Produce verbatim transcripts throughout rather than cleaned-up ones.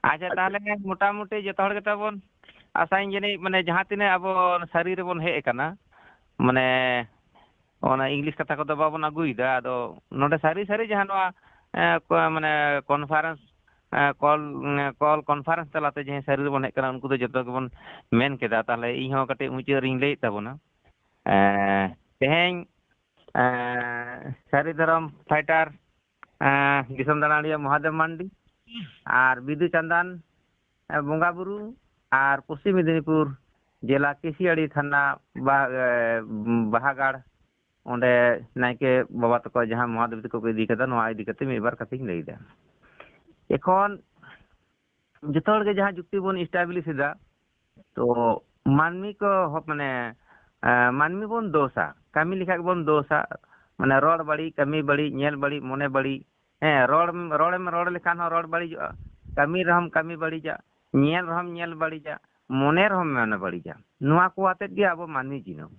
ᱟᱪᱪᱷᱟ, ᱛᱟᱦᱚᱞᱮ ᱢᱚᱴᱟᱢᱩᱴᱤ ᱡᱚᱛᱚ ᱦᱚᱲ ᱜᱮ ᱛᱟᱵᱚᱱ ᱟᱥᱟᱧ ᱡᱟᱹᱱᱤᱡ, ᱢᱟᱱᱮ, ᱡᱟᱦᱟᱸ ᱛᱤᱱᱟᱹᱜ ᱟᱵᱚ ᱥᱟᱹᱨᱤ ᱨᱮᱵᱚᱱ ᱦᱮᱡ ᱟᱠᱟᱱᱟ, ᱢᱟᱱᱮ, ᱚᱱᱟ ᱤᱝᱞᱤᱥ ᱠᱟᱛᱷᱟ ᱠᱚᱫᱚ ᱵᱟᱵᱚᱱ ᱟᱹᱜᱩᱭᱮᱫᱟ᱾ ᱟᱫᱚ ᱱᱚᱰᱮ ᱥᱟᱹᱨᱤ ᱥᱟᱹᱨᱤ ᱡᱟᱦᱟᱸ ᱱᱚᱣᱟ, ᱮ, ᱠᱚ-, ᱢᱟᱱᱮ, ᱠᱚᱱᱯᱷᱟᱨᱮᱱᱥ, ᱮ, ᱠᱚᱞ, ᱮ, ᱠᱚᱞ ᱠᱚᱱᱯᱷᱟᱨᱮᱱᱥ ᱛᱟᱞᱟᱛᱮ ᱡᱟᱦᱟᱸᱭ ᱥᱟᱹᱨᱤ ᱨᱮᱵᱚᱱ ᱦᱮᱡ ᱟᱠᱟᱱᱟ, ᱩᱱᱠᱩ ᱫᱚ ᱡᱚᱛᱚ ᱜᱮᱵᱚᱱ ᱢᱮᱱ ᱠᱮᱫᱟ᱾ ᱛᱟᱦᱚᱞᱮ ᱤᱧ ᱦᱚᱸ ᱠᱟᱹᱴᱤᱡ ᱢᱩᱪᱟᱹᱫ ᱨᱤᱧ ᱞᱟᱹᱭᱮᱫ ᱛᱟᱵᱚᱱᱟ᱾ ᱮ, ᱛᱮᱦᱮᱧ, ᱮ, ᱥᱟᱹᱨᱤ ᱫᱷᱚᱨᱚᱢ ᱯᱷᱟᱭᱴᱟᱨ, ᱮ, ᱫᱤᱥᱚᱢ ᱫᱟᱬᱟᱱᱤᱭᱟᱹ ᱢᱚᱦᱟᱫᱮᱵ ᱢᱟᱱᱰᱤ ᱟᱨ ᱵᱤᱫᱩ ᱪᱟᱸᱫᱟᱱ, ᱮ, ᱵᱚᱸᱜᱟ ᱵᱩᱨᱩ ᱟᱨ ᱯᱚᱥᱪᱤᱢ ᱢᱮᱫᱤᱱᱤᱯᱩᱨ ᱡᱮᱞᱟ ᱠᱤᱥᱤᱭᱟᱲᱤ ᱛᱷᱟᱱᱟ ᱵᱟ-, ᱮ, ᱵᱟᱦᱟᱜᱟᱲ, ᱚᱸᱰᱮ ᱱᱟᱭᱠᱮ ᱵᱟᱵᱟ ᱛᱟᱠᱚ ᱡᱟᱦᱟᱸ ᱢᱚᱦᱟᱫᱮᱵ ᱛᱟᱠᱚ ᱠᱚ ᱤᱫᱤ ᱠᱟᱫᱟ, ᱱᱚᱣᱟ ᱤᱫᱤ ᱠᱟᱛᱮ ᱢᱤᱫ ᱵᱟᱨ ᱠᱟᱛᱷᱟᱧ ᱞᱟᱹᱭᱫᱟ᱾ ᱮᱠᱷᱚᱱ ᱡᱚᱛᱚ ᱦᱚᱲ ᱜᱮ ᱡᱟᱦᱟᱸ ᱡᱩᱠᱛᱤ ᱵᱚᱱ establish ᱮᱫᱟ, ᱛᱚ ᱢᱟᱹᱱᱢᱤ ᱠᱚ ᱦᱚ-, ᱢᱟᱱᱮ, ᱮ, ᱢᱟᱹᱱᱢᱤ ᱵᱚᱱ ᱫᱳᱥᱟ, ᱠᱟᱹᱢᱤ ᱞᱮᱠᱷᱟᱡ ᱜᱮᱵᱚᱱ ᱫᱳᱥᱟ, ᱢᱟᱱᱮ ᱨᱚᱲ ᱵᱟᱹᱲᱤᱡ, ᱠᱟᱹᱢᱤ ᱵᱟᱹᱲᱤᱡ, ᱧᱮᱞ ᱵᱟᱹᱲᱤᱡ, ᱢᱚᱱᱮ ᱵᱟᱹᱲᱤᱡ᱾ ᱦᱮᱸ, ᱨᱚᱲ, ᱨᱚᱲᱮᱢ ᱨᱚᱲ ᱞᱮᱠᱷᱟᱱ ᱦᱚᱸ ᱨᱚᱲ ᱵᱟᱹᱲᱤᱡᱚᱜᱼᱟ, ᱠᱟᱹᱢᱤ ᱨᱮᱦᱚᱸᱢ ᱠᱟᱹᱢᱤ ᱵᱟᱹᱲᱤᱡᱟ, ᱧᱮᱞ ᱨᱮᱦᱚᱸᱢ ᱧᱮᱞ ᱵᱟᱹᱲᱤᱡᱟ, ᱢᱚᱱᱮ ᱨᱮᱦᱚᱸᱢ ᱢᱚᱱᱮ ᱵᱟᱹᱲᱤᱡᱟ᱾ ᱱᱚᱣᱟ ᱠᱚ ᱟᱛᱮᱫ ᱜᱮ ᱟᱵᱚ ᱢᱟᱹᱱᱢᱤ ᱡᱤᱱᱚᱢ᱾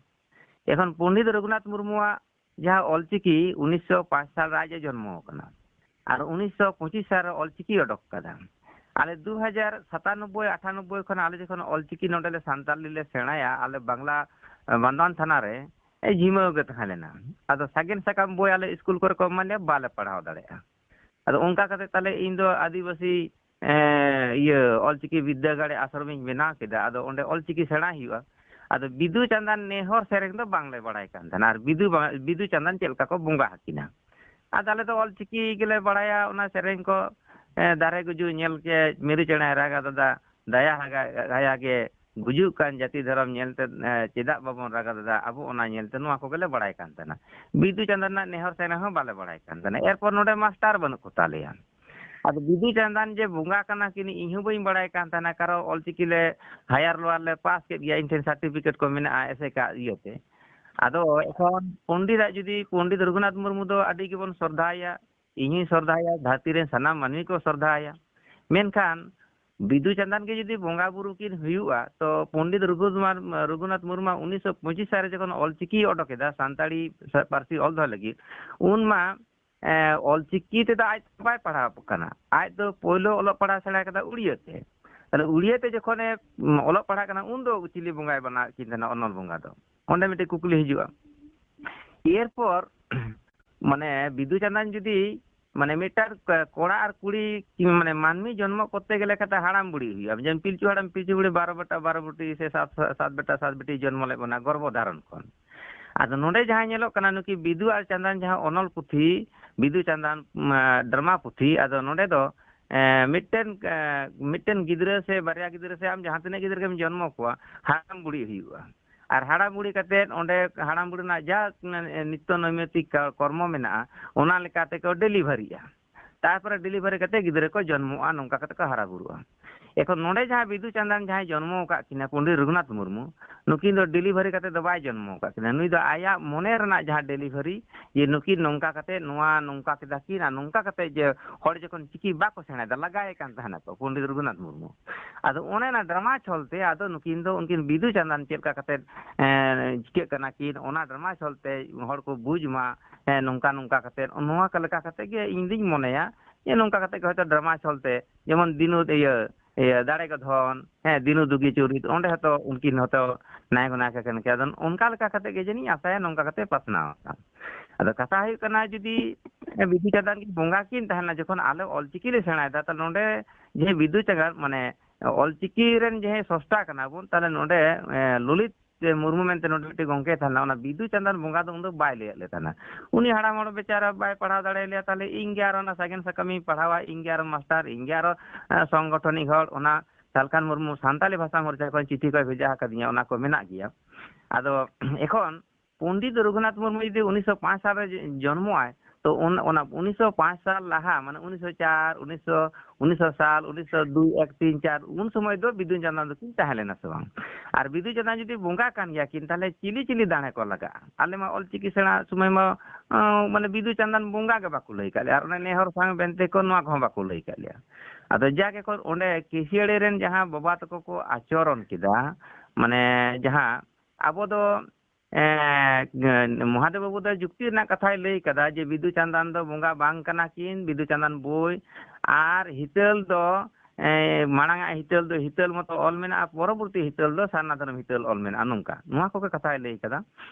ᱮᱠᱷᱚᱱ ᱯᱚᱱᱰᱤᱛ ᱨᱚᱜᱷᱩᱱᱟᱛᱷ ᱢᱩᱨᱢᱩᱣᱟᱜ ᱡᱟᱦᱟᱸ ᱚᱞᱪᱤᱠᱤ ᱩᱱᱤᱥᱥᱚ ᱯᱟᱸᱪ ᱥᱟᱞ ᱨᱮ ᱟᱡ ᱮ ᱡᱚᱱᱢᱚ ᱟᱠᱟᱱᱟ ᱟᱨ ᱩᱱᱤᱥᱥᱚ ᱯᱚᱸᱪᱤᱥ ᱥᱟᱞ ᱨᱮ ᱚᱞᱪᱤᱠᱤ ᱚᱰᱚᱠ ᱠᱟᱫᱟ᱾ ᱟᱞᱮ ᱫᱩ ᱦᱟᱡᱟᱨ ᱥᱟᱛᱟᱱᱚᱵᱵᱳᱭ ᱟᱴᱷᱟᱱᱚᱵᱵᱳᱭ ᱠᱷᱚᱱ ᱟᱞᱮ ᱡᱚᱠᱷᱚᱱ ᱚᱞᱪᱤᱠᱤ ᱱᱚᱰᱮ ᱞᱮ ᱥᱟᱱᱛᱟᱲᱤ ᱞᱮ ᱥᱮᱬᱟᱭᱟ, ᱟᱞᱮ ᱵᱟᱝᱞᱟ, ᱮ, ᱵᱟᱱᱫᱣᱟᱱ ᱛᱷᱟᱱᱟ ᱨᱮ, ᱮ, ᱡᱷᱤᱢᱟᱹᱣ ᱜᱮ ᱛᱟᱦᱮᱸ ᱞᱮᱱᱟ᱾ ᱟᱫᱚ ᱥᱟᱜᱮᱱ ᱥᱟᱠᱟᱢ ᱵᱳᱭ ᱟᱞᱮ ᱥᱠᱩᱞ ᱠᱚᱨᱮ ᱠᱚ ᱮᱢᱟ ᱞᱮᱭᱟ, ᱵᱟᱞᱮ ᱯᱟᱲᱦᱟᱣ ᱫᱟᱲᱮᱭᱟᱜᱼᱟ᱾ ᱟᱫᱚ ᱚᱱᱠᱟ ᱠᱟᱛᱮ ᱛᱟᱦᱞᱮ ᱤᱧ ᱫᱚ ᱟᱹᱫᱤᱵᱟᱹᱥᱤ, ᱮ, ᱤᱭᱟᱹ, ᱚᱞᱪᱤᱠᱤ ᱵᱤᱫᱽᱫᱟᱹᱜᱟᱲ ᱟᱥᱨᱚᱢᱤᱧ ᱵᱮᱱᱟᱣ ᱠᱮᱫᱟ᱾ ᱟᱫᱚ ᱚᱸᱰᱮ ᱚᱞᱪᱤᱠᱤ ᱥᱮᱬᱟᱭ ᱦᱩᱭᱩᱜᱼᱟ᱾ ᱟᱫᱚ ᱵᱤᱫᱩ ᱪᱟᱸᱫᱟᱱ ᱱᱮᱦᱚᱨ ᱥᱮᱨᱮᱧ ᱫᱚ ᱵᱟᱝᱞᱮ ᱵᱟᱲᱟᱭ ᱠᱟᱱ ᱛᱟᱦᱮᱱᱟ, ᱟᱨ ᱵᱤᱫᱩ ᱵᱟ-, ᱵᱤᱫᱩ ᱪᱟᱸᱫᱟᱱ ᱪᱮᱫ ᱞᱮᱠᱟ ᱠᱚ ᱵᱚᱸᱜᱟ ᱟᱹᱠᱤᱱᱟ᱾ ᱟᱫᱚ ᱟᱞᱮ ᱫᱚ ᱚᱞᱪᱤᱠᱤ ᱜᱮᱞᱮ ᱵᱟᱲᱟᱭᱟ, ᱚᱱᱟ ᱥᱮᱨᱮᱧ ᱠᱚ, ᱮ, ᱫᱟᱨᱮ ᱜᱩᱡᱩᱜ ᱧᱮᱞ ᱠᱮ ᱢᱤᱨᱩ ᱪᱮᱬᱮᱭ ᱨᱟᱜᱟ ᱫᱟᱫᱟ, ᱫᱟᱭᱟ ᱦᱟᱜᱟ-, ᱦᱟᱭᱟ ᱜᱮ ᱜᱩᱡᱩᱜ ᱠᱟᱱ ᱡᱟᱹᱛᱤ ᱫᱷᱚᱨᱚᱢ ᱧᱮᱞᱛᱮ, ᱮ, ᱪᱮᱫᱟᱜ ᱵᱟᱵᱚᱱ ᱨᱟᱜᱟ ᱫᱟᱫᱟ, ᱟᱵᱚ ᱚᱱᱟ ᱧᱮᱞᱛᱮ, ᱱᱚᱣᱟ ᱠᱚᱜᱮᱞᱮ ᱵᱟᱲᱟᱭ ᱠᱟᱱ ᱛᱟᱦᱮᱱᱟ᱾ ᱵᱤᱫᱩ ᱪᱟᱸᱫᱟᱱ ᱨᱮᱱᱟᱜ ᱱᱮᱦᱚᱨ ᱥᱮᱨᱮᱧ ᱦᱚᱸ ᱵᱟᱞᱮ ᱵᱟᱲᱟᱭ ᱠᱟᱱ ᱛᱟᱦᱮᱱᱟ᱾ ᱮᱨᱯᱚᱨ ᱱᱚᱰᱮ ᱢᱟᱥᱴᱟᱨ ᱵᱟᱹᱱᱩᱜ ᱠᱚ ᱛᱟᱞᱮᱭᱟ᱾ ᱟᱫᱚ ᱵᱤᱫᱩ ᱪᱟᱸᱫᱟᱱ ᱡᱮ ᱵᱚᱸᱜᱟ ᱠᱟᱱᱟ ᱠᱤᱱ, ᱤᱧ ᱦᱚᱸ ᱵᱟᱹᱧ ᱵᱟᱲᱟᱭ ᱠᱟᱱ ᱛᱟᱦᱮᱱᱟ, ᱠᱟᱨᱚᱱ ᱚᱞᱪᱤᱠᱤ ᱞᱮ ᱦᱟᱭᱟᱨ ᱞᱳᱣᱟᱨ ᱞᱮ ᱯᱟᱥ ᱠᱮᱫ ᱜᱮᱭᱟ, ᱤᱧ ᱴᱷᱮᱱ ᱥᱟᱨᱴᱤᱯᱷᱤᱠᱮᱴ ᱠᱚ ᱢᱮᱱᱟᱜᱼᱟ ᱮᱥᱮᱠᱟ ᱤᱭᱟᱹᱛᱮ᱾ ᱟᱫᱚ ᱮᱠᱷᱚᱱ ᱯᱚᱱᱰᱤᱛᱟᱜ ᱡᱩᱫᱤ, ᱯᱚᱱᱰᱤᱛ ᱨᱚᱜᱷᱩᱱᱟᱛᱷ ᱢᱩᱨᱢᱩ ᱫᱚ ᱟᱹᱰᱤ ᱜᱮᱵᱚᱱ ᱥᱨᱚᱫᱷᱟᱭᱟ, ᱤᱧ ᱦᱚᱸᱧ ᱥᱨᱚᱫᱷᱟᱭᱟ, ᱫᱷᱟᱹᱨᱛᱤ ᱨᱮᱱ ᱥᱟᱱᱟᱢ ᱢᱟᱹᱱᱢᱤ ᱠᱚ ᱥᱨᱚᱫᱷᱟᱭᱟ᱾ ᱢᱮᱱᱠᱷᱟᱱ ᱵᱤᱫᱩ ᱪᱟᱸᱫᱟᱱ ᱜᱮ ᱡᱩᱫᱤ ᱵᱚᱸᱜᱟ ᱵᱩᱨᱩ ᱠᱤᱱ ᱦᱩᱭᱩᱜᱼᱟ, ᱛᱚ ᱯᱚᱱᱰᱤᱛ ᱨᱚᱜᱷᱩᱱᱟᱛᱷ, ᱨᱚᱜᱷᱩᱱᱟᱛᱷ ᱢᱩᱨᱢᱩ ᱩᱱᱤᱥᱥᱚ ᱯᱚᱸᱪᱤᱥ ᱥᱟᱞ ᱨᱮ ᱡᱚᱠᱷᱚᱱ ᱚᱞᱪᱤᱠᱤ ᱚᱰᱚᱠ ᱮᱫᱟ, ᱥᱟᱱᱛᱟᱲᱤ ᱯᱟᱹᱨᱥᱤ ᱚᱞ ᱫᱚᱦᱚ ᱞᱟᱹᱜᱤᱫ, ᱩᱱ ᱢᱟ ᱮ, ᱚᱞᱪᱤᱠᱤ ᱛᱮᱫᱚ ᱟᱡ ᱵᱟᱭ ᱯᱟᱲᱦᱟᱣ ᱠᱟᱱᱟ᱾ ᱟᱡ ᱫᱚ ᱯᱳᱭᱞᱳ ᱚᱞᱚᱜ ᱯᱟᱲᱦᱟᱣ ᱥᱮᱬᱟ ᱠᱮᱫᱟ ᱩᱲᱤᱭᱟᱹ ᱛᱮ᱾ ᱛᱟᱦᱞᱮ ᱩᱲᱤᱭᱟᱹ ᱛᱮ ᱡᱚᱠᱷᱚᱱᱮ, ᱩᱢ, ᱚᱞᱚᱜ ᱯᱟᱲᱦᱟᱜ ᱠᱟᱱᱟ, ᱩᱱ ᱫᱚ ᱪᱤᱞᱤ ᱵᱚᱸᱜᱟᱭ ᱵᱮᱱᱟᱣ ᱠᱤᱱ ᱛᱟᱦᱮᱱᱟ ᱚᱱᱚᱞ ᱵᱚᱸᱜᱟ ᱫᱚ? ᱚᱸᱰᱮ ᱢᱤᱫᱴᱮᱡ ᱠᱩᱠᱞᱤ ᱦᱤᱡᱩᱜᱼᱟ᱾ ᱮᱨᱯᱚᱨ ᱢᱟᱱᱮ ᱵᱤᱫᱩ ᱪᱟᱸᱫᱟᱱ ᱡᱩᱫᱤ ᱢᱟᱱᱮ ᱢᱤᱫᱴᱟᱝ ᱠ-, ᱠᱚᱲᱟ ᱟᱨ ᱠᱩᱲᱤ ᱠᱤ-, ᱢᱟᱱᱮ ᱢᱟᱹᱱᱢᱤ ᱡᱚᱱᱢᱚ ᱠᱚᱨᱛᱮ ᱜᱮᱞᱮ ᱠᱟᱛᱮ ᱦᱟᱲᱟᱢ ᱵᱩᱲᱦᱤ ᱦᱩᱭᱩᱜᱼᱟ᱾ ᱡᱮᱢᱚᱱ ᱯᱤᱞᱪᱩ ᱦᱟᱲᱟᱢ ᱯᱤᱞᱪᱩ ᱵᱩᱲᱦᱤ ᱵᱟᱨᱚ ᱵᱮᱴᱟ ᱵᱟᱨᱚ ᱵᱩᱴᱤ ᱥᱮ ᱥᱟᱛ, ᱥᱟᱛ ᱵᱮᱴᱟ ᱥᱟᱛ ᱵᱤᱴᱤ ᱡᱚᱱᱢᱚ ᱞᱮᱫ ᱵᱚᱱᱟ ᱜᱚᱨᱵᱷᱚ ᱫᱷᱟᱨᱚᱱ ᱠᱷᱚᱱ᱾ ᱟᱫᱚ ᱱᱚᱰᱮ ᱡᱟᱦᱟᱸ ᱧᱮᱞᱚᱜ ᱠᱟᱱᱟ, ᱱᱩᱠᱤᱱ ᱵᱤᱫᱩ ᱟᱨ ᱪᱟᱸᱫᱟᱱ ᱡᱟᱦᱟᱸ ᱚᱱᱚᱞ ᱯᱩᱛᱷᱤ, ᱵᱤᱫᱩ ᱪᱟᱸᱫᱟᱱ, ᱩᱢ, ᱰᱨᱟᱢᱟ ᱯᱩᱛᱷᱤ, ᱟᱫᱚ ᱱᱚᱰᱮ ᱫᱚ, ᱮ, ᱢᱤᱫᱴᱮᱱ, ᱮ, ᱢᱤᱫᱴᱮᱱ ᱜᱤᱫᱽᱨᱟᱹ ᱥᱮ ᱵᱟᱨᱭᱟ ᱜᱤᱫᱽᱨᱟᱹ ᱥᱮ ᱟᱢ ᱡᱟᱦᱟᱸ ᱛᱤᱱᱟᱹᱜ ᱜᱤᱫᱽᱨᱟᱹ ᱜᱮᱢ ᱡᱚᱱᱢᱚ ᱠᱚᱣᱟ, ᱦᱟᱲᱟᱢ ᱵᱩᱲᱦᱤ ᱦᱩᱭᱩᱜᱼᱟ᱾ ᱟᱨ ᱦᱟᱲᱟᱢ ᱵᱩᱲᱦᱤ ᱠᱟᱛᱮᱫ ᱚᱸᱰᱮ ᱦᱟᱲᱟᱢ ᱵᱩᱲᱦᱤ ᱨᱮᱱᱟᱜ ᱡᱟ ᱱᱤᱛᱭᱚ ᱱᱳᱭᱢᱤᱛᱤᱠ ᱠᱟ-, ᱠᱚᱨᱢᱚ ᱢᱮᱱᱟᱜᱼᱟ, ᱚᱱᱟ ᱞᱮᱠᱟ ᱛᱮᱠᱚ ᱰᱮᱞᱤᱵᱷᱟᱨᱤᱜᱼᱟ᱾ ᱛᱟᱨᱯᱚᱨᱮ ᱰᱮᱞᱤᱵᱷᱟᱨᱤ ᱠᱟᱛᱮᱫ ᱜᱤᱫᱽᱨᱟᱹ ᱠᱚ ᱡᱚᱱᱢᱚᱜᱼᱟ, ᱱᱚᱝᱠᱟ ᱠᱟᱛᱮᱫ ᱠᱚ ᱦᱟᱨᱟ ᱵᱩᱨᱩᱜᱼᱟ᱾ ᱮᱠᱷᱚᱱ ᱱᱚᱰᱮ ᱡᱟᱦᱟᱸ ᱵᱤᱫᱩ ᱪᱟᱸᱫᱟᱱ ᱡᱟᱦᱟᱸᱭ ᱡᱚᱱᱢᱚ ᱟᱠᱟᱫ ᱠᱤᱱᱟ, ᱯᱚᱱᱰᱤᱛ ᱨᱚᱜᱷᱩᱱᱟᱛᱷ ᱢᱩᱨᱢᱩ, ᱱᱩᱠᱤᱱ ᱫᱚ ᱰᱮᱞᱤᱵᱷᱟᱨᱤ ᱠᱟᱛᱮᱫ ᱫᱚ ᱵᱟᱭ ᱡᱚᱱᱢᱚ ᱟᱠᱟᱫ ᱠᱤᱱᱟ᱾ ᱱᱩᱭ ᱫᱚ ᱟᱭᱟᱜ ᱢᱚᱱᱮ ᱨᱮᱱᱟᱜ ᱡᱟᱦᱟᱸ ᱰᱮᱞᱤᱵᱷᱟᱨᱤ, ᱡᱮ ᱱᱩᱠᱤᱱ ᱱᱚᱝᱠᱟ ᱠᱟᱛᱮᱫ ᱱᱚᱣᱟ ᱱᱚᱝᱠᱟ ᱠᱮᱫᱟ ᱠᱤᱱ, ᱟᱨ ᱱᱚᱝᱠᱟ ᱠᱟᱛᱮᱫ ᱡᱮ ᱦᱚᱲ ᱡᱚᱠᱷᱚᱱ ᱪᱤᱠᱤ ᱵᱟᱠᱚ ᱥᱮᱬᱟᱭᱮᱫᱟ, ᱞᱟᱜᱟᱭᱮ ᱠᱟᱱ ᱛᱟᱦᱮᱱᱟᱠᱚ ᱯᱚᱱᱰᱤᱛ ᱨᱚᱜᱷᱩᱱᱟᱛᱷ ᱢᱩᱨᱢᱩ᱾ ᱟᱫᱚ ᱚᱱᱮ ᱚᱱᱟ ᱰᱨᱟᱢᱟ ᱪᱷᱚᱞ ᱛᱮ ᱟᱫᱚ ᱱᱩᱠᱤᱱ ᱫᱚ ᱩᱱᱠᱤᱱ ᱵᱤᱫᱩ ᱪᱟᱸᱫᱟᱱ ᱪᱮᱫ ᱞᱮᱠᱟ ᱠᱟᱛᱮᱫ, ᱮᱸ, ᱪᱤᱠᱟᱹᱜ ᱠᱟᱱᱟ ᱠᱤᱱ, ᱚᱱᱟ ᱰᱨᱟᱢᱟ ᱪᱷᱚᱞ ᱛᱮ ᱦᱚᱲ ᱠᱚ ᱵᱩᱡᱽ ᱢᱟ, ᱦᱮᱸ, ᱱᱚᱝᱠᱟ ᱱᱚᱝᱠᱟ ᱠᱟᱛᱮᱫ, ᱱᱚᱣᱟ ᱠᱚ ᱞᱮᱠᱟ ᱠᱟᱛᱮᱫ ᱜᱮ ᱤᱧ ᱫᱩᱧ ᱢᱚᱱᱮᱭᱟ ᱡᱮ ᱱᱚᱝᱠᱟ ᱠᱟᱛᱮᱫ ᱜᱮ ᱦᱚᱭᱛᱳ ᱰᱨᱟᱢᱟ ᱪᱷᱚᱞ ᱛᱮ, ᱡᱮᱢᱚᱱ ᱫᱤᱱᱩ, ᱤᱭᱟᱹ, ᱤᱭᱟᱹ, ᱫᱟᱲᱮ ᱜᱮ ᱫᱷᱚᱱ, ᱦᱮᱸ, ᱫᱤᱱᱩ ᱫᱩᱜᱤ ᱪᱩᱨᱤᱛ, ᱚᱸᱰᱮ ᱦᱚᱸᱛᱚ ᱩᱱᱠᱤᱱ ᱦᱚᱸᱛᱚ ᱱᱟᱭᱚᱠ ᱱᱟᱭᱤᱠᱟ ᱠᱟᱱ ᱜᱮᱭᱟ᱾ ᱟᱫᱚ ᱚᱱᱠᱟ ᱞᱮᱠᱟ ᱠᱟᱛᱮᱫ ᱜᱮ ᱡᱟᱹᱱᱤᱡ ᱟᱥᱟᱭᱟ ᱱᱚᱝᱠᱟ ᱠᱟᱛᱮᱫ ᱯᱟᱥᱱᱟᱣ ᱟᱠᱟᱱ᱾ ᱟᱫᱚ ᱠᱟᱛᱷᱟ ᱦᱩᱭᱩᱜ ᱠᱟᱱᱟ, ᱡᱩᱫᱤ ᱵᱤᱫᱩ ᱪᱟᱸᱫᱟᱱ ᱜᱮ ᱵᱚᱸᱜᱟ ᱠᱤᱱ ᱛᱟᱦᱮᱱᱟ, ᱡᱚᱠᱷᱚᱱ ᱟᱞᱮ ᱚᱞᱪᱤᱠᱤ ᱞᱮ ᱥᱮᱬᱟᱭᱮᱫᱟ, ᱛᱟᱦᱞᱮ ᱱᱚᱰᱮ ᱡᱮ ᱵᱤᱫᱩ ᱪᱟᱸᱫᱟᱱ, ᱢᱟᱱᱮ ᱚᱞᱪᱤᱠᱤ ᱨᱮᱱ ᱡᱟᱦᱟᱸᱭ ᱥᱨᱚᱥᱴᱟ ᱠᱟᱱᱟ ᱵᱚᱱ, ᱛᱟᱦᱞᱮ ᱱᱚᱰᱮ, ᱮ, ᱞᱚᱞᱤᱛ ᱢᱩᱨᱢᱩ ᱢᱮᱱᱛᱮ ᱱᱚᱰᱮ ᱢᱤᱫᱴᱮᱱ ᱜᱚᱢᱠᱮ ᱛᱟᱦᱮᱸ ᱞᱮᱱᱟ, ᱚᱱᱟ ᱵᱤᱫᱩ ᱪᱟᱸᱫᱟᱱ ᱵᱚᱸᱜᱟ ᱫᱚ ᱩᱱ ᱫᱚ ᱵᱟᱭ ᱞᱟᱹᱭᱟᱫ ᱞᱮ ᱛᱟᱦᱮᱱᱟ᱾ ᱩᱱᱤ ᱦᱟᱲᱟᱢ ᱦᱚᱲ ᱵᱮᱪᱟᱨᱟ ᱵᱟᱭ ᱯᱟᱲᱦᱟᱣ ᱫᱟᱲᱮᱭᱟᱞᱮᱭᱟ, ᱛᱟᱦᱞᱮ ᱤᱧ ᱜᱮ ᱟᱨᱚ ᱚᱱᱟ ᱥᱟᱜᱮᱱ ᱥᱟᱠᱟᱢᱤᱧ ᱯᱟᱲᱦᱟᱣᱟ, ᱤᱧ ᱜᱮ ᱟᱨᱚ ᱢᱟᱥᱴᱟᱨ, ᱤᱧ ᱜᱮ ᱟᱨᱚ, ᱮ, ᱥᱚᱝᱜᱚᱴᱷᱚᱱᱤᱠ ᱦᱚᱲ, ᱚᱱᱟ ᱥᱟᱞᱠᱷᱟᱱ ᱢᱩᱨᱢᱩ ᱥᱟᱱᱛᱟᱞᱤ ᱵᱷᱟᱥᱟ ᱢᱳᱨᱪᱟ ᱠᱷᱚᱱ ᱪᱤᱴᱷᱤ ᱠᱚᱭ ᱵᱷᱮᱡᱟ ᱟᱠᱟᱫᱤᱧᱟ, ᱚᱱᱟ ᱠᱚ ᱢᱮᱱᱟᱜ ᱜᱮᱭᱟ᱾ ᱟᱫᱚ ᱮᱠᱷᱚᱱ ᱯᱚᱱᱰᱤᱛ ᱨᱚᱜᱷᱩᱱᱟᱛᱷ ᱢᱩᱨᱢᱩ ᱡᱩᱫᱤ ᱩᱱᱤᱥᱥᱚ ᱯᱟᱸᱪ ᱥᱟᱞ ᱨᱮ ᱡᱚᱱᱢᱚᱜᱼᱟᱭ, ᱛᱚ ᱩᱱ-, ᱚᱱᱟ ᱩᱱᱤᱥᱥᱚ ᱯᱟᱸᱪ ᱥᱟᱞ ᱞᱟᱦᱟ, ᱢᱟᱱᱮ ᱩᱱᱤᱥᱥᱚ ᱪᱟᱨ, ᱩᱱᱤᱥᱥᱚ, ᱩᱱᱤᱥᱥᱚ ᱥᱟᱞ, ᱩᱱᱤᱥᱥᱚ ᱫᱩᱭ, ᱮᱠ, ᱛᱤᱱ, ᱪᱟᱨ, ᱩᱱ ᱥᱚᱢᱚᱭ ᱫᱚ ᱵᱤᱫᱩ ᱪᱟᱸᱫᱟᱱ ᱫᱚᱠᱤᱱ ᱛᱟᱦᱮᱸ ᱞᱮᱱᱟ ᱥᱮ ᱵᱟᱝ? ᱟᱨ ᱵᱤᱫᱩ ᱪᱟᱸᱫᱟᱱ ᱡᱩᱫᱤ ᱵᱚᱸᱜᱟ ᱠᱟᱱ ᱜᱮᱭᱟ ᱠᱤᱱ, ᱛᱟᱦᱞᱮ ᱪᱤᱞᱤ ᱪᱤᱞᱤ ᱫᱟᱲᱮ ᱠᱚ ᱞᱟᱜᱟᱜᱼᱟ? ᱟᱞᱮ ᱢᱟ ᱚᱞᱪᱤᱠᱤ ᱥᱮᱬᱟ ᱥᱚᱢᱚᱭ ᱢᱟ, ᱟᱸ, ᱢᱟᱱᱮ ᱵᱤᱫᱩ ᱪᱟᱸᱫᱟᱱ ᱵᱚᱸᱜᱟ ᱜᱮ ᱵᱟᱠᱚ ᱞᱟᱹᱭ ᱠᱟᱜ ᱞᱮᱭᱟ, ᱟᱨ ᱚᱱᱮ ᱱᱮᱦᱚᱨ ᱥᱟᱶ ᱵᱮᱱᱛᱮ ᱠᱚ ᱱᱚᱣᱟ ᱠᱚᱦᱚᱸ ᱵᱟᱠᱚ ᱞᱟᱹᱭ ᱠᱟᱜ ᱞᱮᱭᱟ᱾ ᱟᱫᱚ ᱡᱟᱜᱮ ᱠᱚ ᱚᱸᱰᱮ ᱠᱤᱥᱤᱭᱟᱹᱲᱤ ᱨᱮᱱ ᱡᱟᱦᱟᱸ ᱵᱟᱵᱟ ᱛᱟᱠᱚ ᱠᱚ ᱟᱪᱚᱨᱚᱱ ᱠᱮᱫᱟ, ᱢᱟᱱᱮ ᱡᱟᱦᱟᱸ ᱟᱵᱚ ᱫᱚ ᱮᱸ, ᱢᱚᱦᱟᱫᱮᱵ ᱵᱟᱹᱵᱩ ᱫᱚ ᱡᱩᱠᱛᱤ ᱨᱮᱱᱟᱜ ᱠᱟᱛᱷᱟᱭ ᱞᱟᱹᱭ ᱠᱟᱫᱟ ᱡᱮ ᱵᱤᱫᱩ ᱪᱟᱸᱫᱟᱱ ᱫᱚ ᱵᱚᱸᱜᱟ ᱵᱟᱝ ᱠᱟᱱᱟ ᱠᱤᱱ, ᱵᱤᱫᱩ ᱪᱟᱸᱫᱟᱱ ᱵᱳᱭ ᱟᱨ ᱦᱤᱛᱟᱹᱞ ᱫᱚ, ᱮᱸ, ᱢᱟᱲᱟᱝ ᱟᱜ ᱦᱤᱛᱟᱹᱞ ᱫᱚ ᱦᱤᱛᱟᱹᱞ ᱢᱚᱛᱚ ᱚᱞ ᱢᱮᱱᱟᱜᱼᱟ, ᱯᱚᱨᱚᱵᱚᱨᱛᱤ ᱦᱤᱛᱟᱹᱞ ᱫᱚ ᱥᱟᱨᱱᱟ ᱫᱷᱚᱨᱚᱢ ᱦᱤᱛᱟᱹᱞ ᱚᱞ ᱢᱮᱱᱟᱜᱼᱟ, ᱱᱚᱝᱠᱟ᱾ ᱱᱚᱣᱟ ᱠᱚᱜᱮ ᱠᱟᱛᱷᱟᱭ ᱞᱟᱹᱭ ᱠᱟᱫᱟ᱾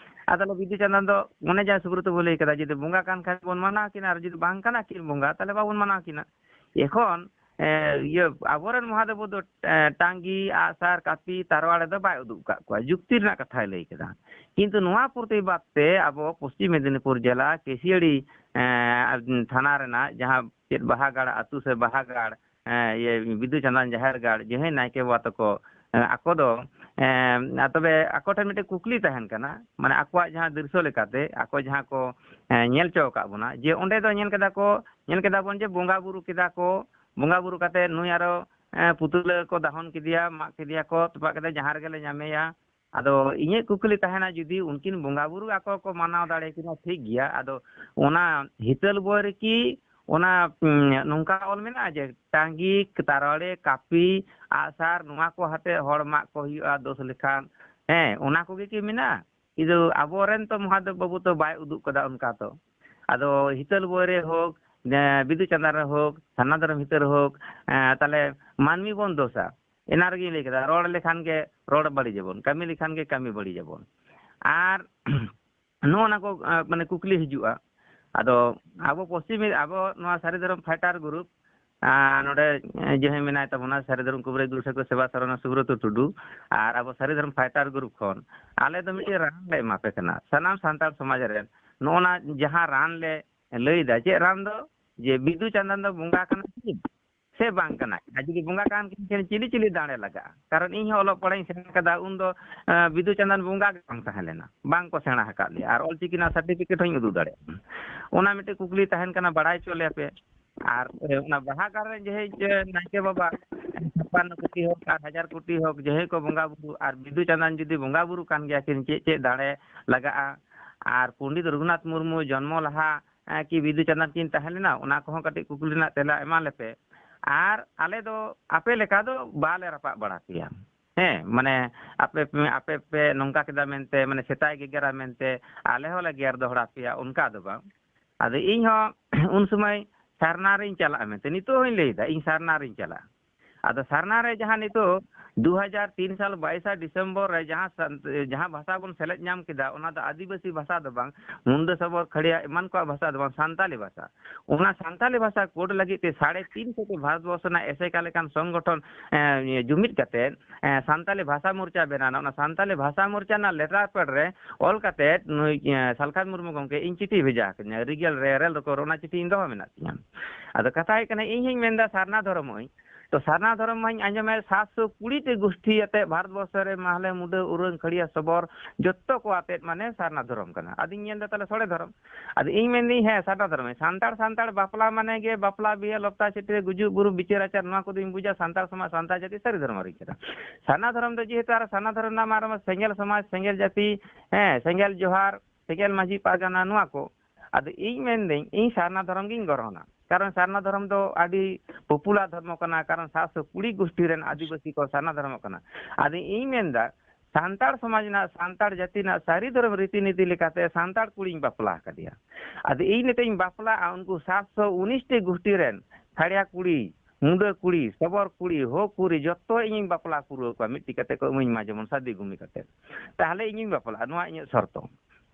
ᱟᱫᱚ ᱵᱤᱫᱩ ᱪᱟᱸᱫᱟᱱ ᱫᱚ ᱚᱱᱮ ᱡᱟᱦᱟᱸ ᱥᱩᱵᱨᱚᱛᱚ ᱵᱟᱹᱵᱩ ᱞᱟᱹᱭ ᱠᱟᱫᱟ, ᱡᱩᱫᱤ ᱵᱚᱸᱜᱟ ᱠᱟᱱ ᱠᱷᱟᱱ ᱵᱚᱱ ᱢᱟᱱᱟᱣ ᱠᱤᱱᱟ ᱟᱨ ᱡᱩᱫᱤ ᱵᱟᱝ ᱠᱟᱱᱟ ᱠᱤᱱ ᱵᱚᱸᱜᱟ, ᱛᱟᱦᱞᱮ ᱵᱟᱵᱚᱱ ᱢᱟᱱᱟᱣ ᱠᱤᱱᱟ᱾ ᱮᱠᱷᱚᱱ, ᱮ, ᱤᱭᱟᱹ, ᱟᱵᱚᱨᱮᱱ ᱢᱚᱦᱟᱫᱮᱵ ᱫᱚ, ᱮ, ᱴᱟᱝᱜᱤ, ᱟᱜᱼᱥᱟᱨ, ᱠᱟᱹᱯᱤ, ᱛᱟᱨᱣᱟᱲᱮ ᱫᱚ ᱵᱟᱭ ᱩᱫᱩᱜ ᱟᱠᱟᱫ ᱠᱚᱣᱟ, ᱡᱩᱠᱛᱤ ᱨᱮᱱᱟᱜ ᱠᱟᱛᱷᱟᱭ ᱞᱟᱹᱭ ᱠᱮᱫᱟ᱾ ᱠᱤᱱᱛᱩ ᱱᱚᱣᱟ ᱯᱨᱚᱛᱤᱵᱟᱫ ᱛᱮ ᱟᱵᱚ ᱯᱚᱥᱪᱤᱢ ᱢᱮᱫᱤᱱᱤᱯᱩᱨ ᱡᱮᱞᱟ ᱠᱮᱥᱤᱭᱟᱹᱲᱤ, ᱮ, ᱛᱷᱟᱱᱟ ᱨᱮᱱᱟᱜ ᱡᱟᱦᱟᱸ ᱪᱮᱫ ᱵᱟᱦᱟᱜᱟᱲ ᱟᱹᱛᱩ ᱥᱮ ᱵᱟᱦᱟᱜᱟᱲ, ᱮ, ᱤᱭᱟᱹ, ᱵᱤᱫᱩ ᱪᱟᱸᱫᱟᱱ ᱡᱟᱦᱮᱨ ᱜᱟᱲ, ᱡᱟᱦᱟᱸᱭ ᱱᱟᱭᱠᱮ ᱵᱟᱵᱟ ᱛᱟᱠᱚ, ᱮ, ᱟᱠᱚ ᱫᱚ, ᱮ, ᱟᱨ ᱛᱚᱵᱮ ᱟᱠᱚ ᱴᱷᱮᱱ ᱢᱤᱫᱴᱮᱱ ᱠᱩᱠᱞᱤ ᱛᱟᱦᱮᱱ ᱠᱟᱱᱟ, ᱢᱟᱱᱮ ᱟᱠᱚᱣᱟᱜ ᱡᱟᱦᱟᱸ ᱫᱨᱤᱥᱥᱚ ᱞᱮᱠᱟᱛᱮ ᱟᱠᱚ ᱡᱟᱦᱟᱸ ᱠᱚ, ᱮ, ᱧᱮᱞ ᱦᱚᱪᱚ ᱟᱠᱟᱫ ᱵᱚᱱᱟ, ᱡᱮ ᱚᱸᱰᱮ ᱫᱚ ᱧᱮᱞ ᱠᱮᱫᱟ ᱠᱚ, ᱧᱮᱞ ᱠᱮᱫᱟ ᱵᱚᱱ ᱡᱮ ᱵᱚᱸᱜᱟ ᱵᱩᱨᱩ ᱠᱮᱫᱟ ᱠᱚ, ᱵᱚᱸᱜᱟ ᱵᱩᱨᱩ ᱠᱟᱛᱮ ᱱᱩᱭ ᱟᱨᱚ, ᱮ, ᱯᱩᱛᱞᱟᱹ ᱠᱚ ᱫᱟᱦᱚᱱ ᱠᱮᱫᱮᱭᱟ, ᱢᱟᱜ ᱠᱮᱫᱮᱭᱟ ᱠᱚ, ᱛᱚᱯᱟᱜ ᱠᱮᱫᱮᱭᱟ, ᱡᱟᱦᱟᱸ ᱨᱮᱜᱮ ᱞᱮ ᱧᱟᱢᱮᱭᱟ᱾ ᱟᱫᱚ ᱤᱧᱟᱹᱜ ᱠᱩᱠᱞᱤ ᱛᱟᱦᱮᱱᱟ, ᱡᱩᱫᱤ ᱩᱱᱠᱤᱱ ᱵᱚᱸᱜᱟ ᱵᱩᱨᱩ ᱟᱠᱚ ᱠᱚ ᱢᱟᱱᱟᱣ ᱫᱟᱲᱮ ᱠᱤᱱᱟ, ᱴᱷᱤᱠ ᱜᱮᱭᱟ, ᱟᱫᱚ ᱚᱱᱟ ᱦᱤᱛᱟᱹᱞ ᱵᱳᱭ ᱨᱮᱠᱤ ᱚᱱᱟ, ᱩᱸ, ᱱᱚᱝᱠᱟ ᱚᱞ ᱢᱮᱱᱟᱜᱼᱟ ᱡᱮ ᱴᱟᱸᱜᱤ, ᱛᱟᱨᱣᱟᱲᱮ, ᱠᱟᱹᱯᱤ, ᱟᱜᱼᱥᱟᱨ, ᱱᱚᱣᱟ ᱠᱚ ᱦᱟᱛᱮ ᱦᱚᱲ ᱢᱟᱜ ᱠᱚ ᱦᱩᱭᱩᱜᱼᱟ ᱫᱚᱥ ᱞᱮᱠᱷᱟᱱ? ᱦᱮᱸ, ᱚᱱᱟ ᱠᱚᱜᱮ ᱠᱤ ᱢᱮᱱᱟᱜᱼᱟ? ᱠᱤᱱᱛᱩ ᱟᱵᱚᱨᱮᱱ ᱛᱚ ᱢᱚᱦᱟᱫᱮᱵ ᱵᱟᱹᱵᱩ ᱛᱚ ᱵᱟᱭ ᱩᱫᱩᱜ ᱠᱟᱫᱟ ᱚᱱᱠᱟ ᱛᱚ᱾ ᱟᱫᱚ ᱦᱤᱛᱟᱹᱞ ᱵᱳᱭ ᱨᱮ ᱦᱳᱠ, ᱮ, ᱵᱤᱫᱩ ᱪᱟᱸᱫᱟᱱ ᱨᱮ ᱦᱳᱠ, ᱥᱟᱨᱱᱟ ᱫᱷᱚᱨᱚᱢ ᱦᱤᱛᱟᱹᱞ ᱨᱮ ᱦᱳᱠ, ᱮ, ᱛᱟᱦᱞᱮ ᱢᱟᱹᱱᱢᱤ ᱵᱚᱱ ᱫᱳᱥᱟ᱾ ᱮᱱᱟ ᱨᱮᱜᱮᱧ ᱞᱟᱹᱭ ᱠᱮᱫᱟ, ᱨᱚᱲ ᱞᱮᱠᱷᱟᱱ ᱜᱮ ᱨᱚᱲ ᱵᱟᱹᱲᱤᱡᱟᱵᱚᱱ, ᱠᱟᱹᱢᱤ ᱞᱮᱠᱷᱟᱱ ᱜᱮ ᱠᱟᱹᱢᱤ ᱵᱟᱹᱲᱤᱡᱟᱵᱚᱱ᱾ ᱟᱨ ᱱᱚᱜᱼᱚ ᱱᱟ ᱠᱚ, ᱮ, ᱢᱟᱱᱮ ᱠᱩᱠᱞᱤ ᱦᱤᱡᱩᱜᱼᱟ᱾ ᱟᱫᱚ ᱟᱵᱚ ᱯᱚᱥᱪᱤᱢ, ᱟᱵᱚ ᱱᱚᱣᱟ ᱥᱟᱹᱨᱤ ᱫᱷᱚᱨᱚᱢ ᱯᱷᱟᱭᱴᱟᱨ ᱜᱨᱩᱯ, ᱟᱨ ᱱᱚᱰᱮ ᱡᱟᱦᱟᱸᱭ ᱢᱮᱱᱟᱭ ᱛᱟᱵᱚᱱᱟ ᱥᱟᱹᱨᱤ ᱫᱷᱚᱨᱚᱢ ᱠᱚᱵᱤᱨᱟᱡᱽ ᱜᱩᱨᱩ ᱥᱟᱹᱠᱩ ᱥᱮᱵᱟ ᱥᱟᱨᱚᱱᱟ ᱥᱩᱵᱨᱚᱛ ᱴᱩᱰᱩ ᱟᱨ ᱟᱵᱚ ᱥᱟᱹᱨᱤ ᱫᱷᱚᱨᱚᱢ ᱯᱷᱟᱭᱴᱟᱨ ᱜᱨᱩᱯ ᱠᱷᱚᱱ ᱟᱞᱮ ᱫᱚ ᱢᱤᱫᱴᱮᱱ ᱨᱟᱱ ᱞᱮ ᱮᱢᱟ ᱯᱮ ᱠᱟᱱᱟ᱾ ᱥᱟᱱᱟᱢ ᱥᱟᱱᱛᱟᱲ ᱥᱚᱢᱟᱡᱽ ᱨᱮᱱ ᱱᱚᱜᱼᱚ ᱱᱟ ᱡᱟᱦᱟᱸ ᱨᱟᱱ ᱞᱮ ᱞᱟᱹᱭᱫᱟ, ᱪᱮᱫ ᱨᱟᱱ ᱫᱚ? ᱡᱮ ᱵᱤᱫᱩ ᱪᱟᱸᱫᱟᱱ ᱫᱚ ᱵᱚᱸᱜᱟ ᱠᱟᱱᱟ ᱠᱤᱱ ᱥᱮ ᱵᱟᱝ ᱠᱟᱱᱟ? ᱟᱨ ᱡᱩᱫᱤ ᱵᱚᱸᱜᱟ ᱠᱟᱱ ᱠᱤᱱ ᱠᱷᱟᱱ ᱪᱤᱞᱤ ᱪᱤᱞᱤ ᱫᱟᱲᱮ ᱞᱟᱜᱟᱜᱼᱟ? ᱠᱟᱨᱚᱱ ᱤᱧ ᱦᱚᱸ ᱚᱞᱚᱜ ᱯᱟᱲᱦᱟᱜ ᱤᱧ ᱥᱮᱬᱟ ᱠᱟᱫᱟ, ᱩᱱ ᱫᱚ, ᱮ, ᱵᱤᱫᱩ ᱪᱟᱸᱫᱟᱱ ᱵᱚᱸᱜᱟ ᱜᱮ ᱵᱟᱝ ᱛᱟᱦᱮᱸ ᱞᱮᱱᱟ, ᱵᱟᱝ ᱠᱚ ᱥᱮᱬᱟ ᱟᱠᱟᱫ ᱞᱮᱭᱟ, ᱟᱨ ᱚᱞᱪᱤᱠᱤ ᱨᱮᱱᱟᱜ ᱥᱟᱨᱴᱤᱯᱷᱤᱠᱮᱴ ᱦᱚᱸᱧ ᱩᱫᱩᱜ ᱫᱟᱲᱮᱭᱟᱜᱼᱟ᱾ ᱚᱱᱟ ᱢᱤᱫᱴᱮᱱ ᱠᱩᱠᱞᱤ ᱛᱟᱦᱮᱱ ᱠᱟᱱᱟ, ᱵᱟᱲᱟᱭ ᱦᱚᱪᱚ ᱞᱮᱭᱟ ᱯᱮ᱾ ᱟᱨ, ᱮ, ᱚᱱᱟ ᱵᱟᱦᱟ ᱜᱟᱲ ᱨᱮᱱ ᱡᱟᱦᱟᱸᱭ, ᱮ, ᱱᱟᱭᱠᱮ ᱵᱟᱵᱟ ᱪᱷᱟᱯᱟᱱᱱᱚ ᱠᱳᱴᱤ ᱦᱳᱠ ᱟᱨ ᱦᱟᱡᱟᱨ ᱠᱳᱴᱤ ᱦᱳᱠ, ᱡᱟᱦᱟᱸᱭ ᱠᱚ ᱵᱚᱸᱜᱟ ᱵᱩᱨᱩ, ᱟᱨ ᱵᱤᱫᱩ ᱪᱟᱸᱫᱟᱱ ᱡᱩᱫᱤ ᱵᱚᱸᱜᱟ ᱵᱩᱨᱩ ᱠᱟᱱ ᱜᱮᱭᱟ ᱠᱤᱱ, ᱪᱮᱫ ᱪᱮᱫ ᱫᱟᱲᱮ ᱞᱟᱜᱟᱜᱼᱟ? ᱟᱨ ᱯᱚᱱᱰᱤᱛ ᱨᱚᱜᱷᱩᱱᱟᱛᱷ ᱢᱩᱨᱢᱩ ᱡᱚᱱᱢᱚ ᱞᱟᱦᱟ, ᱮ, ᱠᱤ ᱵᱤᱫᱩ ᱪᱟᱸᱫᱟᱱ ᱠᱤᱱ ᱛᱟᱦᱮᱸ ᱞᱮᱱᱟ? ᱚᱱᱟ ᱠᱚᱦᱚᱸ ᱠᱟᱹᱴᱤᱡ ᱠᱩᱠᱞᱤ ᱨᱮᱱᱟᱜ ᱛᱮᱞᱟ ᱮᱢᱟ ᱞᱮᱯᱮ᱾ ᱟᱨ ᱟᱞᱮ ᱫᱚ ᱟᱯᱮ ᱞᱮᱠᱟ ᱫᱚ ᱵᱟᱞᱮ ᱨᱟᱯᱟᱜ ᱵᱟᱲᱟ ᱯᱮᱭᱟ᱾ ᱦᱮᱸ, ᱢᱟᱱᱮ ᱟᱯᱮ ᱯᱮ, ᱟᱯᱮ ᱯᱮ ᱱᱚᱝᱠᱟ ᱠᱮᱫᱟ ᱢᱮᱱᱛᱮ, ᱢᱟᱱᱮ ᱥᱮᱛᱟᱭ ᱜᱮᱜᱮᱨᱟ ᱢᱮᱱᱛᱮ ᱟᱞᱮ ᱦᱚᱸᱞᱮ ᱜᱮᱨ ᱫᱚᱦᱲᱟ ᱯᱮᱭᱟ, ᱚᱱᱠᱟ ᱫᱚ ᱵᱟᱝ᱾ ᱟᱫᱚ ᱤᱧ ᱦᱚᱸ ᱩᱱ ᱥᱚᱢᱚᱭ ᱥᱟᱨᱱᱟ ᱨᱤᱧ ᱪᱟᱞᱟᱜᱼᱟ ᱢᱮᱱᱛᱮ, ᱱᱤᱛᱚᱜ ᱦᱚᱸᱧ ᱞᱟᱹᱭᱫᱟ ᱤᱧ ᱥᱟᱨᱱᱟ ᱨᱤᱧ ᱪᱟᱞᱟᱜᱼᱟ᱾ ᱟᱫᱚ ᱥᱟᱨᱱᱟ ᱨᱮ ᱡᱟᱦᱟᱸ ᱱᱤᱛᱚᱜ ᱫᱩ ᱦᱟᱡᱟᱨ ᱛᱤᱱ ᱥᱟᱞ ᱵᱟᱭᱤᱥᱟ ᱰᱤᱥᱮᱢᱵᱚᱨ ᱨᱮ ᱡᱟᱦᱟᱸ ᱥᱟᱱ-, ᱡᱟᱦᱟᱸ ᱵᱷᱟᱥᱟ ᱵᱚᱱ ᱥᱮᱞᱮᱫ ᱧᱟᱢ ᱠᱮᱫᱟ, ᱚᱱᱟ ᱫᱚ ᱟᱹᱫᱤᱵᱟᱹᱥᱤ ᱵᱷᱟᱥᱟ ᱫᱚ ᱵᱟᱝ, ᱢᱩᱱᱰᱟᱹ ᱥᱚᱵᱚᱨ ᱠᱷᱟᱹᱲᱤᱭᱟ ᱮᱢᱟᱱ ᱠᱚᱣᱟᱜ ᱵᱷᱟᱥᱟ ᱫᱚ ᱵᱟᱝ, ᱥᱟᱱᱛᱟᱞᱤ ᱵᱷᱟᱥᱟ᱾ ᱚᱱᱟ ᱥᱟᱱᱛᱟᱞᱤ ᱵᱷᱟᱥᱟ ᱠᱳᱰ ᱞᱟᱹᱜᱤᱫ ᱛᱮ ᱥᱟᱲᱮ ᱛᱤᱱ ᱥᱚ ᱴᱤ ᱵᱷᱟᱨᱚᱛ ᱵᱚᱨᱥᱚ ᱨᱮᱱᱟᱜ ᱮᱥᱮᱠᱟ ᱞᱮᱠᱟᱱ ᱥᱚᱝᱜᱚᱴᱷᱚᱱ, ᱮ, ᱡᱩᱢᱤᱫ ᱠᱟᱛᱮ, ᱮ, ᱥᱟᱱᱛᱟᱞᱤ ᱵᱷᱟᱥᱟ ᱢᱳᱨᱪᱟ ᱵᱮᱱᱟᱣ ᱮᱱᱟ᱾ ᱚᱱᱟ ᱥᱟᱱᱛᱟᱞᱤ ᱵᱷᱟᱥᱟ ᱢᱳᱨᱪᱟ ᱨᱮᱱᱟᱜ ᱞᱮᱴᱟᱨ ᱯᱮᱰ ᱨᱮ ᱚᱞ ᱠᱟᱛᱮ ᱱᱩᱭ, ᱮ, ᱥᱟᱞᱠᱷᱟᱱ ᱢᱩᱨᱢᱩ ᱜᱚᱢᱠᱮ ᱤᱧ ᱪᱤᱴᱷᱤ ᱵᱷᱮᱡᱟ ᱟᱠᱟᱫᱤᱧᱟ, ᱨᱤᱜᱮᱞ ᱨᱮ ᱨᱮᱞ ᱨᱚᱠᱚᱨ, ᱚᱱᱟ ᱪᱤᱴᱷᱤ ᱤᱧ ᱫᱚᱦᱚ ᱢᱮᱱᱟᱜ ᱛᱤᱧᱟ᱾ ᱟᱫᱚ ᱠᱟᱛᱷᱟ ᱦᱩᱭᱩᱜ ᱠᱟᱱᱟ, ᱤᱧ ᱦᱚᱧ ᱢᱮᱱᱫᱟ ᱥᱟᱨᱱᱟ ᱫᱷᱚᱨᱚᱢᱚᱜ ᱟᱹᱧ᱾ ᱛᱚ ᱥᱟᱨᱱᱟ ᱫᱷᱚᱨᱚᱢ ᱢᱟᱧ ᱟᱸᱡᱚᱢᱮᱫ ᱥᱟᱛ ᱥᱚ ᱠᱩᱲᱤ ᱴᱤ ᱜᱩᱥᱴᱤ ᱟᱛᱮ ᱵᱷᱟᱨᱚᱛ ᱵᱚᱨᱥᱚ ᱨᱮ ᱢᱟᱦᱞᱮ, ᱢᱩᱰᱟᱹ, ᱩᱨᱟᱹᱝ, ᱠᱷᱟᱹᱲᱤᱭᱟ, ᱥᱚᱵᱚᱨ ᱡᱚᱛᱚ ᱠᱚ ᱟᱛᱮᱫ ᱢᱟᱱᱮ ᱥᱟᱨᱱᱟ ᱫᱷᱚᱨᱚᱢ ᱠᱟᱱᱟ᱾ ᱟᱫᱚᱧ ᱧᱮᱞ ᱮᱫᱟ ᱛᱟᱦᱞᱮ ᱥᱚᱲᱮ ᱫᱷᱚᱨᱚᱢ᱾ ᱟᱫᱚ ᱤᱧ ᱢᱮᱱᱫᱟᱹᱧ ᱦᱮᱸ ᱥᱟᱨᱱᱟ ᱫᱷᱚᱨᱚᱢ᱾ ᱥᱟᱱᱛᱟᱲ, ᱥᱟᱱᱛᱟᱲ ᱵᱟᱯᱞᱟ ᱢᱟᱱᱮ ᱜᱮ ᱵᱟᱯᱞᱟ, ᱵᱤᱦᱟᱹ, ᱞᱚᱯᱛᱟ, ᱪᱷᱟᱹᱴᱭᱟᱹᱨ, ᱜᱩᱡᱩᱜ, ᱵᱩᱨᱩ, ᱵᱤᱪᱟᱹᱨ ᱟᱪᱟᱨ, ᱱᱚᱣᱟ ᱠᱚᱫᱚᱧ ᱵᱩᱡᱟ ᱥᱟᱱᱛᱟᱲ ᱥᱚᱢᱟᱡᱽ, ᱥᱟᱱᱛᱟᱲ ᱡᱟᱹᱛᱤ ᱥᱟᱹᱨᱤ ᱫᱷᱚᱨᱚᱢ ᱨᱮᱧ ᱪᱟᱞᱟᱜᱼᱟ᱾ ᱥᱟᱨᱱᱟ ᱫᱷᱚᱨᱚᱢ ᱫᱚ ᱡᱮᱦᱮᱛᱩ ᱟᱨ ᱥᱟᱨᱱᱟ ᱫᱷᱚᱨᱚᱢ ᱨᱮᱱᱟᱜ ᱢᱟ ᱟᱨ ᱥᱮᱸᱜᱮᱞ ᱥᱚᱢᱟᱡᱽ, ᱥᱮᱸᱜᱮᱞ ᱡᱟᱹᱛᱤ, ᱦᱮᱸ, ᱥᱮᱸᱜᱮᱞ ᱡᱚᱦᱟᱨ, ᱥᱮᱸᱜᱮᱞ ᱢᱟᱹᱡᱷᱤ ᱯᱟᱨᱜᱟᱱᱟ, ᱱᱚᱣᱟ ᱠᱚ᱾ ᱟᱫᱚ ᱤᱧ ᱢᱮᱱᱫᱟᱹᱧ, ᱤᱧ ᱥᱟᱨᱱᱟ ᱫᱷᱚᱨᱚᱢ ᱜᱤᱧ ᱜᱨᱚᱦᱚᱱᱟ, ᱠᱟᱨᱚᱱ ᱥᱟᱨᱱᱟ ᱫᱷᱚᱨᱚᱢ ᱫᱚ ᱟᱹᱰᱤ ᱯᱚᱯᱩᱞᱟᱨ ᱫᱷᱚᱨᱢᱚ ᱠᱟᱱᱟ, ᱠᱟᱨᱚᱱ ᱥᱟᱛ ᱥᱚ ᱠᱩᱲᱤ ᱜᱩᱥᱴᱤ ᱨᱮᱱ ᱟᱹᱫᱤᱵᱟᱹᱥᱤ ᱠᱚ ᱥᱟᱨᱱᱟ ᱫᱷᱚᱨᱚᱢᱚᱜ ᱠᱟᱱᱟ᱾ ᱟᱫᱚ ᱤᱧ ᱢᱮᱱᱫᱟ, ᱥᱟᱱᱛᱟᱲ ᱥᱚᱢᱟᱡᱽ ᱨᱮᱱᱟᱜ, ᱥᱟᱱᱛᱟᱲ ᱡᱟᱹᱛᱤ ᱨᱮᱱᱟᱜ ᱥᱟᱹᱨᱤ ᱫᱷᱚᱨᱚᱢ ᱨᱤᱛᱤ ᱱᱤᱛᱤ ᱞᱮᱠᱟᱛᱮ ᱥᱟᱱᱛᱟᱲ ᱠᱩᱲᱤᱧ ᱵᱟᱯᱞᱟ ᱟᱠᱟᱫᱮᱭᱟ᱾ ᱟᱫᱚ ᱤᱧ ᱱᱤᱛᱚᱜ ᱤᱧ ᱵᱟᱯᱞᱟᱜᱼᱟ, ᱩᱱᱠᱩ ᱥᱟᱛ ᱥᱚ ᱩᱱᱤᱥ ᱴᱤ ᱜᱩᱥᱴᱤ ᱨᱮᱱ ᱠᱷᱟᱲᱭᱟ ᱠᱩᱲᱤ, ᱢᱩᱰᱟᱹ ᱠᱩᱲᱤ, ᱥᱚᱵᱚᱨ ᱠᱩᱲᱤ, ᱦᱳ ᱠᱩᱲᱤ, ᱡᱚᱛᱚ ᱤᱧᱤᱧ ᱵᱟᱯᱞᱟ ᱯᱩᱨᱟᱹᱣ ᱠᱚᱣᱟ, ᱢᱤᱫᱴᱤᱡ ᱠᱟᱛᱮ ᱠᱚ ᱤᱢᱟᱹᱧ ᱢᱟ ᱡᱮᱢᱚᱱ ᱥᱟᱫᱤ ᱜᱩᱢᱤ ᱠᱟᱛᱮ᱾ ᱛᱟᱦᱞᱮ ᱤᱧᱤᱧ ᱵᱟᱯᱞᱟᱜᱼᱟ, ᱱᱚᱣᱟ ᱤᱧᱟᱹᱜ ᱥᱚᱨᱛᱚ᱾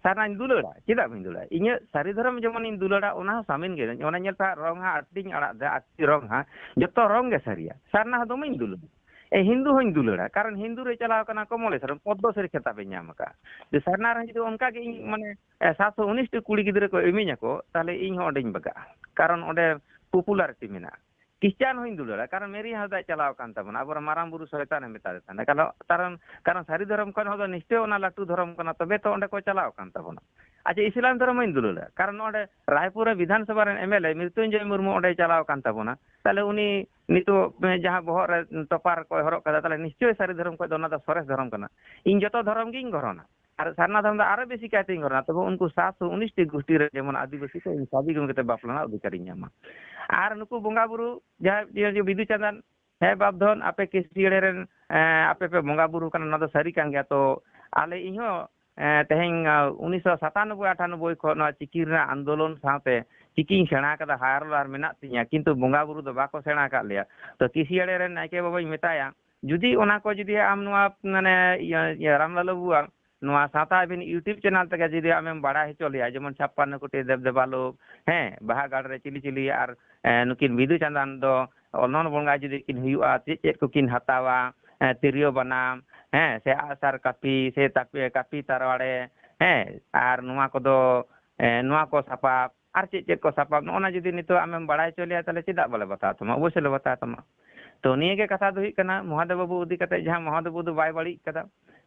ᱥᱟᱨᱱᱟᱧ ᱫᱩᱞᱟᱹᱲᱟ, ᱪᱮᱫᱟᱜ ᱵᱟᱹᱧ ᱫᱩᱞᱟᱹᱲᱟ? ᱤᱧᱟᱹᱜ ᱥᱟᱹᱨᱤ ᱫᱷᱚᱨᱚᱢ ᱡᱮᱢᱚᱱᱤᱧ ᱫᱩᱞᱟᱹᱲᱟ, ᱚᱱᱟ ᱦᱚᱸ ᱥᱟᱢᱤᱞ ᱜᱮ᱾ ᱚᱱᱟ ᱧᱮᱞ ᱯᱮ, ᱨᱚᱝ ᱦᱟᱸᱜ ᱟᱴᱴᱤᱧ ᱟᱲᱟᱜ ᱫᱟ, ᱟᱴᱴᱤ ᱨᱚᱝ ᱦᱟᱸᱜ, ᱡᱚᱛᱚ ᱨᱚᱝ ᱜᱮ ᱥᱟᱹᱨᱤᱭᱟ᱾ ᱥᱟᱨᱱᱟ ᱦᱚᱸ ᱫᱚᱢᱮᱧ ᱫᱩᱞᱟᱹᱲᱟ᱾ ᱮ, ᱦᱤᱱᱫᱩ ᱦᱚᱸᱧ ᱫᱩᱞᱟᱹᱲᱟ, ᱠᱟᱨᱚᱱ ᱦᱤᱱᱫᱩ ᱨᱮ ᱪᱟᱞᱟᱣ ᱠᱟᱱᱟ ᱠᱚᱢᱚᱞᱮᱥᱚᱨ, ᱯᱚᱫᱽᱫᱚᱥᱨᱤ ᱠᱷᱮᱛᱟᱵ ᱮ ᱧᱟᱢ ᱟᱠᱟᱫᱼᱟ᱾ ᱡᱮ ᱥᱟᱨᱱᱟ ᱨᱮᱦᱚᱸ ᱡᱩᱫᱤ ᱚᱱᱠᱟ ᱜᱮ ᱤᱧ, ᱢᱟᱱᱮ, ᱮ, ᱥᱟᱛ ᱥᱚ ᱩᱱᱤᱥ ᱴᱤ ᱠᱩᱲᱤ ᱜᱤᱫᱽᱨᱟᱹ ᱠᱚ ᱤᱢᱟᱹᱧᱟᱠᱚ, ᱛᱟᱦᱞᱮ ᱤᱧ ᱦᱚᱸ ᱚᱸᱰᱮᱧ ᱵᱟᱜᱟᱜᱼᱟ, ᱠᱟᱨᱚᱱ ᱚᱸᱰᱮ ᱯᱚᱯᱩᱞᱟᱨᱤᱴᱤ ᱢᱮᱱᱟᱜᱼᱟ᱾ ᱠᱷᱨᱤᱥᱪᱟᱱ ᱦᱚᱸᱧ ᱫᱩᱞᱟᱹᱲᱟ, ᱠᱟᱨᱚᱱ ᱢᱮᱨᱤ ᱦᱟᱸᱥᱫᱟᱭ ᱪᱟᱞᱟᱣ ᱟᱠᱟᱱ ᱛᱟᱵᱚᱱᱟ, ᱟᱵᱚᱨᱮᱱ ᱢᱟᱨᱟᱝ ᱵᱩᱨᱩ ᱥᱚᱭᱛᱟᱱᱮ ᱢᱮᱛᱟᱫᱮ ᱛᱟᱦᱮᱱᱟ, ᱠᱟᱨᱚᱱ, ᱠᱟᱨᱚᱱ, ᱠᱟᱨᱚᱱ ᱥᱟᱹᱨᱤ ᱫᱷᱚᱨᱚᱢ ᱠᱷᱚᱱ ᱦᱚᱸ ᱫᱚ ᱱᱤᱥᱪᱚᱭ ᱚᱱᱟ ᱞᱟᱹᱴᱩ ᱫᱷᱚᱨᱚᱢ ᱠᱟᱱᱟ, ᱛᱚᱵᱮ ᱛᱚ ᱚᱸᱰᱮ ᱠᱚ ᱪᱟᱞᱟᱣ ᱟᱠᱟᱱ ᱛᱟᱵᱚᱱᱟ᱾ ᱟᱪᱪᱷᱟ, ᱤᱥᱞᱟᱢ ᱫᱷᱚᱨᱚᱢ ᱦᱚᱸᱧ ᱫᱩᱞᱟᱹᱲᱟ, ᱠᱟᱨᱚᱱ ᱱᱚᱰᱮ ᱨᱟᱭᱯᱩᱨ ᱨᱮ ᱵᱤᱫᱷᱟᱱ ᱥᱚᱵᱷᱟ ᱨᱮᱱ M L A Mritunjoy Murmu ᱚᱸᱰᱮᱭ ᱪᱟᱞᱟᱣ ᱟᱠᱟᱱ ᱛᱟᱵᱚᱱᱟ, ᱛᱟᱦᱞᱮ ᱩᱱᱤ ᱱᱤᱛᱚᱜ ᱡᱟᱦᱟᱸ ᱵᱚᱦᱚᱜ ᱨᱮ ᱴᱚᱯᱟᱨ ᱠᱚᱭ ᱦᱚᱨᱚᱜ ᱠᱟᱫᱟ, ᱛᱟᱦᱞᱮ ᱱᱤᱥᱪᱚᱭ ᱥᱟᱹᱨᱤ ᱫᱷᱚᱨᱚᱢ ᱠᱷᱚᱱ ᱫᱚ ᱚᱱᱟ ᱫᱚ ᱥᱚᱨᱮᱥ ᱫᱷᱚᱨᱚᱢ ᱠᱟᱱᱟ᱾ ᱤᱧ ᱡᱚᱛᱚ ᱫᱷᱚᱨᱚᱢ ᱜᱤᱧ ᱜᱨᱚᱦᱚᱱᱟ᱾ ᱟᱨ ᱥᱟᱨᱱᱟ ᱫᱷᱚᱨᱚᱢ ᱫᱚ ᱟᱨᱚ ᱵᱮᱥᱤ ᱠᱟᱭᱛᱮᱧ ᱜᱨᱚᱦᱚᱱᱟ, ᱛᱚᱵᱮ ᱩᱱᱠᱩ ᱥᱟᱛ ᱥᱚ ᱩᱱᱤᱥ ᱴᱤ ᱜᱩᱥᱴᱤ ᱨᱮ ᱡᱮᱢᱚᱱ ᱟᱹᱫᱤᱵᱟᱹᱥᱤ ᱠᱚ ᱤᱧ ᱥᱟᱫᱤ ᱜᱩᱢᱤ ᱠᱟᱛᱮ ᱵᱟᱯᱞᱟ ᱨᱮᱱᱟᱜ ᱚᱫᱷᱤᱠᱟᱨᱤᱧ ᱧᱟᱢᱟ᱾ ᱟᱨ ᱱᱩᱠᱩ ᱵᱚᱸᱜᱟ ᱵᱩᱨᱩ ᱡᱟᱦᱟᱸᱭ ᱤᱭᱟᱹ ᱡᱮ ᱵᱤᱫᱩ ᱪᱟᱸᱫᱟᱱ ᱦᱮᱸ ᱵᱟᱯᱫᱷᱚᱱ, ᱟᱯᱮ ᱠᱤᱥᱤᱭᱟᱹᱲᱮ ᱨᱮᱱ, ᱮᱸ, ᱟᱯᱮ ᱯᱮ ᱵᱚᱸᱜᱟ ᱵᱩᱨᱩ ᱠᱟᱱᱟ, ᱱᱚᱣᱟ ᱫᱚ ᱥᱟᱹᱨᱤ ᱠᱟᱱ ᱜᱮᱭᱟ᱾ ᱛᱚ ᱟᱞᱮ, ᱤᱧ ᱦᱚᱸ, ᱮᱸ, ᱛᱮᱦᱮᱧ, ᱟᱸ, ᱩᱱᱤᱥᱥᱚ ᱥᱟᱛᱟᱱᱚᱵᱵᱳᱭ ᱟᱴᱷᱟᱱᱚᱵᱵᱳᱭ ᱠᱷᱚᱱ ᱱᱚᱣᱟ ᱪᱤᱠᱤ ᱨᱮᱱᱟᱜ ᱟᱱᱫᱳᱞᱚᱱ ᱥᱟᱶᱛᱮ ᱪᱤᱠᱤᱧ ᱥᱮᱬᱟ ᱠᱟᱫᱟ, ᱦᱟᱭᱟᱨ ᱞᱟᱨ ᱢᱮᱱᱟᱜ ᱛᱤᱧᱟ, ᱠᱤᱱᱛᱩ ᱵᱚᱸᱜᱟ ᱵᱩᱨᱩ ᱫᱚ ᱵᱟᱠᱚ ᱥᱮᱬᱟ ᱟᱠᱟᱫ ᱞᱮᱭᱟ᱾ ᱛᱚ ᱠᱤᱥᱤᱭᱟᱹᱲᱮ ᱨᱮᱱ ᱱᱟᱭᱠᱮ ᱵᱟᱵᱟᱧ ᱢᱮᱛᱟᱭᱟ, ᱡᱩᱫᱤ ᱚᱱᱟ ᱠᱚ ᱡᱩᱫᱤ ᱟᱢ ᱱᱚᱣᱟ, ᱢᱟᱱᱮ, ᱤᱭᱟᱹ, ᱤᱭᱟᱹ, ᱨᱟᱢᱞᱟᱞ ᱵᱟᱵᱩᱣᱟᱜ ᱱᱚᱣᱟ ᱥᱟᱶᱛᱟ ᱟᱹᱵᱤᱱ YouTube ᱪᱮᱱᱮᱞ ᱛᱮᱜᱮ ᱡᱩᱫᱤ ᱟᱢᱮᱢ ᱵᱟᱲᱟᱭ ᱦᱚᱪᱚ ᱞᱮᱭᱟ, ᱡᱮᱢᱚᱱ ᱪᱷᱟᱯᱯᱟᱱᱱᱚ ᱠᱳᱴᱤ ᱫᱮᱵ ᱫᱮᱵᱟ ᱞᱳᱠ, ᱦᱮᱸ, ᱵᱟᱦᱟ ᱜᱟᱲ ᱨᱮ ᱪᱤᱞᱤ ᱪᱤᱞᱤ, ᱟᱨ, ᱮ, ᱱᱩᱠᱤᱱ ᱵᱤᱫᱩ ᱪᱟᱸᱫᱟᱱ ᱫᱚ ᱚᱱᱚᱞ ᱵᱚᱸᱜᱟ ᱡᱩᱫᱤ ᱠᱤᱱ ᱦᱩᱭᱩᱜᱼᱟ, ᱪᱮᱫ ᱪᱮᱫ ᱠᱚᱠᱤᱱ ᱦᱟᱛᱟᱣᱟ, ᱮ, ᱛᱤᱨᱭᱳ ᱵᱟᱱᱟᱢ, ᱦᱮᱸ, ᱥᱮ ᱟᱜᱼᱥᱟᱨ ᱠᱟᱹᱯᱤ, ᱥᱮ ᱛᱟᱯᱮ-, ᱠᱟᱹᱯᱤ ᱛᱟᱨᱣᱟᱲᱮ, ᱦᱮᱸ, ᱟᱨ ᱱᱚᱣᱟ ᱠᱚᱫᱚ, ᱮ, ᱱᱚᱣᱟ ᱠᱚ ᱥᱟᱯᱟᱵ, ᱟᱨ ᱪᱮᱫ ᱪᱮᱫ ᱠᱚ ᱥᱟᱯᱟᱵ, ᱱᱚᱜᱼᱚ ᱱᱟ ᱡᱩᱫᱤ ᱱᱤᱛᱚᱜ ᱟᱢᱮᱢ ᱵᱟᱲᱟᱭ ᱦᱚᱪᱚ ᱞᱮᱭᱟ, ᱛᱟᱦᱚᱞᱮ ᱪᱮᱫᱟᱜ ᱵᱟᱞᱮ ᱵᱟᱛᱟᱣ ᱛᱟᱢᱟ? ᱚᱵᱚᱥᱥᱳᱭ ᱞᱮ ᱵᱟᱛᱟᱣ ᱛᱟᱢᱟ᱾ ᱛᱚ ᱱᱤᱭᱟᱹ ᱜᱮ ᱠᱟᱛᱷᱟ ᱫᱚ ᱦᱩᱭᱩᱜ ᱠᱟᱱᱟ, ᱢᱚᱦᱟᱫᱮᱵ ᱵᱟᱹᱵᱩ ᱤᱫᱤ ᱠᱟᱛᱮ ᱡᱟᱦᱟᱸ ᱢᱚᱦᱟᱫᱮᱵ ᱵᱟᱹᱵᱩ ᱫᱚ ᱵᱟᱭ ᱵᱟᱹᱲᱤᱡ ᱠᱟᱫᱟ,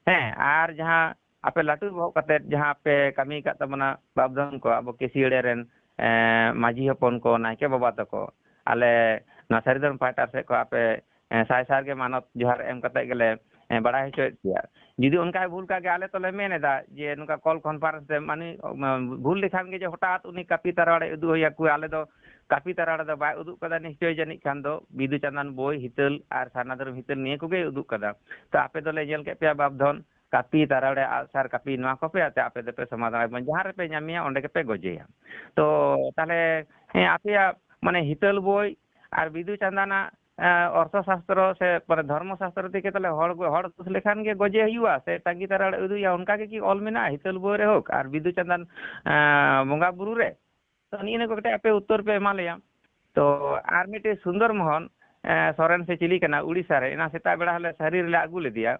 ᱦᱮᱸ, ᱟᱨ ᱡᱟᱦᱟᱸ ᱟᱯᱮ ᱞᱟᱹᱴᱩ ᱵᱚᱦᱚᱜ ᱠᱟᱛᱮ ᱡᱟᱦᱟᱸ ᱯᱮ ᱠᱟᱹᱢᱤ ᱠᱟᱫ ᱛᱟᱵᱚᱱᱟ, ᱵᱟᱯᱫᱷᱚᱱ ᱠᱚ, ᱟᱵᱚ ᱠᱤᱥᱤᱭᱟᱹᱲᱮ ᱨᱮᱱ, ᱮᱸ, ᱢᱟᱹᱡᱷᱤ ᱦᱚᱯᱚᱱ ᱠᱚ, ᱱᱟᱭᱠᱮ ᱵᱟᱵᱟ ᱛᱟᱠᱚ, ᱟᱞᱮ ᱱᱚᱣᱟ ᱥᱟᱹᱨᱤ ᱫᱷᱚᱨᱚᱢ ᱯᱟᱦᱴᱟ ᱥᱮᱫ ᱠᱷᱚᱱ ᱟᱯᱮ, ᱮᱸ, ᱥᱟᱭ ᱥᱟᱭ ᱜᱮ ᱢᱟᱱᱚᱛ ᱡᱚᱦᱟᱨ ᱮᱢ ᱠᱟᱛᱮ ᱜᱮᱞᱮ, ᱮᱸ, ᱵᱟᱲᱟᱭ ᱦᱚᱪᱚᱭᱮᱫ ᱯᱮᱭᱟ᱾ ᱡᱩᱫᱤ ᱚᱱᱠᱟᱭ ᱵᱷᱩᱞ ᱠᱟᱜ ᱜᱮ, ᱟᱞᱮ ᱛᱚᱞᱮ ᱢᱮᱱ ᱮᱫᱟ ᱡᱮ ᱱᱚᱝᱠᱟ ᱠᱚᱞ ᱠᱚᱱᱯᱷᱟᱨᱮᱱᱥ ᱛᱮ ᱢᱟᱱᱮ, ᱩᱢ, ᱵᱷᱩᱞ ᱞᱮᱠᱷᱟᱱ ᱜᱮ ᱡᱮ ᱦᱚᱴᱟᱛ ᱩᱱᱤ ᱠᱟᱹᱯᱤ ᱛᱟᱨᱣᱟᱲᱮ ᱩᱫᱩᱜ ᱦᱩᱭ ᱟᱠᱚᱣᱟ, ᱟᱞᱮ ᱫᱚ ᱠᱟᱹᱯᱤ ᱛᱟᱨᱣᱟᱲᱮ ᱫᱚ ᱵᱟᱭ ᱩᱫᱩᱜ ᱠᱟᱫᱟ ᱱᱤᱥᱪᱚᱭ, ᱡᱟᱹᱱᱤᱡ ᱠᱷᱟᱱ ᱫᱚ ᱵᱤᱫᱩ ᱪᱟᱸᱫᱟᱱ ᱵᱳᱭ ᱦᱤᱛᱟᱹᱞ ᱟᱨ ᱥᱟᱨᱱᱟ ᱫᱷᱚᱨᱚᱢ ᱦᱤᱛᱟᱹᱞ ᱱᱤᱭᱟᱹ ᱠᱚᱜᱮᱭ ᱩᱫᱩᱜ ᱠᱟᱫᱟ᱾ ᱛᱚ ᱟᱯᱮ ᱫᱚᱞᱮ ᱧᱮᱞ ᱠᱮᱫ ᱯᱮᱭᱟ ᱵᱟᱯᱫᱷᱚᱱ, ᱠᱟᱹᱯᱤ ᱛᱟᱨᱣᱟᱲᱮ ᱟᱜᱼᱥᱟᱨ ᱠᱟᱹᱯᱤ ᱱᱚᱣᱟ ᱠᱚᱯᱮ ᱟᱛᱮ ᱟᱯᱮ ᱫᱚᱯᱮ ᱥᱚᱢᱟᱫᱷᱟᱱ, ᱡᱟᱦᱟᱸ ᱨᱮᱯᱮ ᱧᱟᱢᱮᱭᱟ ᱚᱸᱰᱮ ᱜᱮᱯᱮ ᱜᱚᱡᱮᱭᱟ᱾ ᱛᱚ ᱛᱟᱦᱞᱮ, ᱦᱮᱸ, ᱟᱯᱮᱭᱟᱜ ᱢᱟᱱᱮ ᱦᱤᱛᱟᱹᱞ ᱵᱳᱭ ᱟᱨ ᱵᱤᱫᱩ ᱪᱟᱸᱫᱟᱱᱟᱜ, ᱮᱸ, ᱚᱨᱛᱷᱚ ᱥᱟᱥᱛᱨᱚ ᱥᱮ ᱢᱟᱱᱮ ᱫᱷᱚᱨᱢᱚ ᱥᱟᱥᱛᱨᱚ ᱛᱮᱜᱮ ᱛᱟᱦᱞᱮ ᱦᱚᱲ, ᱦᱚᱲ ᱫᱳᱥ ᱞᱮᱠᱷᱟᱱ ᱜᱮ ᱜᱚᱡᱮ ᱦᱩᱭᱩᱜᱼᱟ ᱥᱮ ᱛᱟᱸᱜᱤ ᱛᱟᱨᱣᱟᱲᱮ ᱩᱫᱩᱜ ᱦᱩᱭᱩᱜᱼᱟ, ᱚᱱᱠᱟ ᱜᱮ ᱠᱤ ᱚᱞ ᱢᱮᱱᱟᱜᱼᱟ ᱦᱤᱛᱟᱹᱞ ᱵᱳᱭ ᱨᱮ ᱦᱳᱠ ᱟᱨ ᱵᱤᱫᱩ ᱪᱟᱸᱫᱟᱱ, ᱮᱸ, ᱵᱚᱸᱜᱟ ᱵᱩᱨᱩ ᱨᱮ? ᱛᱚ ᱱᱤᱭᱟᱹ ᱠᱚ ᱠᱟᱹᱴᱤᱡ ᱟᱯᱮ ᱩᱛᱛᱚᱨ ᱯᱮ ᱮᱢᱟ ᱞᱮᱭᱟ᱾ ᱛᱚ ᱟᱨ ᱢᱤᱫᱴᱮᱡ ᱥᱩᱱᱫᱚᱨ ᱢᱳᱦᱚᱱ, ᱮᱸ, ᱥᱚᱨᱮᱱ ᱥᱮ ᱪᱤᱞᱤ ᱠᱟᱱᱟ, ᱩᱲᱤᱥᱥᱟ ᱨᱮ, ᱮᱱᱟ ᱥᱮᱛᱟᱜ ᱵᱮᱲᱟ ᱦᱚᱸᱞᱮ ᱥᱟᱹᱨᱤ ᱨᱮᱞᱮ ᱟᱹᱜᱩ ᱞᱮᱫᱮᱭᱟ᱾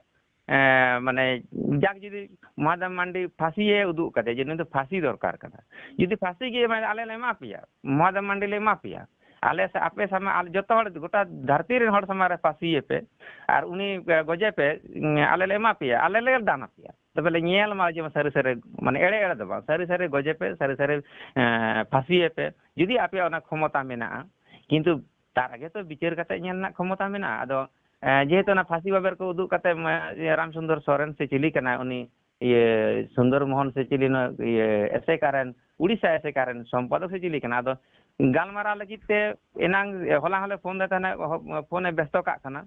ᱮᱸ, ᱢᱟᱱᱮ ᱡᱟᱠ ᱡᱩᱫᱤ ᱢᱚᱦᱟᱫᱮᱵ ᱢᱟᱱᱰᱤ ᱯᱷᱟᱸᱥᱤᱭᱮ ᱩᱫᱩᱜ ᱠᱟᱫᱮ ᱡᱮ ᱱᱩᱭ ᱫᱚ ᱯᱷᱟᱸᱥᱤ ᱫᱚᱨᱠᱟᱨ ᱠᱟᱱᱟ, ᱡᱩᱫᱤ ᱯᱷᱟᱸᱥᱤ ᱜᱮ ᱮᱢᱟᱭ, ᱟᱞᱮ ᱞᱮ ᱮᱢᱟ ᱯᱮᱭᱟ, ᱢᱚᱦᱟᱫᱮᱵ ᱢᱟᱱᱰᱤ ᱞᱮ ᱮᱢᱟ ᱯᱮᱭᱟ, ᱟᱞᱮ ᱥᱟ-, ᱟᱯᱮ ᱥᱟᱢᱟᱝ, ᱟᱞᱮ ᱡᱚᱛᱚ ᱦᱚᱲ, ᱜᱚᱴᱟ ᱫᱷᱟᱹᱨᱛᱤ ᱨᱮᱱ ᱦᱚᱲ ᱥᱟᱢᱟᱝ ᱨᱮ ᱯᱷᱟᱸᱥᱤᱭᱮ ᱯᱮ, ᱟᱨ ᱩᱱᱤ, ᱮ, ᱜᱚᱡᱮ ᱯᱮ, ᱩᱸ, ᱟᱞᱮ ᱞᱮ ᱮᱢᱟ ᱯᱮᱭᱟ, ᱟᱞᱮ ᱞᱮ ᱫᱟᱱ ᱟᱯᱮᱭᱟ᱾ ᱛᱚᱵᱮ ᱞᱮ ᱧᱮᱞ ᱢᱟ ᱡᱮ ᱥᱟᱹᱨᱤ ᱥᱟᱹᱨᱤ, ᱢᱟᱱᱮ ᱮᱲᱮ ᱮᱲᱮ ᱫᱚ ᱵᱟᱝ, ᱥᱟᱹᱨᱤ ᱥᱟᱹᱨᱤ ᱜᱚᱡᱮ ᱯᱮ, ᱥᱟᱹᱨᱤ ᱥᱟᱹᱨᱤ, ᱮᱸ, ᱯᱷᱟᱸᱥᱤᱭᱮ ᱯᱮ, ᱡᱩᱫᱤ ᱟᱯᱮᱭᱟᱜ ᱚᱱᱟ ᱠᱷᱚᱢᱚᱛᱟ ᱢᱮᱱᱟᱜᱼᱟ᱾ ᱠᱤᱱᱛᱩ ᱛᱟᱨ ᱟᱜᱮ ᱛᱚ ᱵᱤᱪᱟᱹᱨ ᱠᱟᱛᱮ ᱧᱮᱞ ᱨᱮᱱᱟᱜ ᱠᱷᱚᱢᱚᱛᱟ ᱢᱮᱱᱟᱜᱼᱟ᱾ ᱟᱫᱚ, ᱮᱸ, ᱡᱮᱦᱮᱛᱩ ᱚᱱᱟ ᱯᱷᱟᱸᱥᱤ ᱵᱟᱵᱮᱨ ᱠᱚ ᱩᱫᱩᱜ ᱠᱟᱛᱮ, ᱮᱸ, ᱨᱟᱢᱪᱚᱸᱫᱽᱨᱚ ᱥᱚᱨᱮᱱ ᱥᱮ ᱪᱤᱞᱤ ᱠᱟᱱᱟᱭ ᱩᱱᱤ, ᱤᱭᱟᱹ, ᱥᱩᱱᱫᱚᱨ ᱢᱳᱦᱚᱱ ᱥᱮ ᱪᱤᱞᱤ ᱱᱩᱭ, ᱤᱭᱟᱹ, ᱮᱥᱮᱠᱟ ᱨᱮᱱ, ᱩᱲᱤᱥᱥᱟ ᱮᱥᱮᱠᱟ ᱨᱮᱱ ᱥᱚᱢᱯᱟᱫᱚᱠ ᱥᱮ ᱪᱤᱞᱤ ᱠᱟᱱᱟ? ᱟᱫᱚ ᱜᱟᱞᱢᱟᱨᱟᱣ ᱞᱟᱹᱜᱤᱫ ᱛᱮ ᱮᱱᱟᱝ, ᱦᱚᱞᱟ ᱦᱚᱸᱞᱮ ᱯᱷᱳᱱ ᱫᱮ ᱛᱟᱦᱮᱱᱟ, ᱦᱚ-, ᱯᱷᱳᱱᱮ ᱵᱮᱥᱛᱚ ᱠᱟᱜ ᱠᱟᱱᱟ᱾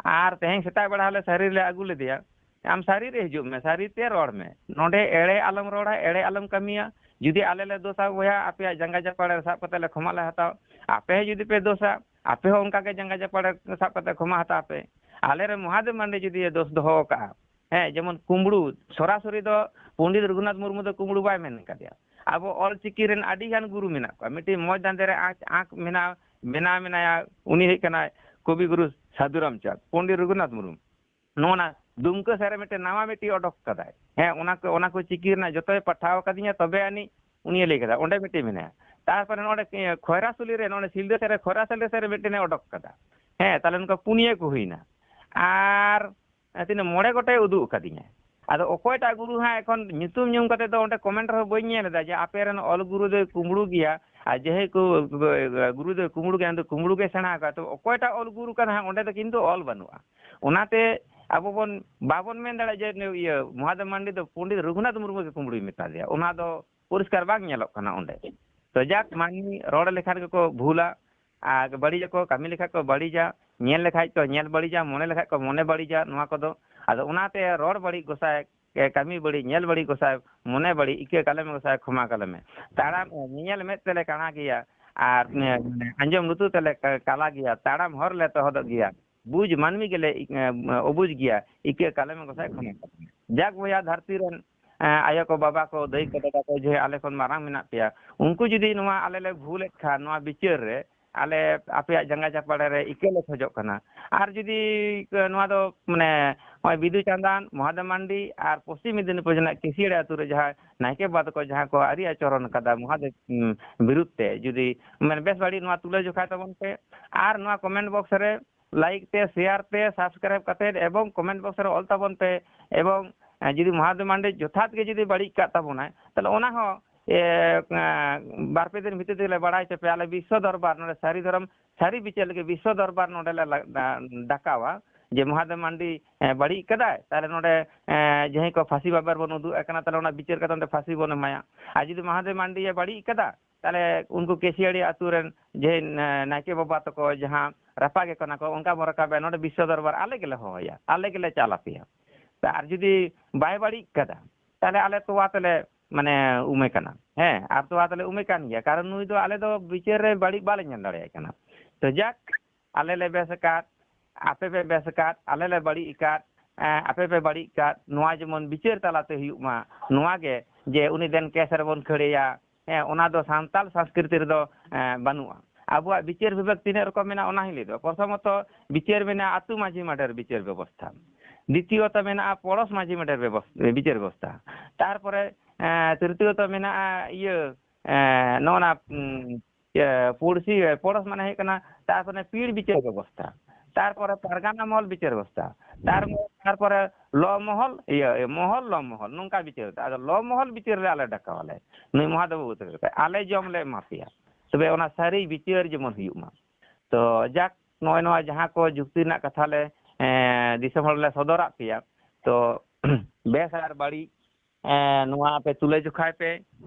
ᱟᱨ ᱛᱮᱦᱮᱧ ᱥᱮᱛᱟᱜ ᱵᱮᱲᱟ ᱦᱚᱸᱞᱮ ᱥᱟᱹᱨᱤ ᱞᱮ ᱟᱹᱜᱩ ᱞᱮᱫᱮᱭᱟ᱾ ᱟᱢ ᱥᱟᱹᱨᱤ ᱨᱮ ᱦᱤᱡᱩᱜ ᱢᱮ, ᱥᱟᱹᱨᱤ ᱛᱮ ᱨᱚᱲ ᱢᱮ᱾ ᱱᱚᱰᱮ ᱮᱲᱮ ᱟᱞᱚᱢ ᱨᱚᱲᱟ, ᱮᱲᱮ ᱟᱞᱚᱢ ᱠᱟᱹᱢᱤᱭᱟ᱾ ᱡᱩᱫᱤ ᱟᱞᱮ ᱞᱮ ᱫᱳᱥᱟ ᱵᱚᱭᱦᱟ, ᱟᱯᱮᱭᱟᱜ ᱡᱟᱸᱜᱟ ᱡᱟᱯᱟᱲ ᱨᱮ ᱥᱟᱵ ᱠᱟᱛᱮ ᱞᱮ ᱠᱷᱚᱢᱟ ᱞᱮ ᱦᱟᱛᱟᱣᱟ᱾ ᱟᱯᱮ ᱦᱚᱸ ᱡᱩᱫᱤ ᱯᱮ ᱫᱳᱥᱟ, ᱟᱯᱮ ᱦᱚᱸ ᱚᱱᱠᱟ ᱜᱮ ᱡᱟᱸᱜᱟ ᱡᱟᱯᱟᱲ ᱨᱮ ᱥᱟᱵ ᱠᱟᱛᱮ ᱠᱷᱚᱢᱟ ᱦᱟᱛᱟᱣ ᱯᱮ᱾ ᱟᱞᱮ ᱨᱮ ᱢᱚᱦᱟᱫᱮᱵ ᱢᱟᱱᱰᱤ ᱡᱩᱫᱤ ᱮ ᱫᱳᱥ ᱫᱚᱦᱚ ᱟᱠᱟᱫᱼᱟ, ᱦᱮᱸ, ᱡᱮᱢᱚᱱ ᱠᱩᱢᱵᱽᱲᱩ, ᱥᱚᱨᱟᱥᱚᱨᱤ ᱫᱚ ᱯᱚᱱᱰᱤᱛ ᱨᱚᱜᱷᱩᱱᱟᱛᱷ ᱢᱩᱨᱢᱩ ᱫᱚ ᱠᱩᱢᱵᱽᱲᱩ ᱵᱟᱭ ᱢᱮᱱ ᱠᱟᱫᱮᱭᱟ᱾ ᱟᱵᱚ ᱚᱞ ᱪᱤᱠᱤ ᱨᱮᱱ ᱟᱹᱰᱤ ᱜᱟᱱ ᱜᱩᱨᱩ ᱢᱮᱱᱟᱜ ᱠᱚᱣᱟ᱾ ᱢᱤᱫᱴᱤᱡ ᱢᱚᱡᱽ ᱫᱟᱸᱫᱮ ᱨᱮ ᱟᱸᱠ, ᱟᱸᱠ ᱵᱮᱱᱟᱣ, ᱵᱮᱱᱟᱣ ᱢᱮᱱᱟᱭᱟ, ᱩᱱᱤ ᱦᱩᱭᱩᱜ ᱠᱟᱱᱟᱭ ᱠᱚᱵᱤ ᱜᱩᱨᱩ ᱥᱟᱹᱫᱷᱩ ᱨᱟᱢᱪᱟᱸᱫᱽ, ᱯᱚᱱᱰᱤᱛ ᱨᱚᱜᱷᱩᱱᱟᱛᱷ ᱢᱩᱨᱢᱩ᱾ ᱱᱚᱜᱼᱚ ᱱᱟ ᱫᱩᱢᱠᱟᱹ ᱥᱮᱫ ᱨᱮ ᱢᱤᱫᱴᱮᱱ ᱱᱟᱣᱟ ᱢᱤᱫᱴᱤᱡ ᱚᱰᱚᱠ ᱠᱟᱫᱟᱭ᱾ ᱦᱮᱸ, ᱚᱱᱟ ᱠᱚ, ᱚᱱᱟ ᱠᱚ ᱪᱤᱠᱤ ᱨᱮᱱᱟᱜ ᱡᱚᱛᱚᱭ ᱯᱟᱴᱷᱟᱣ ᱟᱠᱟᱫᱤᱧᱟ, ᱛᱚᱵᱮ ᱟᱹᱱᱤᱡ ᱩᱱᱤᱭ ᱞᱟᱹᱭ ᱠᱟᱫᱟ᱾ ᱚᱸᱰᱮ ᱢᱤᱫᱴᱤᱡ ᱢᱮᱱᱟᱭᱟ᱾ ᱛᱟᱨᱯᱚᱨᱮ ᱱᱚᱰᱮ, ᱮ, ᱠᱷᱚᱭᱨᱟᱥᱩᱞᱤ ᱨᱮ, ᱱᱚᱰᱮ ᱥᱤᱞᱫᱟᱹ ᱥᱮᱫ ᱨᱮ, ᱠᱷᱚᱭᱨᱟᱥᱩᱞᱤ ᱥᱮᱫ ᱨᱮ ᱢᱤᱫᱴᱮᱱᱮ ᱚᱰᱚᱠ ᱠᱟᱫᱟ᱾ ᱦᱮᱸ, ᱛᱟᱦᱞᱮ ᱱᱚᱝᱠᱟ ᱯᱩᱱᱭᱟᱹ ᱠᱚ ᱦᱩᱭᱱᱟ᱾ ᱟᱨ ᱛᱤᱱᱟᱹᱜ ᱢᱚᱬᱮ ᱜᱚᱴᱮᱡ ᱩᱫᱩᱜ ᱟᱠᱟᱫᱤᱧᱟ᱾ ᱟᱫᱚ ᱚᱠᱚᱭᱴᱟᱜ ᱜᱩᱨᱩ ᱦᱟᱸᱜ ᱮᱠᱷᱚᱱ ᱧᱩᱛᱩᱢ ᱧᱩᱢ ᱠᱟᱛᱮ ᱫᱚ ᱚᱸᱰᱮ ᱠᱚᱢᱮᱱᱴ ᱨᱮᱦᱚᱸ ᱵᱟᱹᱧ ᱧᱮᱞ ᱮᱫᱟ ᱡᱮ ᱟᱯᱮ ᱨᱮᱱ ᱚᱞ ᱜᱩᱨᱩ ᱫᱚᱭ ᱠᱩᱢᱵᱽᱲᱩ ᱜᱮᱭᱟ, ᱟᱨ ᱡᱟᱦᱟᱸᱭ ᱠᱚ ᱜᱩᱨᱩ ᱫᱚᱭ ᱠᱩᱢᱵᱽᱲᱩ ᱜᱮᱭᱟ, ᱩᱱᱤ ᱫᱚ ᱠᱩᱢᱵᱽᱲᱩ ᱜᱮ ᱥᱮᱬᱟ ᱟᱠᱟᱫ᱾ ᱛᱚ ᱚᱠᱚᱭᱴᱟᱜ ᱚᱞ ᱜᱩᱨᱩ ᱠᱟᱱᱟ ᱦᱟᱸᱜ, ᱚᱸᱰᱮ ᱫᱚ ᱠᱤᱱᱛᱩ ᱚᱞ ᱵᱟᱹᱱᱩᱜᱼᱟ᱾ ᱚᱱᱟᱛᱮ ᱟᱵᱚ ᱵᱚᱱ, ᱵᱟᱵᱚᱱ ᱢᱮᱱ ᱫᱟᱲᱮᱭᱟᱜᱼᱟ ᱡᱮ ᱤᱭᱟᱹ ᱢᱚᱦᱟᱫᱮᱵ ᱢᱟᱱᱰᱤ ᱫᱚ ᱯᱚᱱᱰᱤᱛ ᱨᱚᱜᱷᱩᱱᱟᱛᱷ ᱢᱩᱨᱢᱩ ᱜᱮ ᱠᱩᱢᱵᱽᱲᱩᱭ ᱢᱮᱛᱟ ᱫᱮᱭᱟ, ᱚᱱᱟ ᱫᱚ ᱯᱚᱨᱤᱥᱠᱟᱨ ᱵᱟᱝ ᱧᱮᱞᱚᱜ ᱠᱟᱱᱟ ᱚᱸᱰᱮ᱾ ᱛᱚ ᱡᱟᱠ, ᱢᱟᱹᱱᱢᱤ ᱨᱚᱲ ᱞᱮᱠᱷᱟᱱ ᱜᱮᱠᱚ ᱵᱷᱩᱞᱟ, ᱟᱨ ᱵᱟᱹᱲᱤᱡᱟᱠᱚ, ᱠᱟᱹᱢᱤ ᱞᱮᱠᱷᱟᱡ ᱠᱚ ᱵᱟᱹᱲᱤᱡᱟ, ᱧᱮᱞ ᱞᱮᱠᱷᱟᱡ ᱠᱚ ᱧᱮᱞ ᱵᱟᱹᱲᱤᱡᱟ, ᱢᱚᱱᱮ ᱞᱮᱠᱷᱟᱡ ᱠᱚ ᱢᱚᱱᱮ ᱵᱟᱹᱲᱤᱡᱟ᱾ ᱱᱚᱣᱟ ᱠᱚᱫᱚ ᱟᱫᱚ ᱚᱱᱟᱛᱮ ᱨᱚᱲ ᱵᱟᱹᱲᱤᱡ ᱜᱚᱸᱥᱟᱭ, ᱮ, ᱠᱟᱹᱢᱤ ᱵᱟᱹᱲᱤᱡ, ᱧᱮᱞ ᱵᱟᱹᱲᱤᱡ ᱜᱚᱸᱥᱟᱭ, ᱢᱚᱱᱮ ᱵᱟᱹᱲᱤᱡ, ᱤᱠᱟᱹ ᱠᱟᱞᱮ ᱢᱮ ᱜᱚᱸᱥᱟᱭ, ᱠᱷᱚᱢᱟ ᱠᱟᱞᱮ ᱢᱮ᱾ ᱛᱟᱲᱟᱢ, ᱮ, ᱧᱮᱧᱮᱞ ᱢᱮᱫ ᱛᱮᱞᱮ ᱠᱟᱬᱟ ᱜᱮᱭᱟ, ᱟᱨ, ᱮ, ᱟᱸᱡᱚᱢ ᱞᱩᱛᱩᱨ ᱛᱮᱞᱮ ᱠᱟ-, ᱠᱟᱞᱟ ᱜᱮᱭᱟ, ᱛᱟᱲᱟᱢ ᱦᱚᱨ ᱞᱮ ᱛᱚᱦᱚᱫᱚᱜ ᱜᱮᱭᱟ, ᱵᱩᱡᱽ ᱢᱟᱹᱱᱢᱤ ᱜᱮᱞᱮ, ᱮ, ᱚᱵᱩᱡᱽ ᱜᱮᱭᱟ, ᱤᱠᱟᱹ ᱠᱟᱞᱮ ᱢᱮ ᱜᱚᱸᱥᱟᱭ, ᱠᱷᱚᱢᱟ ᱠᱟᱞᱮ ᱢᱮ᱾ ᱡᱟᱠ ᱵᱚᱭᱦᱟ, ᱫᱷᱟᱹᱨᱛᱤ ᱨᱮᱱ, ᱮ, ᱟᱭᱳ ᱠᱚ, ᱵᱟᱵᱟ ᱠᱚ, ᱫᱟᱹᱭ ᱠᱚ, ᱫᱟᱫᱟ ᱠᱚ, ᱡᱮ ᱟᱞᱮ ᱠᱷᱚᱱ ᱢᱟᱨᱟᱝ ᱢᱮᱱᱟᱜ ᱯᱮᱭᱟ, ᱩᱱᱠᱩ ᱡᱩᱫᱤ ᱱᱚᱣᱟ ᱟᱞᱮ ᱞᱮ ᱵᱷᱩᱞᱮᱫ ᱠᱷᱟᱱ, ᱱᱚᱣᱟ ᱵᱤᱪᱟᱹᱨ ᱨᱮ ᱟᱞᱮ ᱟᱯᱮᱭᱟᱜ ᱡᱟᱸᱜᱟ ᱪᱟᱯᱟᱲᱮ ᱨᱮ ᱤᱠᱟᱹ ᱞᱮ ᱠᱷᱚᱡᱚᱜ ᱠᱟᱱᱟ᱾ ᱟᱨ ᱡᱩᱫᱤ, ᱮ, ᱱᱚᱣᱟ ᱫᱚ, ᱢᱟᱱᱮ, ᱱᱚᱜᱼᱚᱭ ᱵᱤᱫᱩ ᱪᱟᱸᱫᱟᱱ, ᱢᱚᱦᱟᱫᱮᱵ ᱢᱟᱱᱰᱤ ᱟᱨ ᱯᱚᱥᱪᱤᱢ ᱢᱮᱫᱤᱱᱤᱯᱩᱨ ᱨᱮᱱᱟᱜ ᱠᱤᱥᱤᱭᱟᱹᱲᱟ ᱟᱹᱛᱩ ᱨᱮ ᱡᱟᱦᱟᱸ ᱱᱟᱭᱠᱮ ᱵᱟᱵᱟ ᱛᱟᱠᱚ ᱡᱟᱦᱟᱸ ᱠᱚ ᱟᱹᱨᱤ ᱟᱪᱚᱨᱚᱱ ᱠᱟᱫᱟ ᱢᱚᱦᱟᱫᱮᱵ, ᱩᱢ, ᱵᱤᱨᱩᱫᱷ ᱛᱮ, ᱡᱩᱫᱤ, ᱢᱟᱱᱮ, ᱵᱮᱥ ᱵᱟᱹᱲᱤᱡ ᱱᱚᱣᱟ ᱛᱩᱞᱟᱹ ᱡᱚᱠᱷᱟᱭ ᱛᱟᱵᱚᱱ ᱯᱮ᱾ ᱟᱨ ᱱᱚᱣᱟ ᱠᱚᱢᱮᱱᱴ ᱵᱚᱠᱥ ᱨᱮ ᱞᱟᱭᱤᱠ ᱛᱮ, ᱥᱮᱭᱟᱨ ᱛᱮ, ᱥᱟᱵᱥᱠᱨᱟᱭᱤᱵ ᱠᱟᱛᱮ ᱮᱵᱚᱝ ᱠᱚᱢᱮᱱᱴ ᱵᱚᱠᱥ ᱨᱮ ᱚᱞ ᱛᱟᱵᱚᱱ ᱯᱮ᱾ ᱮᱵᱚᱝ, ᱮ, ᱡᱩᱫᱤ ᱢᱚᱦᱟᱫᱮᱵ ᱢᱟᱱᱰᱤ ᱡᱚᱛᱷᱟᱛ ᱜᱮ ᱡᱩᱫᱤ ᱵᱟᱹᱲᱤᱡ ᱠᱟᱜ ᱛᱟᱵᱚᱱᱟᱭ, ᱛᱟᱦᱞᱮ ᱚᱱᱟ ᱦᱚᱸ, ᱮ, ᱮ, ᱵᱟᱨ ᱯᱮ ᱫᱤᱱ ᱵᱷᱤᱛᱤᱨ ᱛᱮᱜᱮ ᱞᱮ ᱵᱟᱲᱟᱭ ᱦᱚᱪᱚ ᱯᱮᱭᱟ᱾ ᱟᱞᱮ ᱵᱤᱥᱥᱚ ᱫᱚᱨᱵᱟᱨ, ᱱᱚᱰᱮ ᱥᱟᱹᱨᱤ ᱫᱷᱚᱨᱚᱢ, ᱥᱟᱹᱨᱤ ᱵᱤᱪᱟᱹᱨ ᱞᱟᱹᱜᱤᱫ ᱵᱤᱥᱥᱚ ᱫᱚᱨᱵᱟᱨ ᱱᱚᱰᱮ ᱞᱮ ᱞᱟ-, ᱰᱟ-, ᱰᱟᱠᱟᱣᱟ᱾ ᱡᱮ ᱢᱚᱦᱟᱫᱮᱵ ᱢᱟᱱᱰᱤ, ᱮ, ᱵᱟᱹᱲᱤᱡ ᱠᱟᱫᱟᱭ, ᱛᱟᱦᱞᱮ ᱱᱚᱰᱮ, ᱮ, ᱡᱟᱦᱟᱸᱭ ᱠᱚ ᱯᱷᱟᱹᱥᱤ ᱵᱟᱵᱮᱨ ᱵᱚᱱ ᱩᱫᱩᱜ ᱟᱭ ᱠᱟᱱᱟ, ᱛᱟᱦᱞᱮ ᱚᱱᱟ ᱵᱤᱪᱟᱹᱨ ᱠᱟᱛᱮ ᱚᱸᱰᱮ ᱯᱷᱟᱹᱥᱤ ᱵᱚᱱ ᱮᱢᱟᱭᱟ᱾ ᱟᱨ ᱡᱩᱫᱤ ᱢᱚᱦᱟᱫᱮᱵ ᱢᱟᱱᱰᱤ ᱮ ᱵᱟᱹᱲᱤᱡ ᱠᱟᱫᱟ, ᱛᱟᱦᱞᱮ ᱩᱱᱠᱩ ᱠᱮᱥᱤᱭᱟᱲᱤ ᱟᱹᱛᱩ ᱨᱮᱱ ᱡᱮ ᱱᱟ-, ᱱᱟᱭᱠᱮ ᱵᱟᱵᱟ ᱛᱟᱠᱚ ᱡᱟᱦᱟᱸ ᱨᱟᱯᱟᱜᱮ ᱠᱟᱱᱟ ᱠᱚ, ᱚᱱᱠᱟ ᱵᱚᱱ ᱨᱟᱠᱟᱵᱮ, ᱱᱚᱰᱮ ᱵᱤᱥᱥᱚ ᱫᱚᱨᱵᱟᱨ ᱟᱞᱮ ᱜᱮᱞᱮ ᱦᱚᱦᱚᱭᱟ, ᱟᱞᱮ ᱜᱮᱞᱮ ᱪᱟᱞ ᱟᱯᱮᱭᱟ᱾ ᱟᱨ ᱡᱩᱫᱤ ᱵᱟᱭ ᱵᱟᱹᱲᱤᱡ ᱠᱟᱫᱟ, ᱛᱟᱦᱞᱮ ᱟᱞᱮ ᱛᱚᱣᱟ ᱛᱮᱞᱮ, ᱢᱟᱱᱮ, ᱩᱢᱮ ᱠᱟᱱᱟ᱾ ᱦᱮᱸ, ᱟᱨ ᱛᱚᱣᱟ ᱛᱮᱞᱮ ᱩᱢᱮ ᱠᱟᱱ ᱜᱮᱭᱟ, ᱠᱟᱨᱚᱱ ᱱᱩᱭ ᱫᱚ ᱟᱞᱮ ᱫᱚ ᱵᱤᱪᱟᱹᱨ ᱨᱮ ᱵᱟᱹᱲᱤᱡ ᱵᱟᱞᱮ ᱧᱮᱞ ᱫᱟᱲᱮᱭᱟᱭ ᱠᱟᱱᱟ᱾ ᱛᱚ ᱡᱟᱠ, ᱟᱞᱮ ᱞᱮ ᱵᱮᱥ ᱟᱠᱟᱫ, ᱟᱯᱮ ᱯᱮ ᱵᱮᱥ ᱟᱠᱟᱫ, ᱟᱞᱮ ᱞᱮ ᱵᱟᱹᱲᱤᱡ ᱟᱠᱟᱫ, ᱮᱸ, ᱟᱯᱮ ᱯᱮ ᱵᱟᱹᱲᱤᱡ ᱟᱠᱟᱫ, ᱱᱚᱣᱟ ᱡᱮᱢᱚᱱ ᱵᱤᱪᱟᱹᱨ ᱛᱟᱞᱟᱛᱮ ᱦᱩᱭᱩᱜ ᱢᱟ, ᱱᱚᱣᱟ ᱜᱮ, ᱡᱮ ᱩᱱᱤ ᱫᱮᱱ ᱠᱮᱥ ᱨᱮᱵᱚᱱ ᱠᱷᱟᱹᱲᱮᱭᱟ, ᱦᱮᱸ, ᱚᱱᱟ ᱫᱚ ᱥᱟᱱᱛᱟᱲ ᱥᱚᱝᱥᱠᱨᱤᱛᱤ ᱨᱮᱫᱚ, ᱮᱸ, ᱵᱟᱹᱱᱩᱜᱼᱟ᱾ ᱟᱵᱚᱣᱟᱜ ᱵᱤᱪᱟᱹᱨ ᱵᱤᱵᱷᱟᱜᱽ ᱛᱤᱱᱟᱹᱜ ᱨᱚᱠᱚᱢ ᱢᱮᱱᱟᱜᱼᱟ, ᱚᱱᱟ ᱦᱚᱸᱧ ᱞᱟᱹᱭ ᱫᱟ᱾ ᱯᱨᱚᱛᱷᱚᱢᱚᱛᱚ, ᱵᱤᱪᱟᱹᱨ ᱢᱮᱱᱟᱜᱼᱟ ᱟᱹᱛᱩ ᱢᱟᱹᱡᱷᱤ ᱢᱟᱰᱮᱨ ᱵᱤᱪᱟᱹᱨ ᱵᱮᱵᱚᱥᱛᱷᱟ, ᱫᱤᱛᱤᱭᱚᱛᱚ ᱢᱮᱱᱟᱜᱼᱟ ᱯᱚᱲᱚᱥ ᱢᱟᱹᱡᱷᱤ ᱢᱟᱰᱮᱨ ᱵᱮᱵᱚᱥ-, ᱵᱤᱪᱟᱹᱨ ᱵᱮᱵᱚᱥᱛᱷᱟ, ᱛᱟᱨᱯᱚᱨᱮ, ᱮᱸ, ᱛᱨᱤᱛᱤᱭᱚᱛᱚ ᱢᱮᱱᱟᱜᱼᱟ ᱤᱭᱟᱹ, ᱮᱸ, ᱱᱚᱜᱼᱚ ᱱᱟ, ᱩᱸ, ᱤᱭᱟᱹ, ᱯᱩᱲᱥᱤ, ᱯᱚᱲᱚᱥ ᱢᱟᱱᱮ ᱦᱩᱭᱩᱜ ᱠᱟᱱᱟ, ᱛᱟᱨᱯᱚᱨᱮ ᱯᱤᱲ ᱵᱤᱪᱟᱹᱨ ᱵᱮᱵᱚᱥᱛᱷᱟ, ᱛᱟᱨᱯᱚᱨᱮ ᱯᱟᱨᱜᱟᱱᱟ ᱢᱚᱦᱚᱞ ᱵᱤᱪᱟᱹᱨ ᱵᱮᱵᱚᱥᱛᱷᱟ, ᱛᱟᱨ-, ᱛᱟᱨᱯᱚᱨᱮ ᱞᱚ ᱢᱚᱦᱚᱞ, ᱤᱭᱟᱹ, ᱢᱚᱦᱚᱞ, ᱞᱚ ᱢᱚᱦᱚᱞ, ᱱᱚᱝᱠᱟ ᱵᱤᱪᱟᱹᱨ᱾ ᱟᱫᱚ ᱞᱚ ᱢᱚᱦᱚᱞ ᱵᱤᱪᱟᱹᱨ ᱨᱮ ᱟᱞᱮ ᱰᱟᱠᱟᱣᱟᱞᱮ, ᱱᱩᱭ ᱢᱚᱦᱟᱫᱮᱵ ᱵᱟᱹᱵᱩ ᱛᱟᱠᱚ, ᱟᱞᱮ ᱡᱚᱢ ᱞᱮ ᱮᱢᱟ ᱯᱮᱭᱟ, ᱛᱚᱵᱮ ᱚᱱᱟ ᱥᱟᱹᱨᱤ ᱵᱤᱪᱟᱹᱨ ᱡᱮᱢᱚᱱ ᱦᱩᱭᱩᱜ ᱢᱟ᱾ ᱛᱚ ᱡᱟᱠ, ᱱᱚᱜᱼᱚᱭ ᱱᱚᱣᱟ ᱡᱟᱦᱟᱸ ᱠᱚ ᱡᱩᱠᱛᱤ ᱨᱮᱱᱟᱜ ᱠᱟᱛᱷᱟ ᱞᱮ, ᱮᱸ, ᱫᱤᱥᱚᱢ ᱦᱚᱲ ᱞᱮ ᱥᱚᱫᱚᱨᱟᱜ ᱯᱮᱭᱟ, ᱛᱚ ᱵᱮᱥ ᱟᱨ ᱵᱟᱹᱲᱤᱡ, ᱮᱸ, ᱱᱚᱣᱟ ᱟᱯᱮ ᱛᱩᱞᱟᱹ ᱡᱚᱠᱷᱟᱭ ᱯᱮ᱾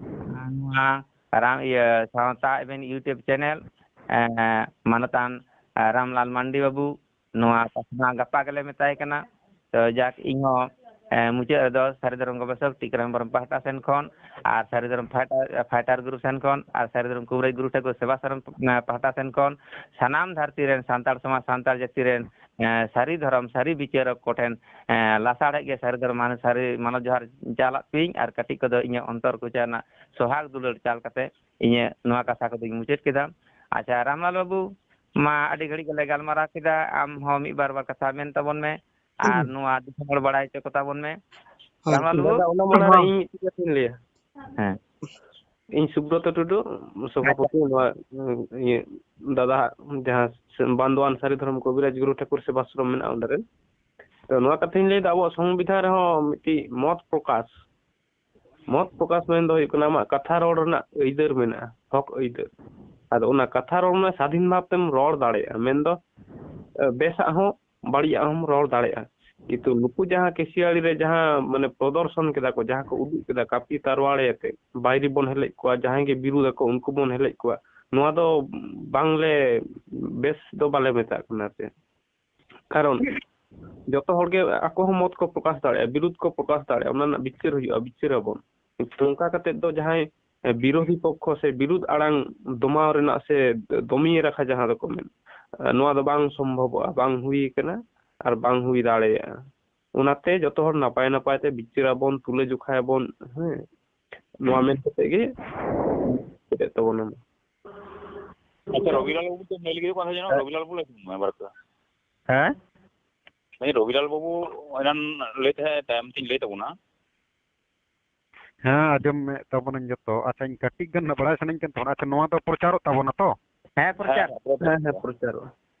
ᱟᱨ ᱱᱚᱣᱟ ᱨᱟᱢ, ᱤᱭᱟᱹ, ᱥᱟᱶᱛᱟ ᱮᱵᱷᱮᱱ YouTube ᱪᱮᱱᱮᱞ, ᱮᱸ, ᱢᱟᱱᱚᱛᱟᱱ, ᱮᱸ, ᱨᱟᱢᱞᱟᱞ ᱢᱟᱱᱰᱤ ᱵᱟᱹᱵᱩ, ᱱᱚᱣᱟ ᱯᱟᱥᱱᱟᱣ ᱜᱟᱯᱟ ᱜᱮᱞᱮ ᱢᱮᱛᱟᱭ ᱠᱟᱱᱟ᱾ ᱛᱚ ᱡᱟᱠ, ᱤᱧ ᱦᱚᱸ, ᱮᱸ, ᱢᱩᱪᱟᱹᱫ ᱨᱮᱫᱚ ᱥᱟᱹᱨᱤ ᱫᱷᱚᱨᱚᱢ ᱜᱚᱵᱮᱥᱚᱠ ᱴᱤᱠᱨᱟᱢ ᱦᱮᱢᱵᱨᱚᱢ ᱯᱟᱦᱴᱟ ᱥᱮᱱ ᱠᱷᱚᱱ ᱟᱨ ᱥᱟᱹᱨᱤ ᱫᱷᱚᱨᱚᱢ ᱯᱷᱟᱭᱴᱟᱨ, ᱯᱷᱟᱭᱴᱟᱨ ᱜᱨᱩᱯ ᱥᱮᱱ ᱠᱷᱚᱱ ᱟᱨ ᱥᱟᱹᱨᱤ ᱫᱷᱚᱨᱚᱢ ᱠᱩᱢᱨᱟᱹᱭ ᱜᱩᱨᱩ ᱴᱷᱟᱹᱠᱩᱨ ᱥᱮᱵᱟ ᱥᱚᱨᱚᱱ, ᱮᱸ, ᱯᱟᱦᱴᱟ ᱥᱮᱱ ᱠᱷᱚᱱ ᱥᱟᱱᱟᱢ ᱫᱷᱟᱹᱨᱛᱤ ᱨᱮᱱ ᱥᱟᱱᱛᱟᱲ ᱥᱚᱢᱟᱡᱽ, ᱥᱟᱱᱛᱟᱲ ᱡᱟᱹᱛᱤ ᱨᱮᱱ, ᱮᱸ, ᱥᱟᱹᱨᱤ ᱫᱷᱚᱨᱚᱢ, ᱥᱟᱹᱨᱤ ᱵᱤᱪᱟᱹᱨᱚᱠ ᱠᱚᱴᱷᱮᱱ, ᱮᱸ, ᱞᱟᱥᱟᱲᱦᱮᱫ ᱜᱮ ᱥᱟᱹᱨᱤ ᱫᱷᱚᱨᱚᱢ, ᱥᱟᱹᱨᱤ ᱢᱟᱱᱚᱛ ᱡᱚᱦᱟᱨ ᱪᱟᱞᱟᱜ ᱯᱮᱭᱟᱹᱧ ᱟᱨ ᱠᱟᱹᱴᱤᱡ ᱠᱚᱫᱚ ᱤᱧᱟᱹᱜ ᱚᱱᱛᱚᱨ ᱠᱚᱪᱟ ᱨᱮᱱᱟᱜ ᱥᱚᱦᱟᱜᱽ ᱫᱩᱞᱟᱹᱲ ᱪᱟᱞ ᱠᱟᱛᱮ ᱤᱧᱟᱹᱜ ᱱᱚᱣᱟ ᱠᱟᱛᱷᱟ ᱠᱚᱫᱚᱧ ᱢᱩᱪᱟᱹᱫ ᱠᱮᱫᱟ᱾ ᱟᱪᱪᱷᱟ, ᱨᱟᱢᱞᱟᱞ ᱵᱟᱹᱵᱩ, ᱢᱟ ᱟᱹᱰᱤ ᱜᱷᱟᱹᱲᱤᱡ ᱜᱮᱞᱮ ᱜᱟᱞᱢᱟᱨᱟᱣ ᱠᱮᱫᱟ, ᱟᱢ ᱦᱚᱸ ᱢᱤᱫ ᱵᱟᱨ ᱵᱟᱨ ᱠᱟᱛᱷᱟ ᱢᱮᱱ ᱛᱟᱵᱚᱱ ᱢᱮ ᱟᱨ ᱱᱚᱣᱟ ᱫᱤᱥᱚᱢ ᱦᱚᱲ ᱵᱟᱲᱟᱭ ᱦᱚᱪᱚ ᱠᱚᱛᱟ ᱵᱚᱱ ᱢᱮ᱾ ᱦᱳᱭ, ᱨᱟᱢᱞᱟᱞ ᱵᱟᱹᱵᱩ? ᱫᱟᱫᱟ, ᱚᱱᱟ ᱢᱟᱲᱟᱝ ᱨᱮ ᱦᱚᱸ᱾ ᱤᱧ ᱢᱤᱫᱴᱤᱡ ᱠᱟᱛᱷᱟᱧ ᱞᱟᱹᱭᱟ᱾ ᱦᱮᱸ᱾ ᱤᱧ ᱥᱩᱵᱨᱚᱛᱚ ᱴᱩᱰᱩ, ᱥᱚᱵᱷᱟᱯᱚᱛᱤ, ᱱᱚᱣᱟ, ᱤᱭᱟᱹ, ᱫᱟᱫᱟ ᱡᱟᱦᱟᱸ ᱵᱟᱱᱫᱳᱣᱟᱱ ᱥᱟᱹᱨᱤ ᱫᱷᱚᱨᱚᱢ ᱠᱚᱵᱤᱨᱟᱡᱽ ᱜᱩᱨᱩ ᱴᱷᱟᱹᱠᱩᱨ ᱥᱮᱵᱟᱥᱨᱚᱢ ᱢᱮᱱᱟᱜᱼᱟ, ᱚᱸᱰᱮ ᱨᱮᱱ᱾ ᱛᱚ, ᱱᱚᱣᱟ ᱠᱟᱛᱷᱟᱧ ᱞᱟᱹᱭᱫᱟ, ᱟᱵᱚᱣᱟᱜ ᱥᱚᱝᱵᱤᱫᱷᱟᱱ ᱨᱮᱦᱚᱸ ᱢᱤᱫᱴᱤᱡ ᱢᱚᱛ ᱯᱨᱚᱠᱟᱥ, ᱢᱚᱛ ᱯᱨᱚᱠᱟᱥ ᱢᱮᱱ ᱫᱚ ᱦᱩᱭᱩᱜ ᱠᱟᱱᱟ, ᱟᱢᱟᱜ ᱠᱟᱛᱷᱟ ᱨᱚᱲ ᱨᱮᱱᱟᱜ ᱟᱹᱭᱫᱟᱹᱨ ᱢᱮᱱᱟᱜᱼᱟ, ᱦᱚᱠ ᱟᱹᱭᱫᱟᱹᱨ᱾ ᱟᱫᱚ ᱚᱱᱟ ᱠᱟᱛᱷᱟ ᱨᱚᱲ ᱨᱮᱱᱟᱜ ᱥᱟᱫᱷᱤᱱ ᱵᱷᱟᱵᱽ ᱛᱮᱢ ᱨᱚᱲ ᱫᱟᱲᱮᱭᱟᱜᱼᱟ, ᱢᱮᱱᱫᱚ, ᱮ, ᱵᱮᱥᱟᱜ ᱦᱚᱸ ᱵᱟᱹᱲᱤᱡᱟᱜ ᱦᱚᱸᱢ ᱨᱚᱲ ᱫᱟᱲᱮᱭᱟᱜᱼᱟ᱾ ᱠᱤᱱᱛᱩ ᱱᱩᱠᱩ ᱡᱟᱦᱟᱸ ᱠᱮᱥᱤᱭᱟᱲᱤ ᱨᱮ ᱡᱟᱦᱟᱸ ᱢᱟᱱᱮ ᱯᱨᱚᱫᱚᱨᱥᱚᱱ ᱠᱮᱫᱟ ᱠᱚ, ᱡᱟᱦᱟᱸ ᱠᱚ ᱩᱫᱩᱜ ᱠᱮᱫᱟ, ᱠᱟᱹᱯᱤ ᱛᱟᱨᱣᱟᱲᱮ ᱟᱛᱮ ᱵᱟᱭᱨᱤ ᱵᱚᱱ ᱦᱮᱞᱮᱡ ᱠᱚᱣᱟ, ᱡᱟᱦᱟᱸᱭ ᱜᱮ ᱵᱤᱨᱩᱫ ᱟᱠᱚ ᱩᱱᱠᱩ ᱵᱚᱱ ᱦᱮᱞᱮᱡ ᱠᱚᱣᱟ, ᱱᱚᱣᱟ ᱫᱚ ᱵᱟᱝᱞᱮ, ᱵᱮᱥ ᱫᱚ ᱵᱟᱞᱮ ᱢᱮᱛᱟᱜ ᱠᱟᱱᱟ ᱥᱮ᱾ ᱠᱟᱨᱚᱱ ᱡᱚᱛᱚ ᱦᱚᱲ ᱜᱮ ᱟᱠᱚ ᱦᱚᱸ ᱢᱚᱛ ᱠᱚ ᱯᱨᱚᱠᱟᱥ ᱫᱟᱲᱮᱭᱟᱜᱼᱟ, ᱵᱤᱨᱩᱫ ᱠᱚ ᱯᱨᱚᱠᱟᱥ ᱫᱟᱲᱮᱭᱟᱜᱼᱟ, ᱚᱱᱟ ᱨᱮᱱᱟᱜ ᱵᱤᱪᱟᱹᱨ ᱦᱩᱭᱩᱜᱼᱟ, ᱵᱤᱪᱟᱹᱨ ᱟᱵᱚᱱ᱾ ᱱᱚᱝᱠᱟ ᱠᱟᱛᱮ ᱫᱚ ᱡᱟᱦᱟᱸᱭ ᱵᱤᱨᱳᱫᱷᱤ ᱯᱚᱠᱠᱷᱚ ᱥᱮ ᱵᱤᱨᱩᱫ ᱟᱲᱟᱝ ᱫᱚᱢᱟᱣ ᱨᱮᱱᱟᱜ ᱥᱮ ᱫᱚᱢᱤᱭᱮ ᱨᱟᱠᱷᱟ ᱡᱟᱦᱟᱸ ᱫᱚᱠᱚ ᱢᱮᱱ, ᱱᱚᱣᱟ ᱫᱚ ᱵᱟᱝ ᱥᱚᱢᱵᱷᱚᱵᱚᱜᱼᱟ, ᱵᱟᱝ ᱦᱩᱭ ᱠᱟᱱᱟ ᱟᱨ ᱵᱟᱝ ᱦᱩᱭ ᱫᱟᱲᱮᱭᱟᱜᱼᱟ᱾ ᱚᱱᱟᱛᱮ ᱡᱚᱛᱚ ᱦᱚᱲ ᱱᱟᱯᱟᱭ ᱱᱟᱯᱟᱭ ᱛᱮ ᱵᱤᱪᱟᱹᱨ ᱟᱵᱚᱱ, ᱛᱩᱞᱟᱹ ᱡᱚᱠᱷᱟᱭᱟᱵᱚᱱ, ᱦᱮᱸ, ᱱᱚᱣᱟ ᱢᱮᱱ ᱠᱟᱛᱮ ᱜᱮ ᱪᱮᱫ ᱛᱟᱵᱚᱱᱟ᱾ ᱟᱪᱪᱷᱟ, ᱨᱚᱵᱤᱞᱟᱞ ᱵᱟᱹᱵᱩ ᱛᱚ ᱞᱟᱹᱭ ᱞᱟᱹᱜᱤᱫ ᱠᱟᱛᱷᱟ ᱡᱮᱱᱚ ᱦᱮᱸ᱾ ᱨᱚᱵᱤᱞᱟᱞ ᱵᱟᱹᱵᱩ ᱞᱟᱹᱭ ᱛᱟᱵᱚᱱ ᱢᱮ ᱵᱟᱨ ᱠᱟᱛᱷᱟ᱾ ᱦᱮᱸ? ᱢᱟᱱᱮ ᱨᱚᱵᱤᱞᱟᱞ ᱵᱟᱹᱵᱩ ᱮᱱᱟᱱ ᱞᱟᱹᱭ ᱛᱟᱦᱮᱸᱫ, ᱛᱟᱭᱚᱢ ᱛᱤᱧ ᱞᱟᱹᱭ ᱛᱟᱵᱚᱱᱟ᱾ ᱦᱮᱸ, ᱟᱸᱡᱚᱢ ᱢᱮ ᱛᱟᱵᱚᱱᱟᱹᱧ ᱡᱚᱛᱚ᱾ ᱟᱪᱪᱷᱟ, ᱤᱧ ᱠᱟᱹᱴᱤᱡ ᱜᱟᱱ ᱱᱟᱜ ᱵᱟᱲᱟᱭ ᱥᱟᱱᱟᱧ ᱠᱟᱱ ᱛᱟᱦᱮᱸᱱᱟ᱾ ᱟᱪᱪᱷᱟ, ᱱᱚᱣᱟ ᱫᱚ ᱯᱨᱚᱪᱟᱨᱚᱜ ᱛᱟᱵᱚᱱᱟ ᱛᱚ? ᱦᱮᱸ, ᱯᱨᱚᱪᱟᱨ᱾ ᱦᱮᱸ, ᱦᱮᱸ, ᱯᱨᱚᱪᱟᱨᱚᱜᱼᱟ᱾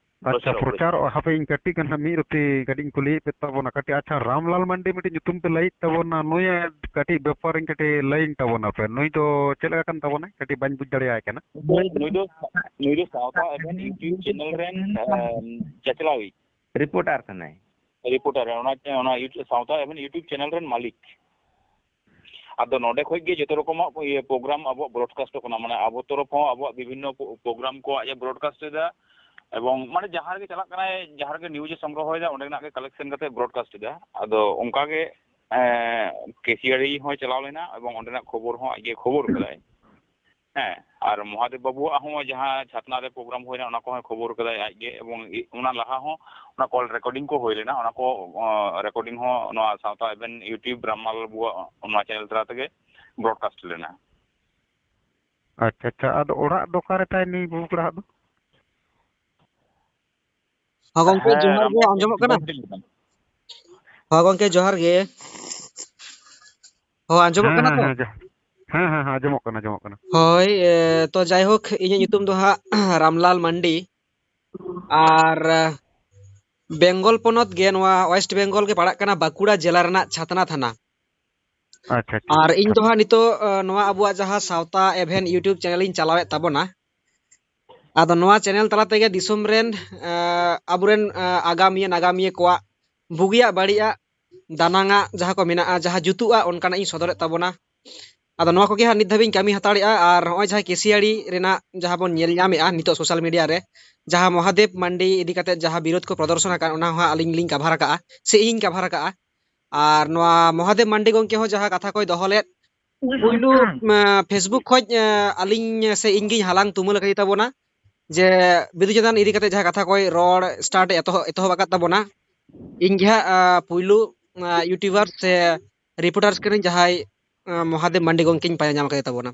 ᱟᱪᱪᱷᱟ, ᱯᱨᱚᱪᱟᱨᱚᱜᱼᱟ, ᱯᱨᱚᱪᱟᱨᱚᱜᱼᱟ᱾ ᱦᱟᱯᱮ, ᱤᱧ ᱠᱟᱹᱴᱤᱡ ᱜᱟᱱ ᱱᱟᱜ ᱢᱤᱫ ᱨᱩᱛᱤ ᱠᱟᱹᱴᱤᱡ ᱤᱧ ᱠᱩᱞᱤᱭᱮᱫ ᱯᱮ ᱛᱟᱵᱚᱱᱟ ᱠᱟᱹᱴᱤᱡ᱾ ᱟᱪᱪᱷᱟ, ᱨᱟᱢᱞᱟᱞ ᱢᱟᱱᱰᱤ ᱢᱤᱫᱴᱤᱡ ᱧᱩᱛᱩᱢ ᱯᱮ ᱞᱟᱹᱭᱮᱫ ᱛᱟᱵᱚᱱᱟ, ᱱᱩᱭᱟᱜ ᱠᱟᱹᱴᱤᱡ ᱵᱮᱯᱟᱨ ᱤᱧ ᱠᱟᱹᱴᱤᱡ ᱞᱟᱹᱭᱟᱹᱧ ᱛᱟᱵᱚᱱᱟ ᱯᱮ᱾ ᱱᱩᱭ ᱫᱚ ᱪᱮᱫ ᱞᱮᱠᱟ ᱠᱟᱱ ᱛᱟᱵᱚᱱᱟᱭ? ᱠᱟᱹᱴᱤᱡ ᱵᱟᱹᱧ ᱵᱩᱡᱽ ᱫᱟᱲᱮᱭᱟᱭ ᱠᱟᱱᱟ᱾ ᱱᱩᱭ, ᱱᱩᱭ ᱫᱚ, ᱱᱩᱭ ᱫᱚ ᱥᱟᱶᱛᱟ ᱮᱵᱷᱮᱱ YouTube ᱪᱮᱱᱮᱞ ᱨᱮᱱ, ᱮᱢ, ᱪᱟᱪᱞᱟᱣᱤᱡ᱾ ᱨᱤᱯᱳᱨᱴᱟᱨ ᱠᱟᱱᱟᱭ᱾ ᱨᱤᱯᱳᱨᱴᱟᱨ, ᱚᱱᱟ, ᱚᱱᱟ YouTube, ᱥᱟᱶᱛᱟ ᱮᱵᱷᱮᱱ YouTube ᱪᱮᱱᱮᱞ ᱨᱮᱱ ᱢᱟᱹᱞᱤᱠ᱾ ᱟᱫᱚ ᱱᱚᱰᱮ ᱠᱷᱚᱡ ᱜᱮ ᱡᱚᱛᱚ ᱨᱚᱠᱚᱢᱟᱜ ᱤᱭᱟᱹ ᱯᱨᱳᱜᱨᱟᱢ ᱟᱵᱚᱣᱟᱜ ᱵᱨᱚᱰᱠᱟᱥᱴᱚᱜ ᱠᱟᱱᱟ, ᱢᱟᱱᱮ ᱟᱵᱚ ᱛᱚᱨᱚᱯ ᱦᱚᱸ ᱟᱵᱚᱣᱟᱜ ᱵᱤᱵᱷᱤᱱᱱᱚ ᱯᱨᱳ-, ᱯᱨᱳᱜᱨᱟᱢ ᱠᱚ ᱟᱡ ᱮ ᱵᱨᱚᱰᱠᱟᱥᱴ ᱮᱫᱟ, ᱮᱵᱚᱝ ᱢᱟᱱᱮ ᱡᱟᱦᱟᱸ ᱨᱮᱜᱮ ᱪᱟᱞᱟᱜ ᱠᱟᱱᱟᱭ, ᱡᱟᱦᱟᱸ ᱨᱮᱜᱮ ᱱᱤᱭᱩᱡᱽ ᱮ ᱥᱚᱝᱜᱨᱚᱦᱚᱭᱮᱫᱟ, ᱚᱸᱰᱮᱱᱟᱜ ᱜᱮ ᱠᱟᱞᱮᱠᱥᱚᱱ ᱠᱟᱛᱮ ᱵᱨᱚᱰᱠᱟᱥᱴ ᱮᱫᱟ᱾ ᱟᱫᱚ ᱚᱱᱠᱟ ᱜᱮ, ᱮᱸ, ᱠᱮᱥᱤᱭᱟᱲᱤ ᱦᱚᱸᱭ ᱪᱟᱞᱟᱣ ᱞᱮᱱᱟ ᱮᱵᱚᱝ ᱚᱸᱰᱮᱱᱟᱜ ᱠᱷᱚᱵᱚᱨ ᱦᱚᱸ ᱟᱡ ᱜᱮ ᱠᱷᱚᱵᱚᱨ ᱠᱟᱫᱟᱭ᱾ ᱦᱮᱸ, ᱟᱨ ᱢᱚᱦᱟᱫᱮᱵ ᱵᱟᱹᱵᱩᱣᱟᱜ ᱦᱚᱸ ᱡᱟᱦᱟᱸ ᱪᱷᱟᱛᱱᱟ ᱨᱮ ᱯᱨᱳᱜᱨᱟᱢ ᱦᱩᱭᱱᱟ, ᱚᱱᱟ ᱠᱚᱦᱚᱸ ᱠᱷᱚᱵᱚᱨ ᱠᱟᱫᱟᱭ ᱟᱡ ᱜᱮ, ᱮᱵᱚᱝ ᱤ-, ᱚᱱᱟ ᱞᱟᱦᱟ ᱦᱚᱸ ᱚᱱᱟ ᱠᱚᱞ ᱨᱮᱠᱚᱨᱰᱤᱝ ᱠᱚ ᱦᱩᱭ ᱞᱮᱱᱟ, ᱚᱱᱟ ᱠᱚ, ᱚ, ᱨᱮᱠᱚᱨᱰᱤᱝ ᱦᱚᱸ ᱱᱚᱣᱟ ᱥᱟᱶᱛᱟ ᱮᱵᱷᱮᱱ YouTube ᱨᱟᱢᱞᱟᱞ ᱵᱟᱹᱵᱩᱣᱟᱜ ᱱᱚᱣᱟ ᱪᱮᱱᱮᱞ ᱛᱟᱞᱟ ᱛᱮᱜᱮ ᱵᱨᱚᱰᱠᱟᱥᱴ ᱞᱮᱱᱟ᱾ ᱟᱪᱪᱷᱟ, ᱟᱪᱪᱷᱟ᱾ ᱟᱫᱚ ᱚᱲᱟᱜ ᱫᱚ ᱚᱠᱟᱨᱮ ᱛᱟᱭ ᱱᱩᱭ ᱵᱟᱹᱵᱩ ᱠᱚᱲᱟᱣᱟᱜ ᱫᱚ? ᱦᱚᱸ ᱜᱚᱝᱠᱮ, ᱦᱮᱸ, ᱡᱚᱦᱟᱨ ᱜᱮ, ᱨᱟᱢᱞᱟᱞ ᱟᱸᱡᱚᱢᱚᱜ ᱠᱟᱱᱟ? ᱵᱟᱹᱵᱩ ᱠᱟᱹᱴᱤᱡ ᱞᱟᱹᱭ ᱛᱟᱢ᱾ ᱦᱚᱸ ᱜᱚᱝᱠᱮ, ᱡᱚᱦᱟᱨ ᱜᱮ᱾ ᱦᱚᱸ, ᱟᱸᱡᱚᱢᱚᱜ ᱦᱮᱸ, ᱠᱟᱱᱟ ᱦᱮᱸ, ᱛᱚ? ᱦᱮᱸ, ᱡᱚᱦᱟᱨ᱾ ᱦᱮᱸ, ᱦᱮᱸ, ᱦᱮᱸ, ᱟᱸᱡᱚᱢᱚᱜ ᱠᱟᱱᱟ, ᱟᱸᱡᱚᱢᱚᱜ ᱠᱟᱱᱟ᱾ ᱦᱳᱭ, ᱮ, ᱛᱚ ᱡᱟᱭᱦᱳᱠ, ᱤᱧᱟᱹᱜ ᱧᱩᱛᱩᱢ ᱫᱚ ᱦᱟᱸᱜ ᱨᱟᱢᱞᱟᱞ ᱢᱟᱱᱰᱤ᱾ ᱟᱨ, ᱮ, ᱵᱮᱝᱜᱚᱞ ᱯᱚᱱᱚᱛ ᱜᱮ, ᱱᱚᱣᱟ ᱳᱭᱮᱥᱴ ᱵᱮᱝᱜᱚᱞ ᱜᱮ ᱯᱟᱲᱟᱜ ᱠᱟᱱᱟ, ᱵᱟᱸᱠᱩᱲᱟ ᱡᱮᱞᱟ ᱨᱮᱱᱟᱜ ᱪᱷᱟᱛᱱᱟ ᱛᱷᱟᱱᱟ᱾ ᱟᱪᱪᱷᱟ, ᱟᱪᱪᱷᱟ᱾ ᱟᱨ ᱤᱧ ᱫᱚ ᱦᱟᱸᱜ ᱱᱤᱛᱚᱜ, ᱮ, ᱱᱚᱣᱟ ᱟᱵᱚᱣᱟᱜ ᱡᱟᱦᱟᱸ ᱥᱟᱶᱛᱟ ᱮᱵᱷᱮᱱ YouTube ᱪᱮᱱᱮᱞ ᱤᱧ ᱪᱟᱞᱟᱣᱮᱫ ᱛᱟᱵᱚᱱᱟ, ᱟᱫᱚ ᱱᱚᱣᱟ ᱪᱮᱱᱮᱞ ᱛᱟᱞᱟ ᱛᱮᱜᱮ ᱫᱤᱥᱚᱢ ᱨᱮᱱ, ᱮ, ᱟᱵᱚᱨᱮᱱ, ᱮ, ᱟᱜᱟᱢᱤᱭᱟᱹ ᱱᱟᱜᱟᱢᱤᱭᱟᱹ ᱠᱚᱣᱟᱜ ᱵᱩᱜᱤᱭᱟᱜ ᱵᱟᱹᱲᱤᱡᱟᱜ ᱫᱟᱱᱟᱝᱟᱜ ᱡᱟᱦᱟᱸ ᱠᱚ ᱢᱮᱱᱟᱜᱼᱟ, ᱡᱟᱦᱟᱸ ᱡᱩᱛᱩᱜᱼᱟ, ᱚᱱᱠᱟᱱᱟᱜ ᱤᱧ ᱥᱚᱫᱚᱨᱮᱫ ᱛᱟᱵᱚᱱᱟ᱾ ᱟᱫᱚ ᱱᱚᱣᱟ ᱠᱚᱜᱮ ᱦᱟᱸᱜ ᱱᱤᱛ ᱫᱷᱟᱹᱵᱤᱡ ᱤᱧ ᱠᱟᱹᱢᱤ ᱦᱟᱛᱟᱲᱮᱜᱼᱟ᱾ ᱟᱨ ᱱᱚᱜᱼᱚᱭ ᱡᱟᱦᱟᱸ ᱠᱮᱥᱤᱭᱟᱲᱤ ᱨᱮᱱᱟᱜ ᱡᱟᱦᱟᱸ ᱵᱚᱱ ᱧᱮᱞ ᱧᱟᱢᱮᱜᱼᱟ ᱱᱤᱛᱚᱜ ᱥᱳᱥᱟᱞ ᱢᱤᱰᱤᱭᱟ ᱨᱮ, ᱡᱟᱦᱟᱸ ᱢᱚᱦᱟᱫᱮᱵ ᱢᱟᱱᱰᱤ ᱤᱫᱤ ᱠᱟᱛᱮ ᱡᱟᱦᱟᱸ ᱵᱤᱨᱳᱫᱷ ᱠᱚ ᱯᱨᱚᱫᱚᱨᱥᱚᱱ ᱟᱠᱟᱫ, ᱚᱱᱟ ᱦᱚᱸ ᱦᱟᱸᱜ ᱟᱹᱞᱤᱧ ᱞᱤᱧ ᱠᱟᱵᱷᱟᱨ ᱟᱠᱟᱜᱼᱟ, ᱥᱮ ᱤᱧᱤᱧ ᱠᱟᱵᱷᱟᱨ ᱟᱠᱟᱜᱼᱟ᱾ ᱟᱨ ᱱᱚᱣᱟ ᱢᱚᱦᱟᱫᱮᱵ ᱢᱟᱱᱰᱤ ᱜᱚᱢᱠᱮ ᱦᱚᱸ ᱡᱟᱦᱟᱸ ᱠᱟᱛᱷᱟ ᱠᱚᱭ ᱫᱚᱦᱚ ᱞᱮᱫ, ᱯᱩᱭᱞᱩ, ᱟᱸ, Facebook ᱠᱷᱚᱡ, ᱟᱸ, ᱟᱹᱞᱤᱧ ᱥᱮ ᱤᱧ ᱜᱤᱧ ᱦᱟᱞᱟᱝ ᱛᱩᱢᱟᱹᱞ ᱟᱠᱟᱫᱮ ᱛᱟᱵᱚᱱᱟ, ᱡᱮ ᱵᱤᱫᱩ ᱪᱟᱸᱫᱟᱱ ᱤᱫᱤ ᱠᱟᱛᱮ ᱡᱟᱦᱟᱸ ᱠᱟᱛᱷᱟ ᱠᱚᱭ ᱨᱚᱲ start ᱮᱛᱚᱦᱚᱵ, ᱮᱛᱚᱦᱚᱵ ᱟᱠᱟᱫ ᱛᱟᱵᱚᱱᱟ, ᱤᱧ ᱜᱮ ᱦᱟᱸᱜ, ᱟᱸ, ᱯᱩᱭᱞᱩ, ᱟᱸ, YouTuber ᱥᱮ reporters ᱠᱟᱹᱱᱟᱹᱧ ᱡᱟᱦᱟᱸᱭ, ᱟᱸ, ᱢᱚᱦᱟᱫᱮᱵ ᱢᱟᱱᱰᱤ ᱜᱚᱢᱠᱮᱧ ᱯᱟᱸᱡᱟ ᱧᱟᱢ ᱟᱠᱟᱫᱮ ᱛᱟᱵᱚᱱᱟ᱾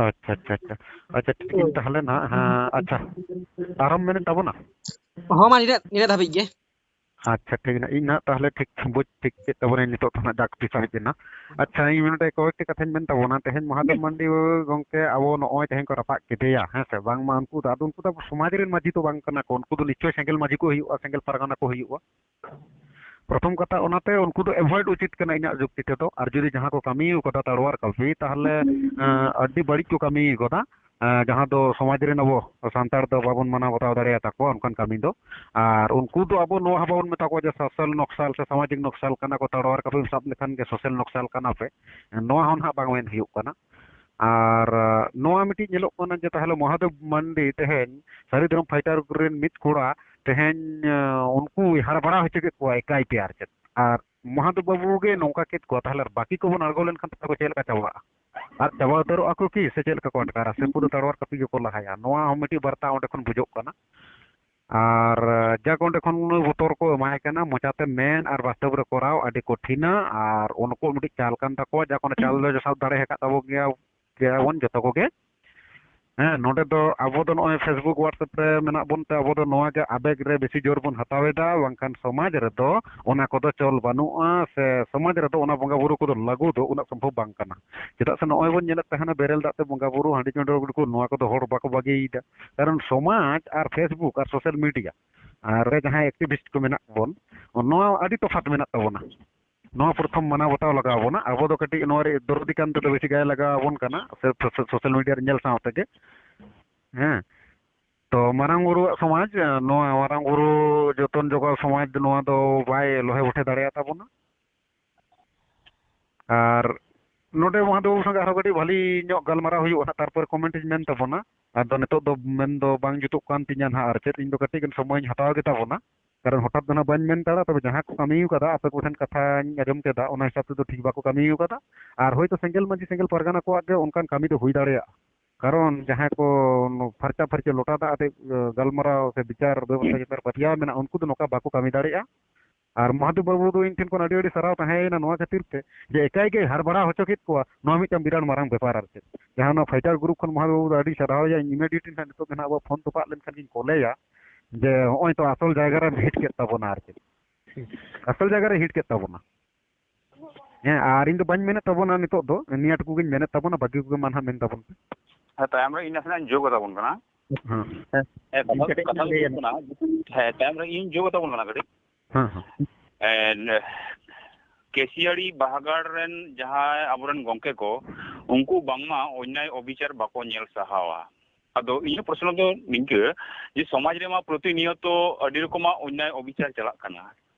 ᱟᱪᱪᱷᱟ, ᱟᱪᱪᱷᱟ, ᱟᱪᱪᱷᱟ᱾ ᱟᱪᱪᱷᱟ, ᱴᱷᱤᱠ ᱦᱳᱭ᱾ ᱛᱟᱦᱚᱞᱮ ᱱᱟᱦᱟᱜ, ᱦᱮᱸ, ᱟᱪᱪᱷᱟ᱾ ᱟᱨᱦᱚᱸᱢ ᱢᱮᱱᱮᱫ ᱛᱟᱵᱚᱱᱟ? ᱦᱚᱸ, ᱢᱟ ᱱᱤᱱᱟᱹᱜ, ᱱᱤᱱᱟᱹᱜ ᱫᱷᱟᱹᱵᱤᱡ ᱜᱮ᱾ ᱟᱪᱪᱷᱟ, ᱴᱷᱤᱠ ᱜᱮᱭᱟ᱾ ᱤᱧ ᱱᱟᱦᱟᱜ ᱛᱟᱦᱚᱞᱮ ᱴᱷᱤᱠ ᱵᱩᱡᱽ ᱴᱷᱤᱠ ᱠᱮᱫ ᱛᱟᱵᱚᱱᱟᱹᱧ ᱱᱤᱛᱚᱜ ᱫᱚ ᱱᱟᱦᱟᱜ ᱡᱟᱠ ᱯᱤᱥᱟᱭ ᱜᱮ ᱱᱟᱦᱟᱜ᱾ ᱟᱪᱪᱷᱟ, ᱤᱧ ᱱᱚᱰᱮ ᱠᱚᱭᱮᱠᱴᱤ ᱠᱟᱛᱷᱟᱧ ᱢᱮᱱ ᱛᱟᱵᱚᱱᱟ᱾ ᱛᱮᱦᱮᱧ ᱢᱚᱦᱟᱫᱮᱵ ᱢᱟᱱᱰᱤ ᱜᱚᱢᱠᱮ ᱟᱵᱚ ᱱᱚᱜᱼᱚᱭ ᱛᱮᱦᱮᱧ ᱠᱚ ᱨᱟᱯᱟᱜ ᱠᱮᱫᱮᱭᱟ, ᱦᱮᱸ ᱥᱮ? ᱵᱟᱝᱢᱟ ᱩᱱᱠᱩ ᱫᱚ, ᱟᱫᱚ ᱩᱱᱠᱩ ᱫᱚ ᱟᱵᱚ ᱥᱚᱢᱟᱡᱽ ᱨᱮᱱ ᱢᱟᱹᱡᱷᱤ ᱫᱚ ᱵᱟᱝ ᱠᱟᱱᱟ ᱠᱚ᱾ ᱩᱱᱠᱩ ᱫᱚ ᱱᱤᱥᱪᱚᱭ ᱥᱮᱸᱜᱮᱞ ᱢᱟᱹᱡᱷᱤ ᱠᱚ ᱦᱩᱭᱩᱜᱼᱟ, ᱥᱮᱸᱜᱮᱞ ᱯᱟᱨᱜᱟᱱᱟ ᱠᱚ ᱦᱩᱭᱩᱜᱼᱟ᱾ ᱯᱨᱚᱛᱷᱚᱢ ᱠᱟᱛᱷᱟ, ᱚᱱᱟᱛᱮ ᱩᱱᱠᱩ ᱫᱚ avoid ᱩᱪᱤᱛ ᱠᱟᱱᱟ ᱤᱧᱟᱹᱜ ᱡᱩᱠᱛᱤ ᱛᱮᱫᱚ᱾ ᱟᱨ ᱡᱩᱫᱤ ᱡᱟᱦᱟᱸ ᱠᱚ ᱠᱟᱹᱢᱤ ᱠᱟᱫᱟ ᱛᱟᱲᱣᱟᱨ ᱠᱟᱹᱯᱤ, ᱛᱟᱦᱚᱞᱮ, ᱮᱸ, ᱟᱹᱰᱤ ᱵᱟᱹᱲᱤᱡ ᱠᱚ ᱠᱟᱹᱢᱤ ᱠᱟᱫᱟ᱾ ᱮᱸ, ᱡᱟᱦᱟᱸ ᱫᱚ ᱥᱚᱢᱟᱡᱽ ᱨᱮᱱ ᱟᱵᱚ ᱥᱟᱱᱛᱟᱲ ᱫᱚ ᱵᱟᱵᱚᱱ ᱢᱟᱱᱟᱣ ᱵᱟᱛᱟᱣ ᱫᱟᱲᱮᱭᱟᱛᱟ ᱠᱚᱣᱟ ᱚᱱᱠᱟᱱ ᱠᱟᱹᱢᱤ ᱫᱚ᱾ ᱟᱨ ᱩᱱᱠᱩ ᱫᱚ ᱟᱵᱚ ᱱᱚᱣᱟ ᱦᱚᱸ ᱵᱟᱵᱚᱱ ᱢᱮᱛᱟ ᱠᱚᱣᱟ ᱡᱮ social ᱱᱚᱠᱥᱟᱞ ᱥᱮ ᱥᱟᱢᱟᱡᱤᱠ ᱱᱚᱠᱥᱟᱞ ᱠᱟᱱᱟ ᱠᱚ, ᱛᱟᱲᱣᱟᱨ ᱠᱟᱹᱯᱤᱢ ᱥᱟᱵ ᱞᱮᱠᱷᱟᱱ ᱜᱮ social ᱱᱚᱠᱥᱟᱞ ᱠᱟᱱᱟ ᱯᱮ, ᱱᱚᱣᱟ ᱦᱚᱸ ᱱᱟᱦᱟᱜ ᱵᱟᱝ ᱢᱮᱱ ᱦᱩᱭᱩᱜ ᱠᱟᱱᱟ᱾ ᱟᱨ, ᱟᱸ, ᱱᱚᱣᱟ ᱢᱤᱫᱴᱤᱡ ᱧᱮᱞᱚᱜ ᱠᱟᱱᱟ ᱡᱮ ᱛᱟᱦᱚᱞᱮ ᱢᱚᱦᱟᱫᱮᱵ ᱢᱟᱱᱰᱤ ᱛᱮᱦᱮᱧ ᱥᱟᱹᱨᱤ ᱫᱷᱚᱨᱚᱢ fighter ᱨᱮᱱ ᱢᱤᱫ ᱠᱚᱲᱟ ᱛᱮᱦᱮᱧ, ᱟᱸ, ᱩᱱᱠᱩᱭ ᱦᱟᱨ ᱵᱟᱲᱟ ᱦᱚᱪᱚ ᱠᱮᱫ ᱠᱚᱣᱟ ᱮᱠᱟᱭ ᱛᱮ ᱟᱨ ᱪᱮᱫ᱾ ᱟᱨ ᱢᱚᱦᱟᱫᱮᱵ ᱵᱟᱹᱵᱩ ᱜᱮ ᱱᱚᱝᱠᱟ ᱠᱮᱫ ᱠᱚᱣᱟ, ᱛᱟᱦᱚᱞᱮ ᱵᱟᱹᱠᱤ ᱠᱚᱵᱚᱱ ᱟᱬᱜᱚ ᱞᱮᱱᱠᱷᱟᱱ ᱛᱟᱦᱚᱞᱮ ᱠᱚ ᱪᱮᱫ ᱞᱮᱠᱟ ᱪᱟᱵᱟᱜᱼᱟ? ᱟᱨ ᱪᱟᱵᱟ ᱩᱛᱟᱹᱨᱚᱜᱼᱟ ᱠᱚ ᱠᱤ, ᱥᱮ ᱪᱮᱫ ᱞᱮᱠᱟ ᱠᱚ ᱟᱴᱠᱟᱨᱟ? ᱥᱮ ᱩᱱᱠᱩ ᱫᱚ ᱛᱟᱲᱣᱟᱨ ᱠᱟᱹᱯᱤ ᱜᱮᱠᱚ ᱞᱟᱦᱟᱭᱟ? ᱱᱚᱣᱟ ᱦᱚᱸ ᱢᱤᱫᱴᱤᱡ ᱵᱟᱨᱛᱟ ᱚᱸᱰᱮ ᱠᱷᱚᱱ ᱵᱩᱡᱷᱟᱹᱜ ᱠᱟᱱᱟ᱾ ᱟᱨ ᱡᱟᱠ ᱚᱸᱰᱮ ᱠᱷᱚᱱ ᱩᱱᱟᱹᱜ ᱵᱚᱛᱚᱨ ᱠᱚ ᱮᱢᱟᱭ ᱠᱟᱱᱟ, ᱢᱚᱪᱟᱛᱮ ᱢᱮᱱ ᱟᱨ ᱵᱟᱥᱛᱚᱵ ᱨᱮ ᱠᱚᱨᱟᱣ ᱟᱹᱰᱤ ᱠᱚᱴᱷᱤᱱᱟ᱾ ᱟᱨ ᱩᱱᱠᱩ ᱢᱤᱫᱴᱤᱡ ᱪᱟᱞ ᱠᱟᱱ ᱛᱟᱠᱚᱣᱟ, ᱡᱟᱠ ᱚᱸᱰᱮ ᱪᱟᱞ ᱫᱚ ᱥᱟᱵ ᱫᱟᱲᱮ ᱟᱠᱟᱫ ᱛᱟᱵᱚ ᱜᱮᱭᱟ, ᱜᱮᱭᱟᱵᱚᱱ ᱡᱚᱛᱚ ᱠᱚᱜᱮ᱾ ᱦᱮᱸ, ᱱᱚᱰᱮ ᱫᱚ ᱟᱵᱚ ᱫᱚ ᱱᱚᱜᱼᱚᱭ Facebook, WhatsApp ᱨᱮ ᱢᱮᱱᱟᱜ ᱵᱚᱱ ᱛᱮ ᱟᱵᱚ ᱫᱚ ᱱᱚᱣᱟ ᱜᱮ ᱟᱵᱮᱜᱽ ᱨᱮ ᱵᱮᱥᱤ ᱡᱳᱨ ᱵᱚᱱ ᱦᱟᱛᱟᱣ ᱮᱫᱟ, ᱵᱟᱝᱠᱷᱟᱱ ᱥᱚᱢᱟᱡᱽ ᱨᱮᱫᱚ ᱚᱱᱟ ᱠᱚᱫᱚ ᱪᱚᱞ ᱵᱟᱹᱱᱩᱜᱼᱟ, ᱥᱮ ᱥᱚᱢᱟᱡᱽ ᱨᱮᱫᱚ ᱚᱱᱟ ᱵᱚᱸᱜᱟ ᱵᱩᱨᱩ ᱠᱚᱫᱚ ᱞᱟᱹᱜᱩ ᱫᱚ ᱩᱱᱟᱹᱜ ᱥᱚᱢᱵᱷᱚᱵ ᱵᱟᱝ ᱠᱟᱱᱟ᱾ ᱪᱮᱫᱟᱜ ᱥᱮ ᱱᱚᱜᱼᱚᱭ ᱵᱚᱱ ᱧᱮᱞᱮᱫ ᱛᱟᱦᱮᱱᱟ ᱵᱮᱨᱮᱞ ᱫᱟᱜ ᱛᱮ ᱵᱚᱸᱜᱟ ᱵᱩᱨᱩ, ᱦᱟᱺᱰᱤ ᱪᱚᱰᱚᱨ ᱜᱤᱰᱤ ᱠᱚ, ᱱᱚᱣᱟ ᱠᱚᱫᱚ ᱦᱚᱲ ᱵᱟᱠᱚ ᱵᱟᱹᱜᱤᱭᱮᱫᱟ᱾ ᱠᱟᱨᱚᱱ ᱥᱚᱢᱟᱡᱽ ᱟᱨ Facebook ᱟᱨ social media ᱟᱨ ᱨᱮ ᱡᱟᱦᱟᱸᱭ activist ᱠᱚ ᱢᱮᱱᱟᱜ ᱵᱚᱱ, ᱱᱚᱣᱟ ᱟᱹᱰᱤ ᱛᱚᱯᱷᱟᱛ ᱢᱮᱱᱟᱜ ᱛᱟᱵᱚᱱᱟ᱾ ᱱᱚᱣᱟ ᱯᱨᱚᱛᱷᱚᱢ ᱢᱟᱱᱟᱣ ᱵᱟᱛᱟᱣ ᱞᱟᱜᱟᱣ ᱟᱵᱚᱱᱟ᱾ ᱟᱵᱚ ᱫᱚ ᱠᱟᱹᱴᱤᱡ ᱱᱚᱣᱟ ᱨᱮ ᱫᱚᱨᱚᱫᱤ ᱠᱟᱱ ᱛᱮᱫᱚ ᱵᱮᱥᱤ ᱜᱟᱭ ᱞᱟᱜᱟᱣ ᱟᱵᱚᱱ ᱠᱟᱱᱟ, ᱥᱮ ᱥᱳ-, ᱥᱳ-, social media ᱨᱮ ᱧᱮᱞ ᱥᱟᱶ ᱛᱮᱜᱮ᱾ ᱦᱮᱸ, ᱛᱚ ᱢᱟᱨᱟᱝ ᱵᱩᱨᱩᱣᱟᱜ ᱥᱚᱢᱟᱡᱽ, ᱱᱚᱣᱟ ᱢᱟᱨᱟᱝ ᱵᱩᱨᱩ ᱡᱚᱛᱚᱱ ᱡᱚᱜᱟᱣ ᱥᱚᱢᱟᱡᱽ ᱫᱚ ᱱᱚᱣᱟ ᱫᱚ ᱵᱟᱭ ᱞᱚᱦᱮ ᱵᱚᱴᱷᱮ ᱫᱟᱲᱮᱭᱟᱛᱟ ᱵᱚᱱᱟ᱾ ᱟᱨ ᱱᱚᱰᱮ ᱢᱟᱦᱟᱫᱮᱵ ᱵᱟᱹᱵᱩ ᱥᱚᱸᱜᱮ ᱟᱨᱦᱚᱸ ᱠᱟᱹᱴᱤᱡ ᱵᱷᱟᱞᱤ ᱧᱚᱜ ᱜᱟᱞᱢᱟᱨᱟᱣ ᱦᱩᱭᱩᱜᱼᱟ ᱱᱟᱦᱟᱜ, ᱛᱟᱨᱯᱚᱨᱮ ᱠᱚᱢᱮᱱᱴ ᱤᱧ ᱢᱮᱱ ᱛᱟᱵᱚᱱᱟ᱾ ᱟᱫᱚ ᱱᱤᱛᱚᱜ ᱫᱚ ᱢᱮᱱ ᱫᱚ ᱵᱟᱝ ᱡᱩᱛᱩᱜ ᱠᱟᱱ ᱛᱤᱧᱟ ᱱᱟᱦᱟᱜ, ᱟᱨ ᱪᱮᱫ ᱤᱧ ᱫᱚ ᱠᱟᱹᱴᱤᱡ ᱜᱟᱱ ᱥᱚᱢᱚᱭ ᱤᱧ ᱦᱟᱛᱟᱣ ᱜᱮ ᱛᱟᱵᱚᱱᱟ, ᱠᱟᱨᱚᱱ ᱦᱚᱴᱟᱛ ᱫᱚ ᱱᱟᱦᱟᱜ ᱵᱟᱹᱧ ᱢᱮᱱ ᱫᱟᱲᱮᱭᱟᱜᱼᱟ᱾ ᱛᱚᱵᱮ ᱡᱟᱦᱟᱸ ᱠᱚ ᱠᱟᱹᱢᱤ ᱟᱠᱟᱫᱟ, ᱟᱯᱮ ᱠᱚᱴᱷᱮᱱ ᱠᱟᱛᱷᱟᱧ ᱟᱸᱡᱚᱢ ᱠᱮᱫᱟ, ᱚᱱᱟ ᱦᱤᱥᱟᱹᱵ ᱛᱮᱫᱚ ᱴᱷᱤᱠ ᱵᱟᱠᱚ ᱠᱟᱹᱢᱤ ᱟᱠᱟᱫᱟ᱾ ᱟᱨ ᱦᱳᱭᱛᱳ ᱥᱮᱸᱜᱮᱞ ᱢᱟᱹᱡᱷᱤ ᱥᱮᱸᱜᱮᱞ ᱯᱟᱨᱜᱟᱱᱟ ᱠᱚᱣᱟᱜ ᱜᱮ ᱚᱱᱠᱟᱱ ᱠᱟᱹᱢᱤ ᱫᱚ ᱦᱩᱭ ᱫᱟᱲᱮᱭᱟᱜᱼᱟ, ᱠᱟᱨᱚᱱ ᱡᱟᱦᱟᱸᱭ ᱠᱚ ᱯᱷᱟᱨᱪᱟ ᱯᱷᱟᱹᱨᱪᱤ ᱞᱚᱴᱟ ᱫᱟᱜ ᱟᱛᱮ, ᱮ, ᱜᱟᱞᱢᱟᱨᱟᱣ ᱥᱮ ᱵᱤᱪᱟᱨ ᱵᱮᱵᱚᱥᱛᱷᱟ ᱪᱮᱛᱟᱱ ᱨᱮ ᱯᱟᱹᱛᱭᱟᱹᱣ ᱢᱮᱱᱟᱜᱼᱟ, ᱩᱱᱠᱩ ᱫᱚ ᱱᱚᱝᱠᱟ ᱵᱟᱠᱚ ᱠᱟᱹᱢᱤ ᱫᱟᱲᱮᱭᱟᱜᱼᱟ᱾ ᱟᱨ ᱢᱚᱦᱟᱫᱮᱵ ᱵᱟᱹᱵᱩ ᱫᱚ ᱤᱧ ᱴᱷᱮᱱ ᱠᱷᱚᱱ ᱟᱹᱰᱤ ᱟᱹᱰᱤ ᱥᱟᱨᱦᱟᱣ ᱛᱟᱦᱮᱸᱭᱮᱱᱟ ᱱᱚᱣᱟ ᱠᱷᱟᱹᱛᱤᱨ ᱛᱮ, ᱡᱮ ᱮᱠᱟᱭ ᱜᱮᱭ ᱦᱟᱨ ᱵᱟᱲᱟ ᱦᱚᱪᱚ ᱠᱮᱫ ᱠᱚᱣᱟ ᱱᱚᱣᱟ ᱢᱤᱫᱴᱟᱝ ᱵᱤᱨᱟᱴ ᱢᱟᱨᱟᱝ ᱵᱮᱯᱟᱨ ᱟᱨ ᱪᱮᱫ᱾ ᱡᱟᱦᱟᱸ ᱱᱚᱣᱟ ᱯᱷᱟᱭᱴᱟᱨ ᱜᱨᱩᱯ ᱠᱷᱚᱱ ᱢᱚᱦᱟᱫᱮᱵ ᱵᱟᱹᱵᱩ ᱫᱚ ᱟᱹᱰᱤ ᱥᱟᱨᱦᱟᱣ ᱭᱟ ᱤᱧ᱾ ᱤᱢᱤᱰᱤᱭᱮᱴᱞᱤ ᱱᱟᱦᱟᱜ ᱱᱤᱛᱚᱜ ᱜᱮ ᱱᱟᱦᱟᱜ ᱟᱵᱚ ᱯᱷᱳᱱ ᱛᱚᱯᱟᱜ ᱞᱮᱱᱠᱷᱟᱱ ᱜᱤᱧ ᱠᱚᱞᱮᱭᱟ ᱡᱮ ᱱᱚᱜᱼᱚᱭ ᱛᱚ ᱟᱥᱚᱞ ᱡᱟᱭᱜᱟ ᱨᱮᱢ ᱦᱤᱴ ᱠᱮᱫ ᱛᱟᱵᱚᱱᱟ ᱟᱨ ᱪᱮᱫ᱾ ᱟᱥᱚᱞ ᱡᱟᱭᱜᱟ ᱨᱮ ᱦᱤᱴ ᱠᱮᱫ ᱛᱟᱵᱚᱱᱟ᱾ ᱦᱮᱸ, ᱟᱨ ᱤᱧ ᱫᱚ ᱵᱟᱹᱧ ᱢᱮᱱᱮᱫ ᱛᱟᱵᱚᱱᱟ ᱱᱤᱛᱚᱜ ᱫᱚ, ᱱᱤᱭᱟᱹ ᱴᱩᱠᱩ ᱜᱤᱧ ᱢᱮᱱᱮᱫ ᱛᱟᱵᱚᱱᱟ, ᱵᱟᱹᱜᱤ ᱠᱚᱜᱮ ᱢᱟ ᱱᱟᱦᱟᱜ ᱢᱮᱱ ᱛᱟᱵᱚᱱ ᱯᱮ᱾ ᱦᱮᱸ, ᱛᱟᱭᱚᱢ ᱨᱮ ᱤᱧ ᱱᱟᱥᱮᱱᱟᱜ ᱤᱧ ᱡᱳᱜ ᱟᱛᱟᱵᱚᱱ ᱠᱟᱱᱟ᱾ ᱦᱮᱸ᱾ ᱦᱮᱸ, ᱠᱟᱛᱷᱟ, ᱤᱧ ᱠᱟᱹᱴᱤᱡ ᱠᱟᱛᱷᱟ ᱤᱧ ᱫᱚ ᱞᱟᱹᱭᱟ᱾ ᱦᱩᱭᱩᱜ ᱠᱟᱱᱟ, ᱦᱮᱸ, ᱛᱟᱭᱚᱢ ᱨᱮ ᱤᱧ ᱡᱳᱜ ᱟᱛᱟᱵᱚᱱ ᱠᱟᱱᱟ ᱠᱟᱹᱴᱤᱡ᱾ ᱦᱮᱸ, ᱦᱮᱸ᱾ ᱮᱸ, ᱠᱮᱥᱤᱭᱟᱲᱤ ᱵᱟᱦᱟᱜᱟᱲ ᱨᱮᱱ ᱡᱟᱦᱟᱸᱭ ᱟᱵᱚᱨᱮᱱ ᱜᱚᱝᱠᱮ ᱠᱚ, ᱩᱱᱠᱩ ᱵᱟᱝᱢᱟ ᱚᱱᱱᱭᱟᱭ ᱚᱵᱤᱪᱟᱨ ᱵᱟᱠᱚ ᱧᱮᱞ ᱥᱟᱦᱟᱣᱟ᱾ ᱟᱫᱚ ᱤᱧᱟᱹᱜ ᱯᱨᱚᱥᱱᱚ ᱫᱚ ᱱᱤᱝᱠᱟᱹ, ᱡᱮ ᱥᱚᱢᱟᱡᱽ ᱨᱮᱢᱟ ᱯᱨᱚᱛᱤᱱᱤᱭᱚᱛᱚ ᱟᱹᱰᱤ ᱨᱚᱠᱚᱢᱟᱜ ᱚᱱᱱᱭᱟᱭ ᱚᱵᱤᱪᱟᱨ ᱪᱟᱞᱟᱜ ᱠᱟᱱᱟ᱾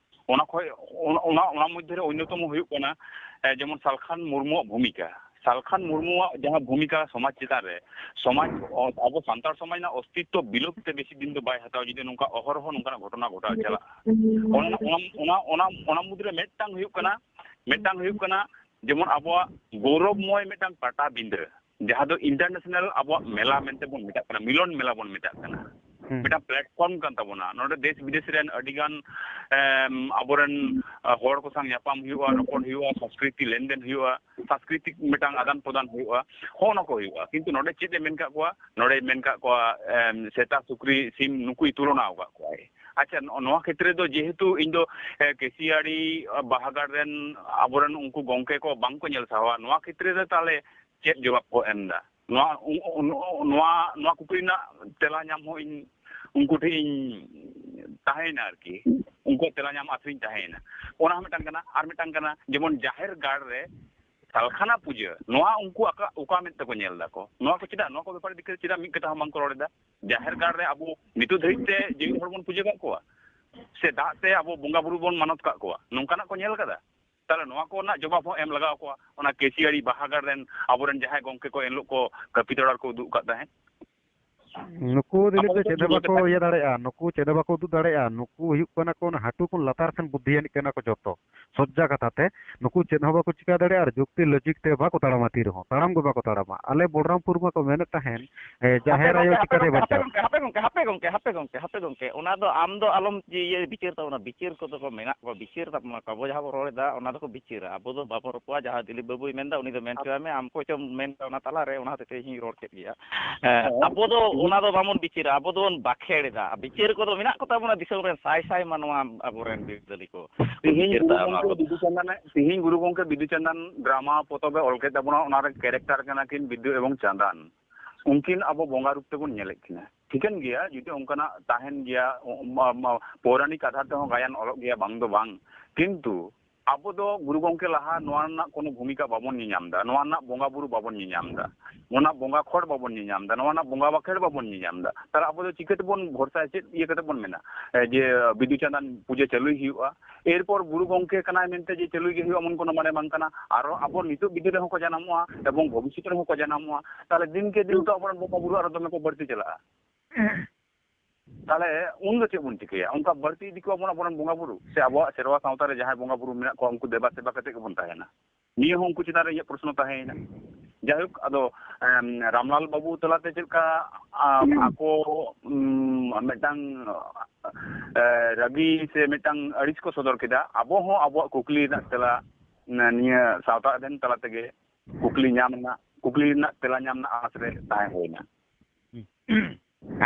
ᱚᱱᱟ ᱠᱷᱚᱡ, ᱚᱱᱟ, ᱚᱱᱟ, ᱚᱱᱟ ᱢᱚᱫᱽᱫᱷᱮ ᱨᱮ ᱚᱱᱱᱚᱛᱚᱢᱚ ᱦᱩᱭᱩᱜ ᱠᱟᱱᱟ, ᱮ, ᱡᱮᱢᱚᱱ ᱥᱟᱞᱠᱷᱟᱱ ᱢᱩᱨᱢᱩᱣᱟᱜ ᱵᱷᱩᱢᱤᱠᱟ᱾ ᱥᱟᱞᱠᱷᱟᱱ ᱢᱩᱨᱢᱩᱣᱟᱜ ᱡᱟᱦᱟᱸ ᱵᱷᱩᱢᱤᱠᱟ ᱥᱚᱢᱟᱡᱽ ᱪᱮᱛᱟᱱ ᱨᱮ, ᱥᱚᱢᱟᱡᱽ, ᱚ, ᱟᱵᱚ ᱥᱟᱱᱛᱟᱲ ᱥᱚᱢᱟᱡᱽ ᱨᱮᱱᱟᱜ ᱚᱥᱛᱤᱛᱛᱚ ᱵᱤᱞᱳᱯ ᱛᱮ ᱵᱮᱥᱤ ᱫᱤᱱ ᱫᱚ ᱵᱟᱭ ᱦᱟᱛᱟᱣᱟ, ᱡᱩᱫᱤ ᱱᱚᱝᱠᱟ ᱚᱦᱚᱨᱦᱚ ᱱᱚᱝᱠᱟᱱᱟᱜ ᱜᱷᱚᱴᱚᱱᱟ ᱜᱷᱚᱴᱟᱣ ᱪᱟᱞᱟᱜᱼᱟ᱾ ᱚᱱᱟ, ᱚᱱᱟ, ᱚᱱᱟ, ᱚᱱᱟ, ᱚᱱᱟ ᱢᱩᱫᱽᱨᱮ ᱢᱤᱫᱴᱟᱝ ᱦᱩᱭᱩᱜ ᱠᱟᱱᱟ, ᱢᱤᱫᱴᱟᱝ ᱦᱩᱭᱩᱜ ᱠᱟᱱᱟ ᱡᱮᱢᱚᱱ ᱟᱵᱚᱣᱟᱜ ᱜᱚᱨᱚᱵᱽᱢᱚᱭ ᱢᱤᱫᱴᱟᱝ ᱯᱟᱴᱟᱵᱤᱸᱫᱟᱹ, ᱡᱟᱦᱟᱸ ᱫᱚ ᱤᱱᱴᱟᱨᱱᱮᱥᱱᱟᱞ ᱟᱵᱚᱣᱟᱜ ᱢᱮᱞᱟ ᱢᱮᱱᱛᱮ ᱵᱚᱱ ᱢᱮᱛᱟᱜ ᱠᱟᱱᱟ, ᱢᱤᱞᱚᱱ ᱢᱮᱞᱟ ᱵᱚᱱ ᱢᱮᱛᱟᱜ ᱠᱟᱱᱟ, ᱦᱩᱸ᱾ ᱢᱤᱫᱴᱟᱝ ᱯᱞᱟᱴᱯᱷᱚᱨᱢ ᱠᱟᱱ ᱛᱟᱵᱚᱱᱟ᱾ ᱱᱚᱰᱮ ᱫᱮᱥ ᱵᱤᱫᱮᱥ ᱨᱮᱱ ᱟᱹᱰᱤ ᱜᱟᱱ, ᱮᱢ, ᱟᱵᱚᱨᱮᱱ, ᱟ, ᱦᱚᱲ ᱠᱚ ᱥᱟᱶ ᱧᱟᱯᱟᱢ ᱦᱩᱭᱩᱜᱼᱟ, ᱨᱚᱯᱚᱲ ᱦᱩᱭᱩᱜᱼᱟ, ᱥᱟᱝᱥᱠᱨᱤᱛᱤ ᱞᱮᱱᱫᱮᱱ ᱦᱩᱭᱩᱜᱼᱟ, ᱥᱟᱝᱥᱠᱨᱤᱛᱤᱠ ᱢᱤᱫᱴᱟᱝ ᱟᱫᱟᱱ ᱯᱨᱚᱫᱟᱱ ᱦᱩᱭᱩᱜᱼᱟ᱾ ᱦᱚᱸᱜᱼᱚ ᱱᱟ ᱠᱚ ᱦᱩᱭᱩᱜᱼᱟ᱾ ᱠᱤᱱᱛᱩ ᱱᱚᱰᱮ ᱪᱮᱫ ᱮ ᱢᱮᱱ ᱠᱟᱜ ᱠᱚᱣᱟ? ᱱᱚᱰᱮᱭ ᱢᱮᱱ ᱠᱟᱜ ᱠᱚᱣᱟ, ᱮᱢ, ᱥᱮᱛᱟ, ᱥᱩᱠᱨᱤ, ᱥᱤᱢ, ᱱᱩᱠᱩᱭ ᱛᱩᱞᱚᱱᱟ ᱟᱠᱟᱫ ᱠᱚᱣᱟᱭ᱾ ᱟᱪᱪᱷᱟ, ᱱᱚ-, ᱱᱚᱣᱟ ᱠᱷᱮᱛᱨᱮ ᱫᱚ ᱡᱮᱦᱮᱛᱩ ᱤᱧ ᱫᱚ, ᱮ, ᱠᱮᱥᱤᱭᱟᱲᱤ, ᱟ, ᱵᱟᱦᱟᱜᱟᱲ ᱨᱮᱱ ᱟᱵᱚᱨᱮᱱ ᱩᱱᱠᱩ ᱜᱚᱝᱠᱮ ᱠᱚ ᱵᱟᱝ ᱠᱚ ᱧᱮᱞ ᱥᱟᱦᱟᱣᱟ, ᱱᱚᱣᱟ ᱠᱷᱮᱛᱨᱮ ᱨᱮ ᱛᱟᱦᱞᱮ ᱪᱮᱫ ᱡᱚᱵᱟᱵ ᱠᱚ ᱮᱢ ᱮᱫᱟ? ᱱᱚᱣᱟ, ᱩ-, ᱩ-, ᱱᱚᱣᱟ, ᱱᱚᱣᱟ ᱠᱩᱠᱞᱤ ᱨᱮᱱᱟᱜ ᱛᱮᱞᱟ ᱧᱟᱢ ᱦᱚᱸ ᱤᱧ ᱩᱱᱠᱩ ᱴᱷᱮᱱ ᱤᱧ ᱛᱟᱦᱮᱸᱭᱮᱱᱟ ᱟᱨᱠᱤ, ᱩᱱᱠᱩᱣᱟᱜ ᱛᱮᱞᱟ ᱧᱟᱢ ᱟᱥᱨᱮᱧ ᱛᱟᱦᱮᱸᱭᱮᱱᱟ᱾ ᱚᱱᱟ ᱦᱚᱸ ᱢᱤᱫᱴᱟᱝ ᱠᱟᱱᱟ᱾ ᱟᱨ ᱢᱤᱫᱴᱟᱝ ᱠᱟᱱᱟ, ᱡᱮᱢᱚᱱ ᱡᱟᱦᱮᱨ ᱜᱟᱲ ᱨᱮ ᱥᱟᱞᱠᱷᱟᱱᱟ ᱯᱩᱡᱟᱹ, ᱱᱚᱣᱟ ᱩᱱᱠᱩ ᱟᱠᱟ-, ᱚᱠᱟ ᱢᱮᱫ ᱛᱮᱠᱚ ᱧᱮᱞ ᱫᱟᱠᱚ? ᱱᱚᱣᱟ ᱠᱚ ᱪᱮᱫᱟᱜ, ᱱᱚᱣᱟ ᱠᱚ ᱵᱮᱯᱟᱨ ᱤᱫᱤ ᱠᱟᱛᱮ ᱪᱮᱫᱟᱜ ᱢᱤᱫ ᱠᱟᱛᱷᱟ ᱦᱚᱸ ᱵᱟᱝ ᱠᱚ ᱨᱚᱲ ᱮᱫᱟ? ᱡᱟᱦᱮᱨ ᱜᱟᱲ ᱨᱮ ᱟᱵᱚ ᱱᱤᱛᱚᱜ ᱫᱷᱟᱹᱨᱤᱡ ᱛᱮ ᱡᱤᱣᱤᱫ ᱦᱚᱲ ᱵᱚᱱ ᱯᱩᱡᱟᱹ ᱠᱟᱜ ᱠᱚᱣᱟ? ᱥᱮ ᱫᱟᱜ ᱛᱮ ᱟᱵᱚ ᱵᱚᱸᱜᱟ ᱵᱩᱨᱩ ᱵᱚᱱ ᱢᱟᱱᱚᱛ ᱠᱟᱜ ᱠᱚᱣᱟ? ᱱᱚᱝᱠᱟᱱᱟᱜ ᱠᱚ ᱧᱮᱞ ᱠᱟᱫᱟ? ᱛᱟᱦᱞᱮ ᱱᱚᱣᱟ ᱠᱚ ᱨᱮᱱᱟᱜ ᱡᱚᱵᱟᱵ ᱦᱚᱸ ᱮᱢ ᱞᱟᱜᱟᱣ ᱠᱚᱣᱟ᱾ ᱚᱱᱟ ᱠᱮᱥᱤᱭᱟᱲᱤ ᱵᱟᱦᱟ ᱜᱟᱲ ᱨᱮᱱ ᱟᱵᱚᱨᱮᱱ ᱡᱟᱦᱟᱸᱭ ᱜᱚᱝᱠᱮ ᱠᱚ ᱮᱱᱦᱤᱞᱳᱜ ᱠᱚ ᱠᱟᱹᱯᱤ ᱛᱚᱲᱟᱲ ᱠᱚ ᱩᱫᱩᱜ ᱟᱠᱟᱫ ᱛᱟᱦᱮᱸᱫ᱾ ᱱᱩᱠᱩ ᱫᱤᱞᱤᱯ ᱫᱚ ᱪᱮᱫ ᱦᱚᱸ ᱵᱟᱠᱚ ᱤᱭᱟᱹ ᱫᱟᱲᱮᱭᱟᱜᱼᱟ᱾ ᱱᱩᱠᱩ ᱪᱮᱫ ᱦᱚᱸ ᱵᱟᱠᱚ ᱩᱫᱩᱜ ᱫᱟᱲᱮᱭᱟᱜᱼᱟ᱾ ᱱᱩᱠᱩ ᱦᱩᱭᱩᱜ ᱠᱟᱱᱟ ᱠᱚ ᱚᱱᱟ ᱦᱟᱹᱴᱩ ᱠᱷᱚᱱ ᱞᱟᱛᱟᱨ ᱥᱮᱱ ᱵᱩᱫᱽᱫᱷᱤᱭᱟᱱᱤᱡ ᱠᱟᱱᱟ ᱠᱚ ᱡᱚᱛᱚ᱾ ᱥᱚᱡᱡᱟ ᱠᱟᱛᱷᱟ ᱛᱮ ᱱᱩᱠᱩ ᱪᱮᱫ ᱦᱚᱸ ᱵᱟᱠᱚ ᱪᱤᱠᱟ ᱫᱟᱲᱮᱭᱟᱜᱼᱟ ᱟᱨ ᱡᱩᱠᱛᱤ ᱞᱚᱡᱤᱠ ᱛᱮ ᱵᱟᱠᱚ ᱛᱟᱲᱟᱢᱟ ᱛᱤ ᱨᱮᱦᱚᱸ᱾ ᱛᱟᱲᱟᱢ ᱜᱮ ᱵᱟᱠᱚ ᱛᱟᱲᱟᱢᱟ᱾ ᱟᱞᱮ ᱵᱚᱞᱨᱟᱢᱯᱩᱨ ᱢᱟᱠᱚ ᱢᱮᱱᱮᱫ ᱛᱟᱦᱮᱱ, ᱮ, ᱦᱟᱯᱮ ᱡᱟᱦᱮᱨ ᱟᱭᱳ ᱜᱚᱝᱠᱮ, ᱪᱤᱠᱟᱹᱛᱮ ᱦᱟᱯᱮ ᱵᱟᱧᱪᱟᱣ? ᱜᱚᱝᱠᱮ, ᱦᱟᱯᱮ ᱜᱚᱝᱠᱮ, ᱦᱟᱯᱮ ᱜᱚᱝᱠᱮ, ᱦᱟᱯᱮ ᱜᱚᱝᱠᱮ, ᱦᱟᱯᱮ ᱜᱚᱝᱠᱮ, ᱚᱱᱟ ᱫᱚ ᱟᱢ ᱫᱚ ᱟᱞᱚᱢ ᱤᱭᱟᱹ ᱵᱤᱪᱟᱹᱨ ᱛᱟᱵᱚᱱᱟ᱾ ᱵᱤᱪᱟᱹᱨ ᱠᱚᱫᱚ ᱠᱚ ᱢᱮᱱᱟᱜ ᱠᱚᱣᱟ, ᱵᱤᱪᱟᱹᱨ ᱛᱟᱵᱚᱱᱟ ᱠᱚ᱾ ᱟᱵᱚ ᱡᱟᱦᱟᱸ ᱵᱚᱱ ᱨᱚᱲ ᱮᱫᱟ, ᱚᱱᱟ ᱫᱚᱠᱚ ᱵᱤᱪᱟᱹᱨᱟ᱾ ᱟᱵᱚ ᱫᱚ ᱵᱟᱵᱚᱱ ᱨᱚᱯᱚᱲᱟ᱾ ᱡᱟᱦᱟᱸ ᱫᱤᱞᱤᱯ ᱵᱟᱹᱵᱩᱭ ᱢᱮᱱᱫᱟ, ᱩᱱᱤ ᱫᱚ ᱢᱮᱱ ᱦᱚᱪᱚᱭ ᱢᱮ, ᱟᱢ ᱠᱚ ᱪᱚᱢ ᱢᱮᱱ ᱮᱫᱟ ᱚᱱᱟ ᱛᱟᱞᱟᱨᱮ, ᱚᱱᱟ ᱦᱚᱛᱮᱡ ᱛᱮ ᱤᱧ ᱨᱚᱲ ᱠᱮᱫ ᱜᱮᱭᱟ᱾ ᱦᱮᱸ, ᱦᱮᱸ᱾ ᱟᱵᱚ ᱫᱚ ᱚᱱᱟ ᱫᱚ ᱵᱟᱵᱚᱱ ᱵᱤᱪᱟᱹᱨᱟ, ᱟᱵᱚ ᱫᱚᱵᱚᱱ ᱵᱟᱠᱷᱮᱲ ᱮᱫᱟ᱾ ᱵᱤᱪᱟᱹᱨ ᱠᱚᱫᱚ ᱢᱮᱱᱟᱜ ᱠᱚ ᱛᱟᱵᱚᱱᱟ ᱫᱤᱥᱚᱢ ᱨᱮᱱ ᱥᱟᱭ ᱥᱟᱭ ᱢᱟᱱᱣᱟ, ᱟᱵᱚᱨᱮᱱ ᱵᱤᱨᱟᱹᱫᱟᱹᱞᱤ ᱠᱚ᱾ ᱛᱤᱦᱤᱧ ᱵᱤᱪᱟᱹᱨ ᱜᱩᱨᱩ ᱫᱟ ᱚᱱᱟ ᱜᱚᱝᱠᱮ ᱠᱚᱫᱚ᱾ ᱵᱤᱫᱩ ᱪᱟᱸᱫᱟᱱ, ᱛᱤᱦᱤᱧ ᱜᱩᱨᱩ ᱜᱚᱝᱠᱮ ᱵᱤᱫᱩ ᱪᱟᱸᱫᱟᱱ ᱰᱨᱟᱢᱟ ᱯᱚᱛᱚᱵ ᱮ ᱚᱞ ᱠᱮᱫ ᱛᱟᱵᱚᱱᱟ, ᱚᱱᱟ ᱨᱮ ᱠᱮᱨᱮᱠᱴᱟᱨ ᱠᱟᱱᱟ ᱠᱤᱱ ᱵᱤᱫᱩ ᱮᱵᱚᱝ ᱪᱟᱸᱫᱟᱱ᱾ ᱩᱱᱠᱤᱱ ᱟᱵᱚ ᱵᱚᱸᱜᱟ ᱨᱩᱯ ᱛᱮᱵᱚᱱ ᱧᱮᱞᱮᱫ ᱠᱤᱱᱟ᱾ ᱴᱷᱤᱠᱟᱹᱱ ᱜᱮᱭᱟ, ᱡᱩᱫᱤ ᱚᱱᱠᱟᱱᱟᱜ ᱛᱟᱦᱮᱱ ᱜᱮᱭᱟ, ᱚ, ᱢᱟ, ᱢᱟ, ᱯᱳᱣᱨᱟᱱᱤᱠ ᱟᱫᱷᱟᱨ ᱛᱮᱦᱚᱸ ᱜᱟᱭᱟᱱ ᱚᱞᱚᱜ ᱜᱮᱭᱟ, ᱵᱟᱝ ᱫᱚ ᱵᱟᱝ, ᱠᱤᱱᱛᱩ ᱟᱵᱚ ᱫᱚ ᱜᱩᱨᱩ ᱜᱚᱝᱠᱮ ᱞᱟᱦᱟ ᱱᱚᱣᱟ ᱨᱮᱱᱟᱜ ᱠᱳᱱᱳ ᱵᱷᱩᱢᱤᱠᱟ ᱵᱟᱵᱚᱱ ᱧᱮᱧᱟᱢ ᱮᱫᱟ, ᱱᱚᱣᱟ ᱨᱮᱱᱟᱜ ᱵᱚᱸᱜᱟ ᱵᱩᱨᱩ ᱵᱟᱵᱚᱱ ᱧᱮᱧᱟᱢ ᱮᱫᱟ, ᱱᱚᱣᱟ ᱨᱮᱱᱟᱜ ᱵᱚᱸᱜᱟ ᱠᱷᱚᱲ ᱵᱟᱵᱚᱱ ᱧᱮᱧᱟᱢ ᱮᱫᱟ, ᱱᱚᱣᱟ ᱨᱮᱱᱟᱜ ᱵᱚᱸᱜᱟ ᱵᱟᱠᱷᱮᱲ ᱵᱟᱵᱚᱱ ᱧᱮᱧᱟᱢ ᱮᱫᱟ᱾ ᱛᱟᱦᱞᱮ ᱟᱵᱚ ᱫᱚ ᱪᱤᱠᱟᱹ ᱛᱮᱵᱚᱱ ᱵᱷᱚᱨᱥᱟᱭᱟ? ᱪᱮᱫ ᱤᱭᱟᱹ ᱠᱟᱛᱮ ᱵᱚᱱ ᱢᱮᱱᱟ, ᱮ, ᱡᱮ ᱵᱤᱫᱩ ᱪᱟᱸᱫᱟᱱ ᱯᱩᱡᱟᱹ ᱪᱟᱹᱞᱩᱭ ᱦᱩᱭᱩᱜᱼᱟ? ᱮᱨᱯᱚᱨ ᱜᱩᱨᱩ ᱜᱚᱝᱠᱮ ᱠᱟᱱᱟᱭ ᱢᱮᱱᱛᱮ ᱡᱮ ᱪᱟᱹᱞᱩᱭ ᱜᱮ ᱦᱩᱭᱩᱜᱼᱟ, ᱮᱢᱚᱱ ᱠᱳᱱᱳ ᱢᱟᱱᱮ ᱵᱟᱝ ᱠᱟᱱᱟ᱾ ᱟᱨᱚ ᱟᱵᱚ ᱱᱤᱛᱚᱜ ᱵᱤᱫᱟᱹᱞ ᱨᱮᱦᱚᱸ ᱠᱚ ᱡᱟᱱᱟᱢᱚᱜᱼᱟ ᱮᱵᱚᱝ ᱵᱷᱚᱵᱤᱥᱥᱚᱛ ᱨᱮᱦᱚᱸ ᱠᱚ ᱡᱟᱱᱟᱢᱚᱜᱼᱟ᱾ ᱛᱟᱦᱞᱮ ᱫᱤᱱ ᱠᱮ ᱫᱤᱱ ᱛᱚ ᱟᱵᱚᱨᱮᱱ ᱵᱚᱸᱜᱟ ᱵᱩᱨᱩ ᱟᱨᱚ ᱫᱚᱢᱮ ᱠᱚ ᱵᱟᱹᱲᱛᱤ ᱪᱟᱞᱟᱜᱼᱟ᱾ ᱛᱟᱦᱞᱮ ᱩᱱ ᱫᱚ ᱪᱮᱫ ᱵᱚᱱ ᱪᱤᱠᱟᱹᱭᱟ? ᱚᱱᱠᱟ ᱵᱟᱹᱲᱛᱤ ᱤᱫᱤ ᱠᱚᱣᱟ ᱵᱚᱱ ᱟᱵᱚᱨᱮᱱ ᱵᱚᱸᱜᱟ ᱵᱩᱨᱩ, ᱥᱮ ᱟᱵᱚᱣᱟᱜ ᱥᱮᱨᱣᱟ ᱥᱟᱶᱛᱟ ᱨᱮ ᱡᱟᱦᱟᱸᱭ ᱵᱚᱸᱜᱟ ᱵᱩᱨᱩ ᱢᱮᱱᱟᱜ ᱠᱚᱣᱟ ᱩᱱᱠᱩ ᱫᱮᱵᱟ ᱥᱮᱵᱟ ᱠᱟᱛᱮ ᱜᱮᱵᱚᱱ ᱛᱟᱦᱮᱱᱟ? ᱱᱤᱭᱟᱹ ᱦᱚᱸ ᱩᱱᱠᱩ ᱪᱮᱛᱟᱱ ᱨᱮ ᱤᱧᱟᱹᱜ ᱯᱨᱚᱥᱱᱚ ᱛᱟᱦᱮᱸᱭᱮᱱᱟ᱾ ᱡᱟᱭᱦᱳᱠ, ᱟᱫᱚ, ᱮᱢ, ᱨᱟᱢᱞᱟᱞ ᱵᱟᱵᱩ ᱛᱟᱞᱟᱛᱮ ᱪᱮᱫ ᱞᱮᱠᱟ, ᱟᱢ, ᱟᱠᱚ, ᱩᱢ, ᱢᱤᱫᱴᱟᱝ, ᱮ, ᱨᱟᱹᱜᱤ ᱥᱮ ᱢᱤᱫᱴᱟᱝ ᱟᱹᱲᱤᱥ ᱠᱚ ᱥᱚᱫᱚᱨ ᱠᱮᱫᱟ, ᱟᱵᱚ ᱦᱚᱸ ᱟᱵᱚᱣᱟᱜ ᱠᱩᱠᱞᱤ ᱨᱮᱱᱟᱜ ᱛᱮᱞᱟ, ᱱᱤᱭᱟᱹ ᱥᱟᱶᱛᱟ ᱮᱵᱷᱮᱱ ᱛᱟᱞᱟ ᱛᱮᱜᱮ ᱠᱩᱠᱞᱤ ᱧᱟᱢ ᱨᱮᱱᱟᱜ, ᱠᱩᱠᱞᱤ ᱨᱮᱱᱟᱜ ᱛᱮᱞᱟ ᱧᱟᱢ ᱨᱮᱱᱟᱜ ᱟᱸᱥ ᱨᱮ ᱛᱟᱦᱮᱸ ᱦᱩᱭᱱᱟ᱾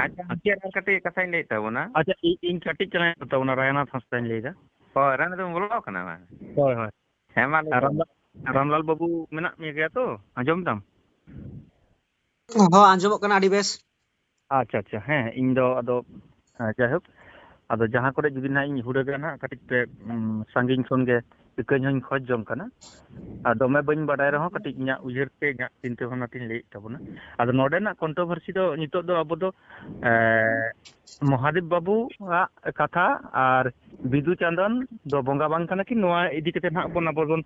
ᱟᱪᱪᱷᱟ, ᱢᱩᱪᱟᱹᱫ ᱨᱮ ᱠᱟᱹᱴᱤᱡ ᱠᱟᱛᱷᱟᱧ ᱞᱟᱹᱭᱮᱫ ᱛᱟᱵᱚᱱᱟ᱾ ᱟᱪᱪᱷᱟ, ᱤ-, ᱤᱧ ᱠᱟᱹᱴᱤᱡ ᱪᱟᱞᱟᱝ ᱛᱟᱵᱚᱱᱟ, ᱨᱟᱭᱱᱟᱛᱷ ᱦᱟᱸᱥᱫᱟᱧ ᱞᱟᱹᱭᱫᱟ᱾ ᱦᱳᱭ, ᱨᱟᱭᱱᱟᱛᱷ ᱵᱚᱞᱚ ᱠᱟᱱᱟ ᱵᱟᱝ? ᱦᱳᱭ, ᱦᱳᱭ᱾ ᱦᱮᱸ, ᱢᱟ ᱞᱟᱹᱭ ᱟᱨ ᱢᱮ᱾ ᱨᱟᱢᱞᱟᱞ, ᱨᱟᱢᱞᱟᱞ ᱵᱟᱹᱵᱩ ᱢᱮᱱᱟᱜ ᱢᱮᱭᱟ ᱜᱮᱭᱟ ᱛᱚ? ᱟᱸᱡᱚᱢ ᱫᱟᱢ? ᱦᱚᱸ, ᱟᱸᱡᱚᱢᱚᱜ ᱠᱟᱱᱟ ᱟᱹᱰᱤ ᱵᱮᱥ᱾ ᱟᱪᱪᱷᱟ, ᱟᱪᱪᱷᱟ, ᱦᱮᱸ, ᱤᱧ ᱫᱚ ᱟᱫᱚ, ᱦᱮᱸ, ᱡᱟᱭᱦᱳᱠ, ᱟᱫᱚ ᱡᱟᱦᱟᱸ ᱠᱚᱨᱮ ᱡᱩᱫᱤ ᱱᱟᱦᱟᱜ ᱤᱧ ᱦᱩᱲᱟᱹᱜᱟ ᱱᱟᱦᱟᱜ, ᱠᱟᱹᱴᱤᱡ ᱯᱮ, ᱩᱢ, ᱥᱟᱺᱜᱤᱧ ᱠᱷᱚᱱ ᱜᱮ ᱤᱠᱟᱹᱧ ᱦᱚᱧ ᱠᱷᱚᱡᱽ ᱡᱚᱝ ᱠᱟᱱᱟ᱾ ᱟᱨ ᱫᱚᱢᱮ ᱵᱟᱹᱧ ᱵᱟᱰᱟᱭ ᱨᱮᱦᱚᱸ, ᱠᱟᱹᱴᱤᱡ ᱤᱧᱟᱹᱜ ᱩᱭᱦᱟᱹᱨ ᱛᱮ, ᱤᱧᱟᱹᱜ ᱪᱤᱱᱛᱟᱹ ᱵᱷᱟᱵᱽᱱᱟ ᱛᱤᱧ ᱞᱟᱹᱭᱮᱫ ᱛᱟᱵᱚᱱᱟ᱾ ᱟᱫᱚ ᱱᱚᱰᱮᱱᱟᱜ controversy ᱫᱚ ᱱᱤᱛᱚᱜ ᱫᱚ ᱟᱵᱚ ᱫᱚ, ᱮ, ᱢᱚᱦᱟᱫᱮᱵ ᱵᱟᱹᱵᱩᱣᱟᱜ ᱠᱟᱛᱷᱟ ᱟᱨ ᱵᱤᱫᱩ ᱪᱟᱸᱫᱟᱱ ᱫᱚ ᱵᱚᱸᱜᱟ ᱵᱟᱝ ᱠᱟᱱᱟ ᱠᱤ, ᱱᱚᱣᱟ ᱤᱫᱤ ᱠᱟᱛᱮ ᱱᱟᱦᱟᱜ ᱵᱚᱱ, ᱟᱵᱚ ᱵᱚᱱ,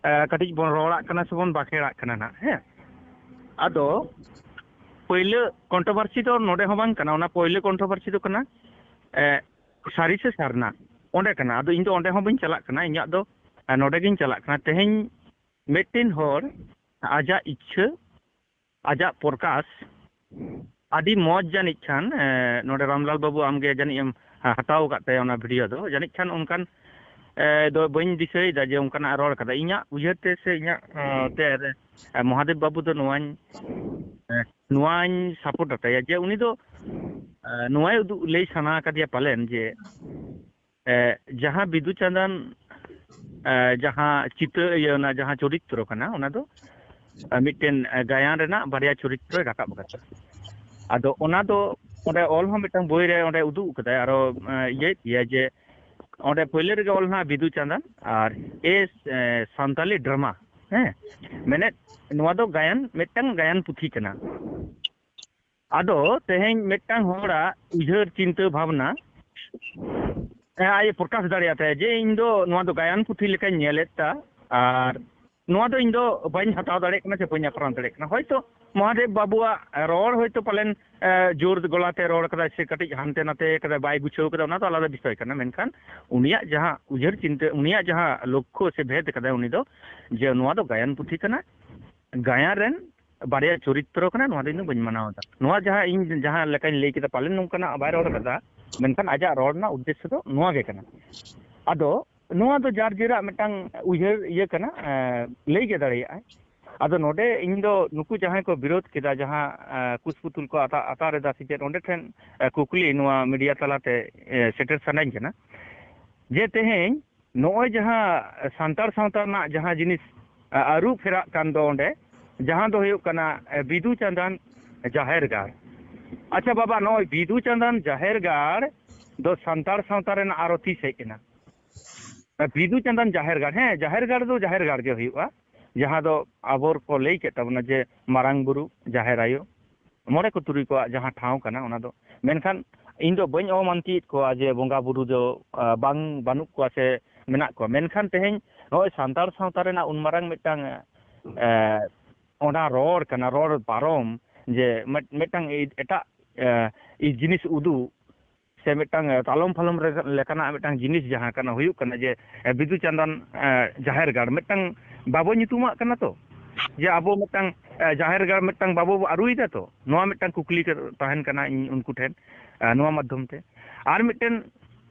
ᱮ, ᱠᱟᱹᱴᱤᱡ ᱵᱚᱱ ᱨᱚᱲᱟᱜ ᱠᱟᱱᱟ ᱥᱮᱵᱚᱱ ᱵᱟᱠᱷᱮᱲᱟᱜ ᱠᱟᱱᱟ ᱱᱟᱦᱟᱜ, ᱦᱮᱸ᱾ ᱟᱫᱚ ᱯᱳᱭᱞᱳ controversy ᱫᱚ ᱱᱚᱰᱮ ᱦᱚᱸ ᱵᱟᱝ ᱠᱟᱱᱟ, ᱚᱱᱟ ᱯᱳᱭᱞᱳ controversy ᱫᱚ ᱠᱟᱱᱟ, ᱮ, ᱥᱟᱹᱨᱤ ᱥᱮ ᱥᱟᱨᱱᱟ, ᱚᱸᱰᱮ ᱠᱟᱱᱟ᱾ ᱟᱫᱚ ᱤᱧ ᱫᱚ ᱚᱸᱰᱮ ᱦᱚᱸ ᱵᱟᱹᱧ ᱪᱟᱞᱟᱜ ᱠᱟᱱᱟ, ᱤᱧᱟᱹᱜ ᱫᱚ, ᱮ, ᱱᱚᱰᱮ ᱜᱤᱧ ᱪᱟᱞᱟᱜ ᱠᱟᱱᱟ᱾ ᱛᱮᱦᱮᱧ ᱢᱤᱫᱴᱮᱱ ᱦᱚᱲ ᱟᱡᱟᱜ ᱤᱪᱪᱷᱟᱹ, ᱟᱡᱟᱜ ᱯᱨᱚᱠᱟᱥ ᱟᱹᱰᱤ ᱢᱚᱡᱽ ᱡᱟᱹᱱᱤᱡ ᱠᱷᱟᱱ, ᱮ, ᱱᱚᱰᱮ ᱨᱟᱢᱞᱟᱞ ᱵᱟᱹᱵᱩ ᱟᱢᱜᱮ ᱡᱟᱹᱱᱤᱡ ᱮᱢ ᱦᱟ-, ᱦᱟᱛᱟᱣ ᱟᱠᱟᱫ ᱛᱟᱭᱟ ᱚᱱᱟ video ᱫᱚ, ᱡᱟᱹᱱᱤᱡ ᱠᱷᱟᱱ ᱚᱱᱠᱟᱱ, ᱮ, ᱫᱚ ᱵᱟᱹᱧ ᱫᱤᱥᱟᱹᱭᱮᱫᱟ ᱡᱮ ᱚᱱᱠᱟᱱᱟᱜ ᱮ ᱨᱚᱲ ᱠᱟᱫᱟ᱾ ᱤᱧᱟᱹᱜ ᱩᱭᱦᱟᱹᱨ ᱛᱮ ᱥᱮ ᱤᱧᱟᱹᱜ, ᱮ, ᱛᱮ ᱨᱮ, ᱮ, ᱢᱚᱦᱟᱫᱮᱵ ᱵᱟᱹᱵᱩ ᱫᱚ ᱱᱚᱣᱟᱧ, ᱮ, ᱱᱚᱣᱟᱧ support ᱟᱛᱟᱭᱟ ᱡᱮ ᱩᱱᱤ ᱫᱚ, ᱮ, ᱱᱚᱣᱟᱭ ᱩᱫᱩᱜ ᱞᱟᱹᱭ ᱥᱟᱱᱟ ᱠᱟᱫᱮᱭᱟ ᱯᱟᱞᱮᱱ ᱡᱮ, ᱮ, ᱡᱟᱦᱟᱸ ᱵᱤᱫᱩ ᱪᱟᱸᱫᱟᱱ, ᱮ, ᱡᱟᱦᱟᱸ ᱪᱤᱛᱟᱹ, ᱤᱭᱟᱹ, ᱚᱱᱟ ᱡᱟᱦᱟᱸ ᱪᱚᱨᱤᱛᱨᱚ ᱠᱟᱱᱟ, ᱚᱱᱟ ᱫᱚ, ᱮ, ᱢᱤᱫᱴᱮᱱ, ᱮ, ᱜᱟᱭᱟᱱ ᱨᱮᱱᱟᱜ ᱵᱟᱨᱭᱟ ᱪᱚᱨᱤᱛᱨᱚᱭ ᱨᱟᱠᱟᱵ ᱟᱠᱟᱫᱟ᱾ ᱟᱫᱚ ᱚᱱᱟ ᱫᱚ ᱚᱸᱰᱮ ᱚᱞ ᱦᱚᱸ ᱢᱤᱫᱴᱟᱝ ᱵᱳᱭ ᱨᱮ ᱚᱸᱰᱮ ᱩᱫᱩᱜ ᱠᱟᱫᱟᱭ, ᱟᱨᱚ, ᱮ, ᱤᱭᱟᱹᱭᱮᱫ ᱜᱮᱭᱟ ᱡᱮ ᱚᱸᱰᱮ ᱯᱳᱭᱞᱳ ᱨᱮᱜᱮ ᱚᱞ ᱦᱮᱱᱟᱜᱼᱟ ᱵᱤᱫᱩ ᱪᱟᱸᱫᱟᱱ ᱟᱨ ᱮ, ᱮ, ᱥᱟᱱᱛᱟᱞᱤ drama, ᱦᱮᱸ, ᱢᱮᱱᱮᱫ ᱱᱚᱣᱟ ᱫᱚ ᱜᱟᱭᱟᱱ, ᱢᱤᱫᱴᱟᱝ ᱜᱟᱭᱟᱱ ᱯᱩᱛᱷᱤ ᱠᱟᱱᱟ᱾ ᱟᱫᱚ ᱛᱮᱦᱮᱧ ᱢᱤᱫᱴᱟᱝ ᱦᱚᱲᱟᱜ ᱩᱭᱦᱟᱹᱨ ᱪᱤᱱᱛᱟᱹ ᱵᱷᱟᱵᱽᱱᱟ, ᱦᱮᱸ, ᱟᱡ ᱮ ᱯᱨᱚᱠᱟᱥ ᱫᱟᱲᱮᱭᱟᱜ ᱛᱟᱭᱟ ᱡᱮ ᱤᱧ ᱫᱚ ᱱᱚᱣᱟ ᱫᱚ ᱜᱟᱭᱟᱱ ᱯᱩᱛᱷᱤ ᱞᱮᱠᱟᱧ ᱧᱮᱞᱮᱫ ᱛᱟ, ᱟᱨ ᱱᱚᱣᱟ ᱫᱚ ᱤᱧ ᱫᱚ ᱵᱟᱹᱧ ᱦᱟᱛᱟᱣ ᱫᱟᱲᱮᱭᱟᱜ ᱠᱟᱱᱟ ᱥᱮ ᱵᱟᱹᱧ ᱟᱯᱱᱟᱨ ᱫᱟᱲᱮᱭᱟᱜ ᱠᱟᱱᱟ᱾ ᱦᱚᱭᱛᱳ ᱢᱚᱦᱟᱫᱮᱵ ᱵᱟᱹᱵᱩᱣᱟᱜ ᱨᱚᱲ ᱦᱚᱭᱛᱳ ᱯᱟᱞᱮᱱ, ᱮ, ᱡᱳᱨ ᱜᱚᱞᱟᱛᱮ ᱨᱚᱲ ᱠᱟᱫᱟᱭ ᱥᱮ ᱠᱟᱹᱴᱤᱡ ᱦᱟᱱᱛᱮ ᱱᱟᱛᱮ ᱠᱟᱫᱟᱭ, ᱵᱟᱭ ᱜᱩᱪᱷᱟᱹᱣ ᱠᱟᱫᱟ, ᱚᱱᱟ ᱫᱚ ᱟᱞᱟᱫᱟ ᱵᱤᱥᱚᱭ ᱠᱟᱱᱟ᱾ ᱢᱮᱱᱠᱷᱟᱱ ᱩᱱᱤᱭᱟᱜ ᱡᱟᱦᱟᱸ ᱩᱭᱦᱟᱹᱨ ᱪᱤᱱᱛᱟᱹ, ᱩᱱᱤᱭᱟᱜ ᱡᱟᱦᱟᱸ ᱞᱚᱠᱠᱷᱚ ᱥᱮ ᱵᱷᱮᱫ ᱠᱟᱫᱟᱭ ᱩᱱᱤ ᱫᱚ, ᱡᱮ ᱱᱚᱣᱟ ᱫᱚ ᱜᱟᱭᱟᱱ ᱯᱩᱛᱷᱤ ᱠᱟᱱᱟ, ᱜᱟᱭᱟᱱ ᱨᱮᱱ ᱵᱟᱨᱭᱟ ᱪᱚᱨᱤᱛᱨᱚ ᱠᱟᱱᱟ, ᱱᱚᱣᱟ ᱫᱚ ᱤᱧ ᱫᱚ ᱵᱟᱹᱧ ᱢᱟᱱᱟᱣ ᱮᱫᱟ᱾ ᱱᱚᱣᱟ ᱡᱟᱦᱟᱸ ᱤᱧ ᱡᱟᱦᱟᱸ ᱞᱮᱠᱟᱧ ᱞᱟᱹᱭ ᱠᱮᱫᱟ, ᱯᱟᱞᱮᱱ ᱱᱚᱝᱠᱟᱱᱟᱜ ᱵᱟᱭ ᱨᱚᱲ ᱠᱟᱫᱟ, ᱢᱮᱱᱠᱷᱟᱱ ᱟᱡᱟᱜ ᱨᱚᱲ ᱨᱮᱱᱟᱜ ᱩᱫᱽᱫᱮᱥᱥᱚ ᱫᱚ ᱱᱚᱣᱟ ᱜᱮ ᱠᱟᱱᱟ᱾ ᱟᱫᱚ ᱱᱚᱣᱟ ᱫᱚ ᱡᱟᱨ ᱡᱮᱨᱟᱜ ᱢᱤᱫᱴᱟᱝ ᱩᱭᱦᱟᱹᱨ ᱤᱭᱟᱹ ᱠᱟᱱᱟ, ᱮ, ᱞᱟᱹᱭ ᱜᱮ ᱫᱟᱲᱮᱭᱟᱜᱼᱟᱭ᱾ ᱟᱫᱚ ᱱᱚᱰᱮ ᱤᱧ ᱫᱚ ᱱᱩᱠᱩ ᱡᱟᱦᱟᱸᱭ ᱠᱚ ᱵᱤᱨᱳᱫ ᱠᱮᱫᱟ, ᱡᱟᱦᱟᱸ, ᱮ, ᱠᱩᱥᱯᱩᱛᱩᱞ ᱠᱚ ᱟᱛᱟ-, ᱟᱛᱟᱨ ᱮᱫᱟ ᱥᱮ ᱪᱮᱫ, ᱚᱸᱰᱮ ᱴᱷᱮᱱ, ᱮ, ᱠᱩᱠᱞᱤ ᱱᱚᱣᱟ media ᱛᱟᱞᱟᱛᱮ, ᱮ, ᱥᱮᱴᱮᱨ ᱥᱟᱱᱟᱧ ᱠᱟᱱᱟ ᱡᱮ ᱛᱮᱦᱮᱧ ᱱᱚᱜᱼᱚᱭ ᱡᱟᱦᱟᱸ ᱥᱟᱱᱛᱟᱲ ᱥᱟᱶᱛᱟ ᱨᱮᱱᱟᱜ ᱡᱟᱦᱟᱸ ᱡᱤᱱᱤᱥ, ᱮ, ᱟᱹᱨᱩ ᱯᱷᱮᱨᱟᱜ ᱠᱟᱱ ᱫᱚ ᱚᱸᱰᱮ, ᱡᱟᱦᱟᱸ ᱫᱚ ᱦᱩᱭᱩᱜ ᱠᱟᱱᱟ, ᱮ, ᱵᱤᱫᱩ ᱪᱟᱸᱫᱟᱱ ᱡᱟᱦᱮᱨ ᱜᱟᱲ᱾ ᱟᱪᱪᱷᱟ ᱵᱟᱵᱟ, ᱱᱚᱜᱼᱚᱭ ᱵᱤᱫᱩ ᱪᱟᱸᱫᱟᱱ ᱡᱟᱦᱮᱨ ᱜᱟᱲ ᱫᱚ ᱥᱟᱱᱛᱟᱲ ᱥᱟᱶᱛᱟ ᱨᱮᱱᱟᱜ ᱟᱨᱚ ᱛᱤᱥ ᱦᱮᱡ ᱮᱱᱟ? ᱵᱤᱫᱩ ᱪᱟᱸᱫᱟᱱ ᱡᱟᱦᱮᱨ ᱜᱟᱲ, ᱦᱮᱸ, ᱡᱟᱦᱮᱨ ᱜᱟᱲ ᱫᱚ ᱡᱟᱦᱮᱨ ᱜᱟᱲ ᱜᱮ ᱦᱩᱭᱩᱜᱼᱟ, ᱡᱟᱦᱟᱸ ᱫᱚ ᱟᱵᱚ ᱠᱚ ᱞᱟᱹᱭ ᱠᱮᱫ ᱛᱟᱵᱚᱱᱟ ᱡᱮ ᱢᱟᱨᱟᱝ ᱵᱩᱨᱩ, ᱡᱟᱦᱮᱨ ᱟᱭᱳ, ᱢᱚᱬᱮ ᱠᱚ ᱛᱩᱨᱩᱭ ᱠᱚᱣᱟᱜ ᱡᱟᱦᱟᱸ ᱴᱷᱟᱶ ᱠᱟᱱᱟ, ᱚᱱᱟ ᱫᱚ᱾ ᱢᱮᱱᱠᱷᱟᱱ ᱤᱧ ᱫᱚ ᱵᱟᱹᱧ ᱚᱢᱟᱱᱛᱤᱭᱮᱫ ᱠᱚᱣᱟ ᱡᱮ ᱵᱚᱸᱜᱟ ᱵᱩᱨᱩ ᱫᱚ, ᱟ, ᱵᱟᱝ, ᱵᱟᱹᱱᱩᱜ ᱠᱚᱣᱟ ᱥᱮ ᱢᱮᱱᱟᱜ ᱠᱚᱣᱟ᱾ ᱢᱮᱱᱠᱷᱟᱱ ᱛᱮᱦᱮᱧ ᱱᱚᱜᱼᱚᱭ ᱥᱟᱱᱛᱟᱲ ᱥᱟᱶᱛᱟ ᱨᱮᱱᱟᱜ ᱩᱱ ᱢᱟᱨᱟᱝ ᱢᱤᱫᱴᱟᱝ, ᱮ, ᱚᱱᱟ ᱨᱚᱲ ᱠᱟᱱᱟ, ᱨᱚᱲ ᱯᱟᱨᱚᱢ, ᱡᱮ ᱢᱤᱫ-, ᱢᱤᱫᱴᱟᱝ ᱮ-, ᱮᱴᱟᱜ, ᱮ, ᱡᱤᱱᱤᱥ ᱩᱫᱩᱜ ᱥᱮ ᱢᱤᱫᱴᱟᱝ, ᱮ, ᱛᱟᱞᱚᱢ ᱯᱷᱟᱞᱚᱢ ᱨᱮ ᱞᱮᱠᱟᱱᱟᱜ ᱢᱤᱫᱴᱟᱝ ᱡᱤᱱᱤᱥ ᱡᱟᱦᱟᱸ ᱠᱟᱱᱟ, ᱦᱩᱭᱩᱜ ᱠᱟᱱᱟ ᱡᱮ, ᱮ, ᱵᱤᱫᱩ ᱪᱟᱸᱫᱟᱱ, ᱮ, ᱡᱟᱦᱮᱨ ᱜᱟᱲ ᱢᱤᱫᱴᱟᱝ ᱵᱟᱵᱚ ᱧᱩᱛᱩᱢᱟᱜ ᱠᱟᱱᱟ ᱛᱚ, ᱡᱮ ᱟᱵᱚ ᱢᱤᱫᱴᱟᱝ, ᱮ, ᱡᱟᱦᱮᱨ ᱜᱟᱲ ᱢᱤᱫᱴᱟᱝ ᱵᱟᱵᱚ ᱟᱹᱨᱩᱭᱮᱫᱟ ᱛᱚ, ᱱᱚᱣᱟ ᱢᱤᱫᱴᱟᱝ ᱠᱩᱠᱞᱤ ᱠᱟ-, ᱛᱟᱦᱮᱱ ᱠᱟᱱᱟ ᱤᱧ ᱩᱱᱠᱩ ᱴᱷᱮᱱ, ᱮ, ᱱᱚᱣᱟ ᱢᱟᱫᱽᱫᱷᱚᱢ ᱛᱮ᱾ ᱟᱨ ᱢᱤᱫᱴᱮᱱ,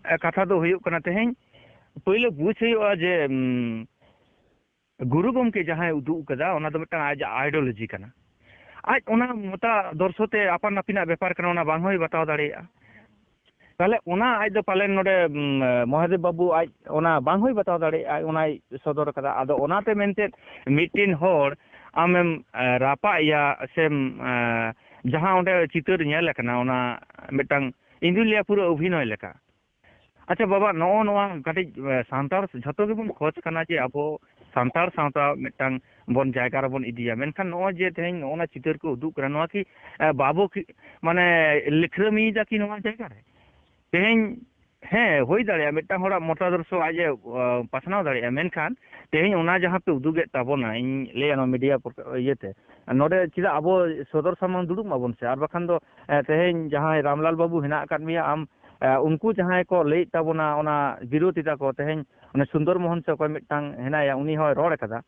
ᱮ, ᱠᱟᱛᱷᱟ ᱫᱚ ᱦᱩᱭᱩᱜ ᱠᱟᱱᱟ, ᱛᱮᱦᱮᱧ ᱯᱳᱭᱞᱳ ᱵᱩᱡᱽ ᱦᱩᱭᱩᱜᱼᱟ ᱡᱮ, ᱩᱢ, ᱜᱩᱨᱩ ᱜᱚᱢᱠᱮ ᱡᱟᱦᱟᱸᱭ ᱩᱫᱩᱜ ᱠᱟᱫᱟ, ᱚᱱᱟ ᱫᱚ ᱢᱤᱫᱴᱟᱝ ᱟᱡᱟᱜ ideology ᱠᱟᱱᱟ᱾ ᱟᱡ ᱚᱱᱟ ᱢᱚᱛᱟᱫᱚᱨᱥᱚ ᱛᱮ ᱟᱯᱟᱱ ᱟᱹᱯᱤᱱᱟᱜ ᱵᱮᱯᱟᱨ ᱠᱟᱱᱟ, ᱚᱱᱟ ᱵᱟᱝ ᱦᱚᱸᱭ ᱵᱟᱛᱟᱣ ᱫᱟᱲᱮᱭᱟᱜᱼᱟ᱾ ᱛᱟᱦᱞᱮ ᱚᱱᱟ ᱟᱡ ᱫᱚ ᱯᱟᱞᱮᱱ ᱱᱚᱰᱮ, ᱩᱢ, ᱢᱚᱦᱟᱫᱮᱵ ᱵᱟᱹᱵᱩ ᱟᱡ ᱚᱱᱟ ᱵᱟᱝ ᱦᱚᱸᱭ ᱵᱟᱛᱟᱣ ᱫᱟᱲᱮᱭᱟᱜᱼᱟ, ᱚᱱᱟᱭ ᱥᱚᱫᱚᱨ ᱠᱟᱫᱟ᱾ ᱟᱫᱚ ᱚᱱᱟᱛᱮ ᱢᱮᱱᱛᱮ ᱢᱤᱫᱴᱤᱱ ᱦᱚᱲ ᱟᱢᱮᱢ, ᱮ, ᱨᱟᱯᱟᱜ ᱮᱭᱟ ᱥᱮᱢ, ᱮ, ᱡᱟᱦᱟᱸ ᱚᱸᱰᱮ ᱪᱤᱛᱟᱹᱨ ᱧᱮᱞ ᱟᱠᱟᱱᱟ, ᱚᱱᱟ ᱢᱤᱫᱴᱟᱝ, ᱤᱧ ᱫᱩᱧ ᱞᱟᱹᱭᱟ, ᱯᱩᱨᱟᱹ ᱚᱵᱷᱤᱱᱚᱭ ᱞᱮᱠᱟ᱾ ᱟᱪᱪᱷᱟ ᱵᱟᱵᱟ, ᱱᱚᱜᱼᱚ ᱱᱚᱣᱟ ᱠᱟᱹᱴᱤᱡ, ᱮ, ᱥᱟᱱᱛᱟᱲ ᱡᱷᱚᱛᱚ ᱜᱮᱵᱚᱱ ᱠᱷᱚᱡᱽ ᱠᱟᱱᱟ ᱡᱮ ᱟᱵᱚ ᱥᱟᱱᱛᱟᱲ ᱥᱟᱶᱛᱟ ᱢᱤᱫᱴᱟᱝ ᱵᱚᱱ ᱡᱟᱭᱜᱟ ᱨᱮᱵᱚᱱ ᱤᱫᱤᱭᱟ, ᱢᱮᱱᱠᱷᱟᱱ ᱱᱚᱜᱼᱚᱭ ᱡᱮ ᱛᱮᱦᱮᱧ ᱱᱚᱜᱼᱚ ᱱᱟ ᱪᱤᱛᱟᱹᱨ ᱠᱚ ᱩᱫᱩᱜ ᱠᱟᱱᱟ, ᱱᱚᱣᱟ ᱠᱤ, ᱮ, ᱵᱟᱵᱚ ᱠᱤ, ᱢᱟᱱᱮ, ᱞᱤᱠᱷᱨᱟᱹᱢᱤᱭᱮᱫᱟ ᱠᱤ ᱱᱚᱣᱟ ᱡᱟᱭᱜᱟ ᱨᱮ? ᱛᱮᱦᱮᱧ, ᱦᱮᱸ, ᱦᱩᱭ ᱫᱟᱲᱮᱭᱟᱜᱼᱟ, ᱢᱤᱫᱴᱟᱝ ᱦᱚᱲᱟᱜ ᱢᱚᱛᱟᱫᱚᱨᱥᱚ ᱟᱡ ᱮ, ᱮ, ᱯᱟᱥᱱᱟᱣ ᱫᱟᱲᱮᱭᱟᱜᱼᱟ, ᱢᱮᱱᱠᱷᱟᱱ ᱛᱮᱦᱮᱧ ᱚᱱᱟ ᱡᱟᱦᱟᱸ ᱯᱮ ᱩᱫᱩᱜᱮᱫ ᱛᱟᱵᱚᱱᱟ, ᱤᱧ ᱞᱟᱹᱭᱟ ᱱᱚᱣᱟ media ᱯᱨᱚᱠᱟ-, ᱤᱭᱟᱹᱛᱮ, ᱱᱚᱰᱮ ᱪᱮᱫᱟᱜ ᱟᱵᱚ ᱥᱚᱫᱚᱨ ᱥᱟᱢᱟᱝ ᱫᱩᱲᱩᱵ ᱢᱟᱵᱚᱱ ᱥᱮ? ᱟᱨ ᱵᱟᱠᱷᱟᱱ ᱫᱚ, ᱮ, ᱛᱮᱦᱮᱧ ᱡᱟᱦᱟᱸᱭ ᱨᱟᱢᱞᱟᱞ ᱵᱟᱹᱵᱩ ᱦᱮᱱᱟᱜ ᱟᱠᱟᱫ ᱢᱮᱭᱟ, ᱟᱢ, ᱮ, ᱩᱱᱠᱩ ᱡᱟᱦᱟᱸᱭ ᱠᱚ ᱞᱟᱹᱭᱮᱫ ᱛᱟᱵᱚᱱᱟ, ᱚᱱᱟ ᱵᱤᱨᱳᱫᱷᱤᱛᱟ ᱠᱚ, ᱛᱮᱦᱮᱧ ᱚᱱᱮ ᱥᱩᱱᱫᱚᱨ ᱢᱳᱦᱚᱱ ᱥᱮ ᱚᱠᱚᱭ ᱢᱤᱫᱴᱟᱝ ᱦᱮᱱᱟᱭᱟ, ᱩᱱᱤ ᱦᱚᱸᱭ ᱨᱚᱲ ᱟᱠᱟᱫᱟ᱾